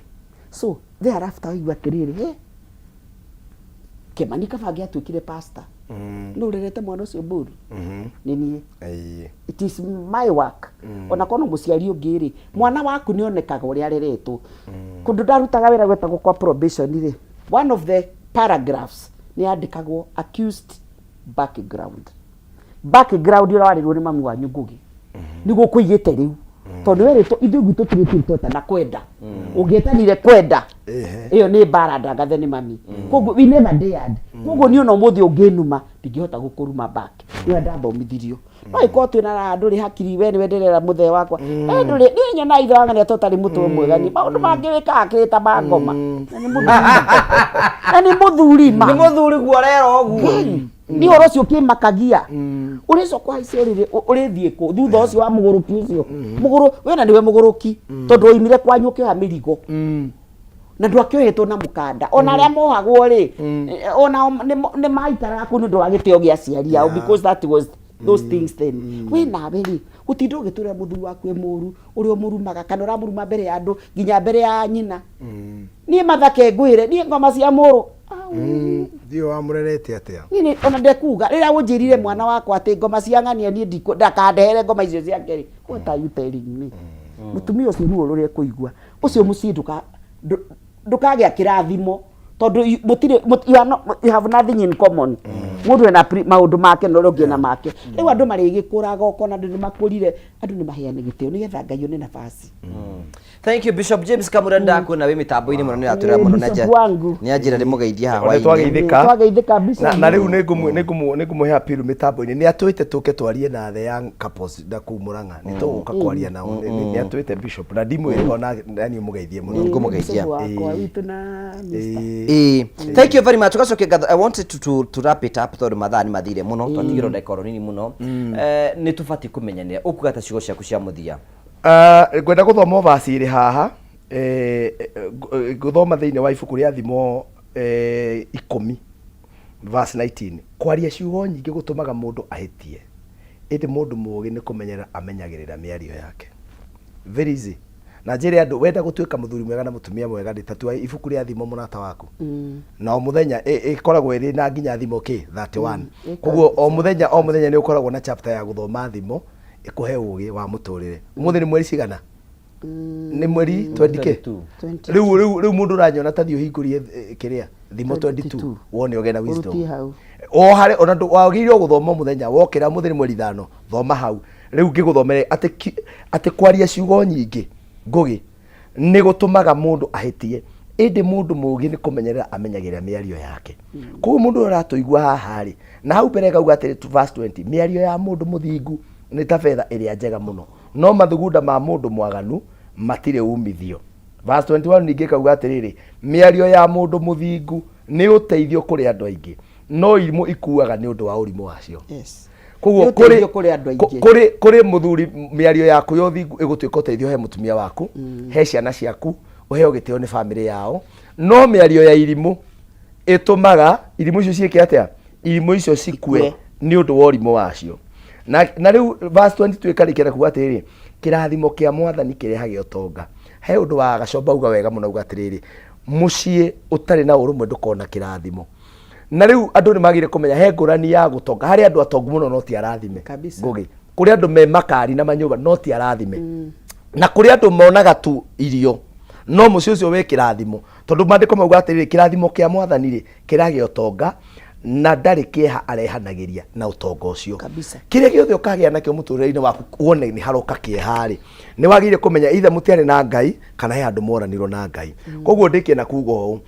So thereafter waigua atĩrĩrĩ, he Kĩmani kaba angĩatuĩkire pastor. Nũ ũrerete mwana ũcio mbũru? Nĩ niĩ. It is my work. Ona korwo no mũciari ũngĩ rĩ, mwana waku nĩ onekaga ũrĩa areretwo. Kũndũ ndarutaga wĩra gwetagwo kwa probation rĩ, one of the paragraphs nĩ yandĩkagwo accused background. Background ũrĩa warĩrwo nĩ mami wanyu Ngũgĩ nĩguo kũigĩte rĩu, tondũ werĩtwo ithuĩ gwitũ tũrĩ twetana kwenda, ũngĩetanire kwenda ĩyo nĩ mbara ndangathe nĩ mami. Koguo we never dared. Koguo niĩ ona ũmũthĩ ũngĩnuma ndingĩhota gũkũruma back. Nĩwe ndathomithirio. No ĩkorwo twĩna raha, ndũrĩ hakiri we nĩwe ndĩrera mũthee wakwa. We ndũrĩ niĩ nyonaga ithe wa ng'ania to ũtarĩ mũtwe mwega niĩ maũndũ mangĩ wĩkaga kĩrĩ ta ma ngoma. Na nĩ mũthuri ma. Nĩ mũthuri guo ũrera ũguo. Nĩ ũhoro ũcio ũkĩmakagia. Ũrĩcoka ũhaice ũrĩrĩ ũrĩthiĩ kũ thutha ũcio wa mũgũrũki ũcio. Mũgũrũ we na nĩwe mũgũrũki tondũ oimire kwanyu ũkĩoya mĩrigo. Na ndwakĩohetwo na mũkanda. Ona arĩa mohagwo rĩ, ona o nĩ maikaraga kũu nĩ ũndũ wa gĩtĩo gĩa aciari ao because that was those things then. We nawe rĩ, gũtinda ũgĩtũrĩra mũthuri waku e mũru, ũrĩa ũmũrumaga kana ũramũruma mbere ya andũ nginya mbere ya nyina. Niĩ mathake ngwĩre, niĩ ngoma cia mũrũ. Ndiũ wamũrerete atĩa? Niĩ ona ndekuga rĩrĩa ũnjĩrire mwana wakwa atĩ ngoma cia ng'ania niĩ ndikũ ndakandehere ngoma icio ciake rĩ, what are you telling me? Mũtumia ũcio ruo rũrĩa ekũigua, ũcio mũciĩ ndũkagĩa kĩrathimo tondũ mũtirĩ you are not, you have nothing in common. Mũndũ ena maũndũ make na ũrĩa ũngĩ ena make. Rĩu andũ marĩgĩkũraga ũkona andũ nĩ makũrire, andũ nĩ maheane gĩtĩo nĩgetha Ngai one nafasi. Thank you Bishop James Kamura, ndakuona wĩ mĩtambo-inĩ mũno, nĩ ũratwĩra mũno Bishop wangu. Nĩ anjĩra ndĩmũgeithie haha Ona hwaĩ-inĩ. twageithĩka. Twageithĩka, Bishop. Na rĩu nĩ ngũmũhe appeal mĩtambo-inĩ. Nĩ atwĩte tũke twarie na the young couples na kũu Murang'a. Nĩ tũgũka kwaria nao. Nĩ atwĩte Bishop na ndimwĩre ona nani mũgeithie mũno. Ngũmũgeithia. Bishop wakwa witũ na Mr. Ĩĩ. Thank you very much. Ũgacokia ngatho. I wanted to wrap it up tondũ mathaa nĩ mathire mũno. Twatigirwo ndagĩka oro nini mũno. Nĩ tũbatiĩ kũmenyanĩra. Ũkuga ta ciugo ciaku cia mũthia. Ngwenda gũthoma verse ĩrĩ haha, ngũthoma thĩinĩ wa ibuku rĩa Thimo 10 verse 19. Kwaria ciugo nyingĩ gũtũmaga mũndũ ahĩtie, ĩndĩ mũndũ mũũgĩ nĩ kũmenyerera amenyagĩrĩra mĩario yake. Very easy. Na njĩre andũ, wenda gũtuĩka mũthuri mwega na mũtumia mwega rĩ, tatua ibuku rĩa Thimo mũrata waku. Na o mũthenya ĩkoragwo ĩrĩ na nginya thimo kĩ 31. Koguo o mũthenya o mũthenya nĩ ũkoragwo na chapter ya gũthoma thimo ĩkũhe ũgĩ wa mũtũrĩre. Ũmũthĩ nĩ mweri cigana? Nĩ mweri 20 kĩ? 22. Rĩu mũndũ ũranyona ta thiĩ ũhingũrie kĩrĩa Thimo 22 wone ũgĩe na wisdom. Ũrutie hau. O harĩ ona ndũ wagĩrĩirwo gũthoma mũthenya wokĩra, mũthĩ nĩ mweri 5, thoma hau. Rĩu ngĩgũthomere atĩ kwaria ciugo nyingĩ Ngũgĩ nĩ gũtũmaga mũndũ ahĩtie, ĩndĩ mũndũ mũũgĩ nĩ kũmenyerera amenyagĩrĩra mĩario yake. Koguo mũndũ ũrĩa ũratũigua haha rĩ, na hau mbere ngauga atĩrĩ verse 20, mĩario ya mũndũ mũthingu nĩ ta betha ĩrĩa njega mũno, no mathugunda ma mũndũ mwaganu matirĩ umithio. Verse 21 ningĩ ĩkauga atĩrĩrĩ, mĩario ya mũndũ mũthingu nĩ ũteithio kũrĩ andũ aingĩ, no irimũ ikuaga nĩ ũndũ wa ũrimũ wacio. Koguo Nĩ ũteithio kũrĩ andũ aingĩ. Kũrĩ mũthuri, mĩario yaku ya ũthingu ĩgũtuĩka ũteithio he mũtumia waku, he ciana ciaku, ũheo gĩtĩo nĩ bamĩrĩ yao. No mĩario ya irimũ ĩtũmaga irimũ icio ciĩke atĩa? Irimũ icio cikue nĩ ũndũ wa ũrimũ wacio. Na rĩu verse 22 ĩkarĩkia na kuga atĩrĩrĩ, kĩrathimo kĩa mwathani kĩrehage ũtonga. He ũndũ wa Gacomba uga wega mũno, uga atĩrĩrĩ, mũciĩ ũtarĩ na ũrũmwe ndũkona kĩrathimo. Na rĩu andũ nĩ magĩrĩire kũmenya he ngũrani ya gũtonga. Harĩ andũ atongu mũno no ti arathime. Ngũgĩ. Kũrĩ andũ me makari na manyũmba no ti arathime. Na kũrĩ andũ monaga tu irio no mũciĩ ũcio wĩ kĩrathimo. Tondũ maandĩko mauga atĩrĩrĩ, kĩrathimo kĩa mwathani rĩ, kĩragĩa ũtonga na ndarĩ kĩeha arehanagĩria na ũtonga ũcio. Kĩrĩa gĩothe ũkagĩa nakĩo mũtũrĩre-inĩ waku wone nĩ haroka kĩeha rĩ, nĩ wagĩrĩire kũmenya either mũtiarĩ na Ngai kana he handũ moranirwo na Ngai. Koguo ndĩkie na kuga ũũ,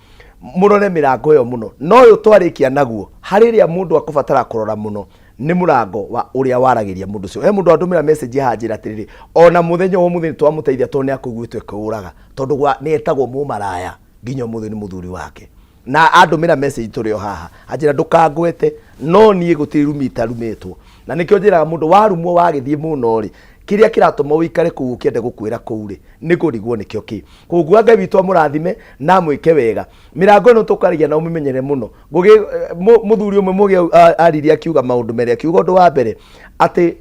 mũrore mĩrango ĩyo mũno. No ũyũ twarĩkia naguo, harĩ ĩrĩa mũndũ akũbatara kũrora mũno, Nĩ mũrango wa ũrĩa waragĩria mũndũ ũcio. He mũndũ andũmĩra message haha anjĩra atĩrĩrĩ, ona mũthenya wa ũmũthĩ nĩ twamũteithia tondũ nĩ akũiguĩtwo akĩũraga, tondũ nĩ etagwo mũmaraya nginya ũmũthĩ nĩ mũthuri wake. Na andũmĩra message tũrĩ o haha, anjĩra ndũkangwete, no niĩ gũtirĩ rumi itarumĩtwo. Na nĩkĩo njĩraga mũndũ warumwo wagĩthiĩ mũno rĩ, kĩrĩa kĩratũma ũikare kũu ũkĩende gũkuĩra kũu rĩ, nĩ kũrigwo nĩkĩo kĩ. Koguo Ngai witũ amũrathime na amwĩke wega. Mĩrango ĩno tũkwaragia na ũmĩmenyere mũno. Ngũgĩ, mũthuri ũmwe mũgĩ aririe akiuga maũndũ merĩ, akiuga ũndũ wa mbere atĩ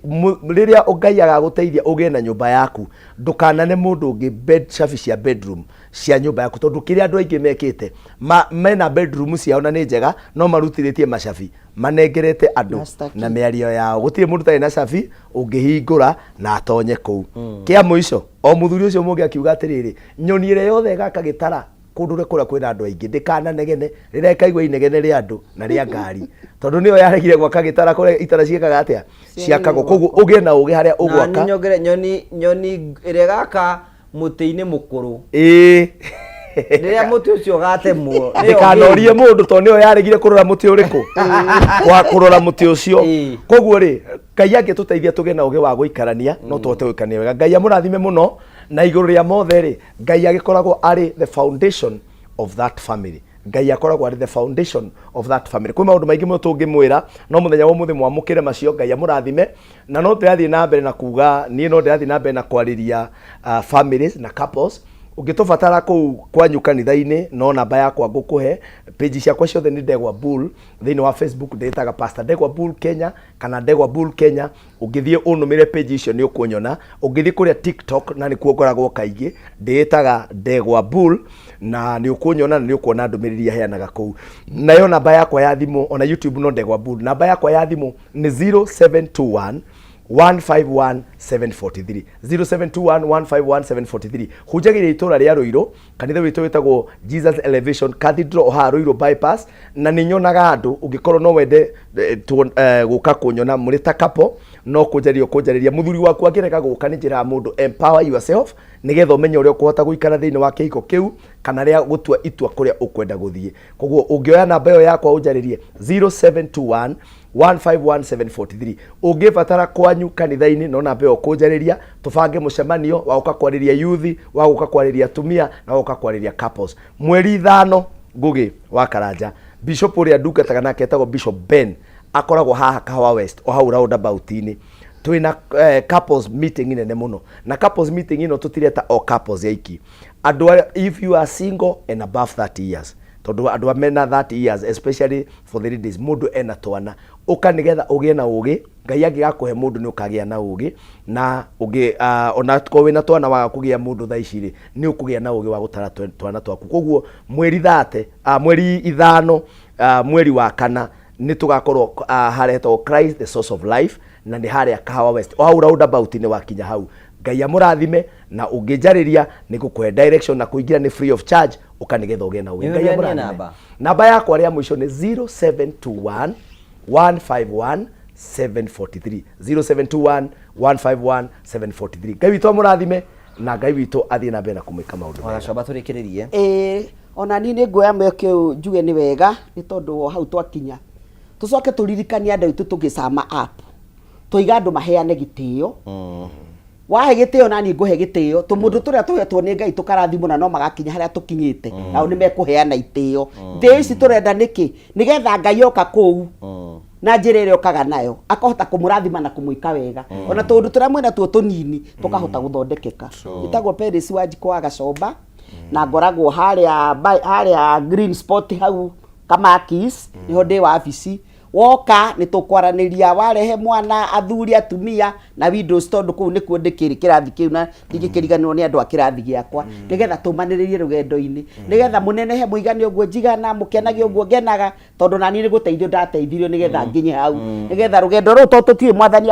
rĩrĩa Ngai agagũteithia ũgĩe na nyũmba yaku, ndũkanane mũndũ ũngĩ bed, cabi cia bedroom cia nyũmba yaku, tondũ kĩrĩa andũ aingĩ mekĩte mena bedroom ciao na nĩ njega, no marutithĩtie macabi manengerete andũ Master key. na mĩario yao. Gũtirĩ mũndũ ũtarĩ na cabi ũngĩhingũra na atonye kũu. Kĩa mũico, o mũthuri ũcio mũngĩ akiuga atĩrĩrĩ, nyoni ĩrĩa yothe ĩgaka gĩtara kũndũ kũrĩa kwĩna andũ aingĩ ndĩkananegene rĩrĩa ĩkaigua inegene rĩa andũ na rĩa ngari, tondũ nĩyo yaregire gwaka gĩtara kũrĩa itara ciĩkaga atĩa, ciakagwo. Koguo ũgĩe na ũgĩ harĩa Na ũgwaka. nĩ nyongere nyoni nyoni ĩrĩa ĩgaka mũtĩ-inĩ mũkũrũ, rĩrĩa mũtĩ ũcio ũgatemwo, nĩyo Ndĩkanorie mũndũ tondũ nĩyo yaregire kũrora mũtĩ ũrĩkũ wa kũrora mũtĩ ũcio. Koguo rĩ, Ngai angĩtũteithia tũgĩe na ũgĩ wa gũikarania, no tũhote gũikarania wega. Ngai amũrathime mũno, na igũrũ rĩa mothe rĩ, Ngai agĩkoragwo arĩ the foundation of that family. Ngai akoragwo arĩ the foundation of that family. Kwĩ maũndũ maingĩ mũno tũngĩmwĩra, no mũthenya wa ũmũthĩ mwamũkĩre macio. Ngai amũrathime. Na no ndĩrathiĩ na mbere na kuga, niĩ no ndĩrathiĩ na mbere na kwarĩria families na couples. Ũngĩtũbatara kũu kwanyu kanitha-inĩ, no namba yakwa ngũkũhe. Page ciakwa ciothe nĩ Ndegwa Bull. Thĩinĩ wa Facebook ndĩtaga Pastor Ndegwa Bull Kenya kana Ndegwa Bull Kenya. Ũngĩthiĩ ũnũmĩre page icio nĩ ũkũnyona. Ũngĩthiĩ kũrĩa TikTok, na nĩkuo ngoragwo kaingĩ, ndĩĩtaga Ndegwa Bull na nĩ ũkũnyona na nĩ ũkuona ndũmĩrĩri iria heanaga kũu. Nayo namba yakwa ya thimũ, ona YouTube no Ndegwa Bull. Namba yakwa ya thimũ nĩ 0721 151 743, 0721 151 743. Hunjagĩria itũra rĩa Rũirũ, kanitha witũ wĩtagwo Jesus Elevation Cathedral, o haha Rũirũ bypass, na nĩ nyonaga andũ. Ũngĩkorwo no wende gũka kũnyona mũrĩ ta couple, no kũnjarĩria ũkũnjarĩria. Mũthuri waku angĩrega gũka, nĩ njĩraga mũndũ empower yourself nĩgetha ũmenye ũrĩa ũkũhota gũikara thĩinĩ wa kĩhiko kĩu kana rĩa gũtua itua kũrĩa ũkwenda gũthiĩ. Koguo ũngĩoya namba ĩyo yakwa ũnjarĩrie 0721 151743. Ũngĩbatara kwanyu kanitha-inĩ, no namba ĩyo ũkũnjarĩria tũbange mũcemanio wa gũka kwarĩria youth, wa gũka kwarĩria atumia na wa gũka kwarĩria couples. Mweri 5, Ngũgĩ wa Karanja, bishop ũrĩa ndungataga nake etagwo Bishop Ben, akoragwo haha Kahawa West, o hau roundabout-inĩ. Twĩna couples meeting nene mũno, na couples meeting ĩno tũtireta o couples aiki, andũ arĩa, if you are single and above 30 years, tondũ andũ a mena 30 years, especially for the ladies, mũndũ ena twana, ũka nĩgetha ũgĩe na ũgĩ. Ngai angĩgakũhe mũndũ nĩ ũkagĩa na ũgĩ, na ũngĩ ona korwo wĩna twana waga kũgĩa mũndũ thaa ici rĩ, nĩ ũkũgĩa na ũgĩ wa gũtara twana twaku. Koguo mweri thate, mweri 5, mweri wa kana, nĩ tũgakorwo harĩa hetagwo Christ the Source of Life, na nĩ harĩa Kahawa West, o hau roundabout nĩ wakinya hau. Ngai amũrathime, na ũngĩnjarĩria nĩ ngũkũhe direction, na kũingĩra nĩ free of charge. Ũka nĩgetha ũgĩe na ũgĩ. Ngai Nĩ amũrathime. namba. Namba yakwa rĩa mũico nĩ 0721 151 743, 0721 151 743. Ngai witũ amũrathime, na Ngai witũ athiĩ na mbere na kũmwĩka maũndũ mega. Wagacoba tũrĩkĩrĩrie. Ĩĩ, ona niĩ nĩ nguoya mweke ũyũ njuge nĩ wega nĩ tondũ o hau twakinya tũcoke tũririkanie andũ aitũ tũgĩcama up tũiga andũ maheane gĩtĩo. Wahe gĩtĩo nani ngũhe gĩtĩo, tũmũndũ tũrĩa tũhetwo nĩ Ngai tũkarathimwo na no magakinya harĩa tũkinyĩte, nao nĩ mekũheana itĩo. Itĩo ici tũrenda nĩkĩ? Nĩgetha Ngai oka kũu na njĩra ĩrĩa okaga nayo akahota kũmũrathima na kũmwĩka wega, ona tũndũ tũrĩa mwĩna tuo tũnini tũkahota gũthondekeka. Ĩtagwo Peris Wanjikũ wa Gacomba, na ngoragwo harĩa harĩa Green Spot hau Kamakis, nĩho ndĩ wabici. Woka nĩ tũkwaranĩria, warehe mwana, athuri, atumia na windows, tondũ kũu nĩkuo ndĩkĩrĩ kĩrathi kĩu na ndingĩkĩriganĩrwo nĩ andũ a kĩrathi gĩakwa, nĩgetha tũmanĩrĩrie rũgendo-inĩ, nĩgetha mũnenehe, mũigane ũguo njigana, mũkenage ũguo ngenaga, tondũ nani nĩ gũteithio ndateithirio nĩgetha nginye hau, nĩgetha rũgendo rũrũ, tondũ tũtiũĩ mwathani.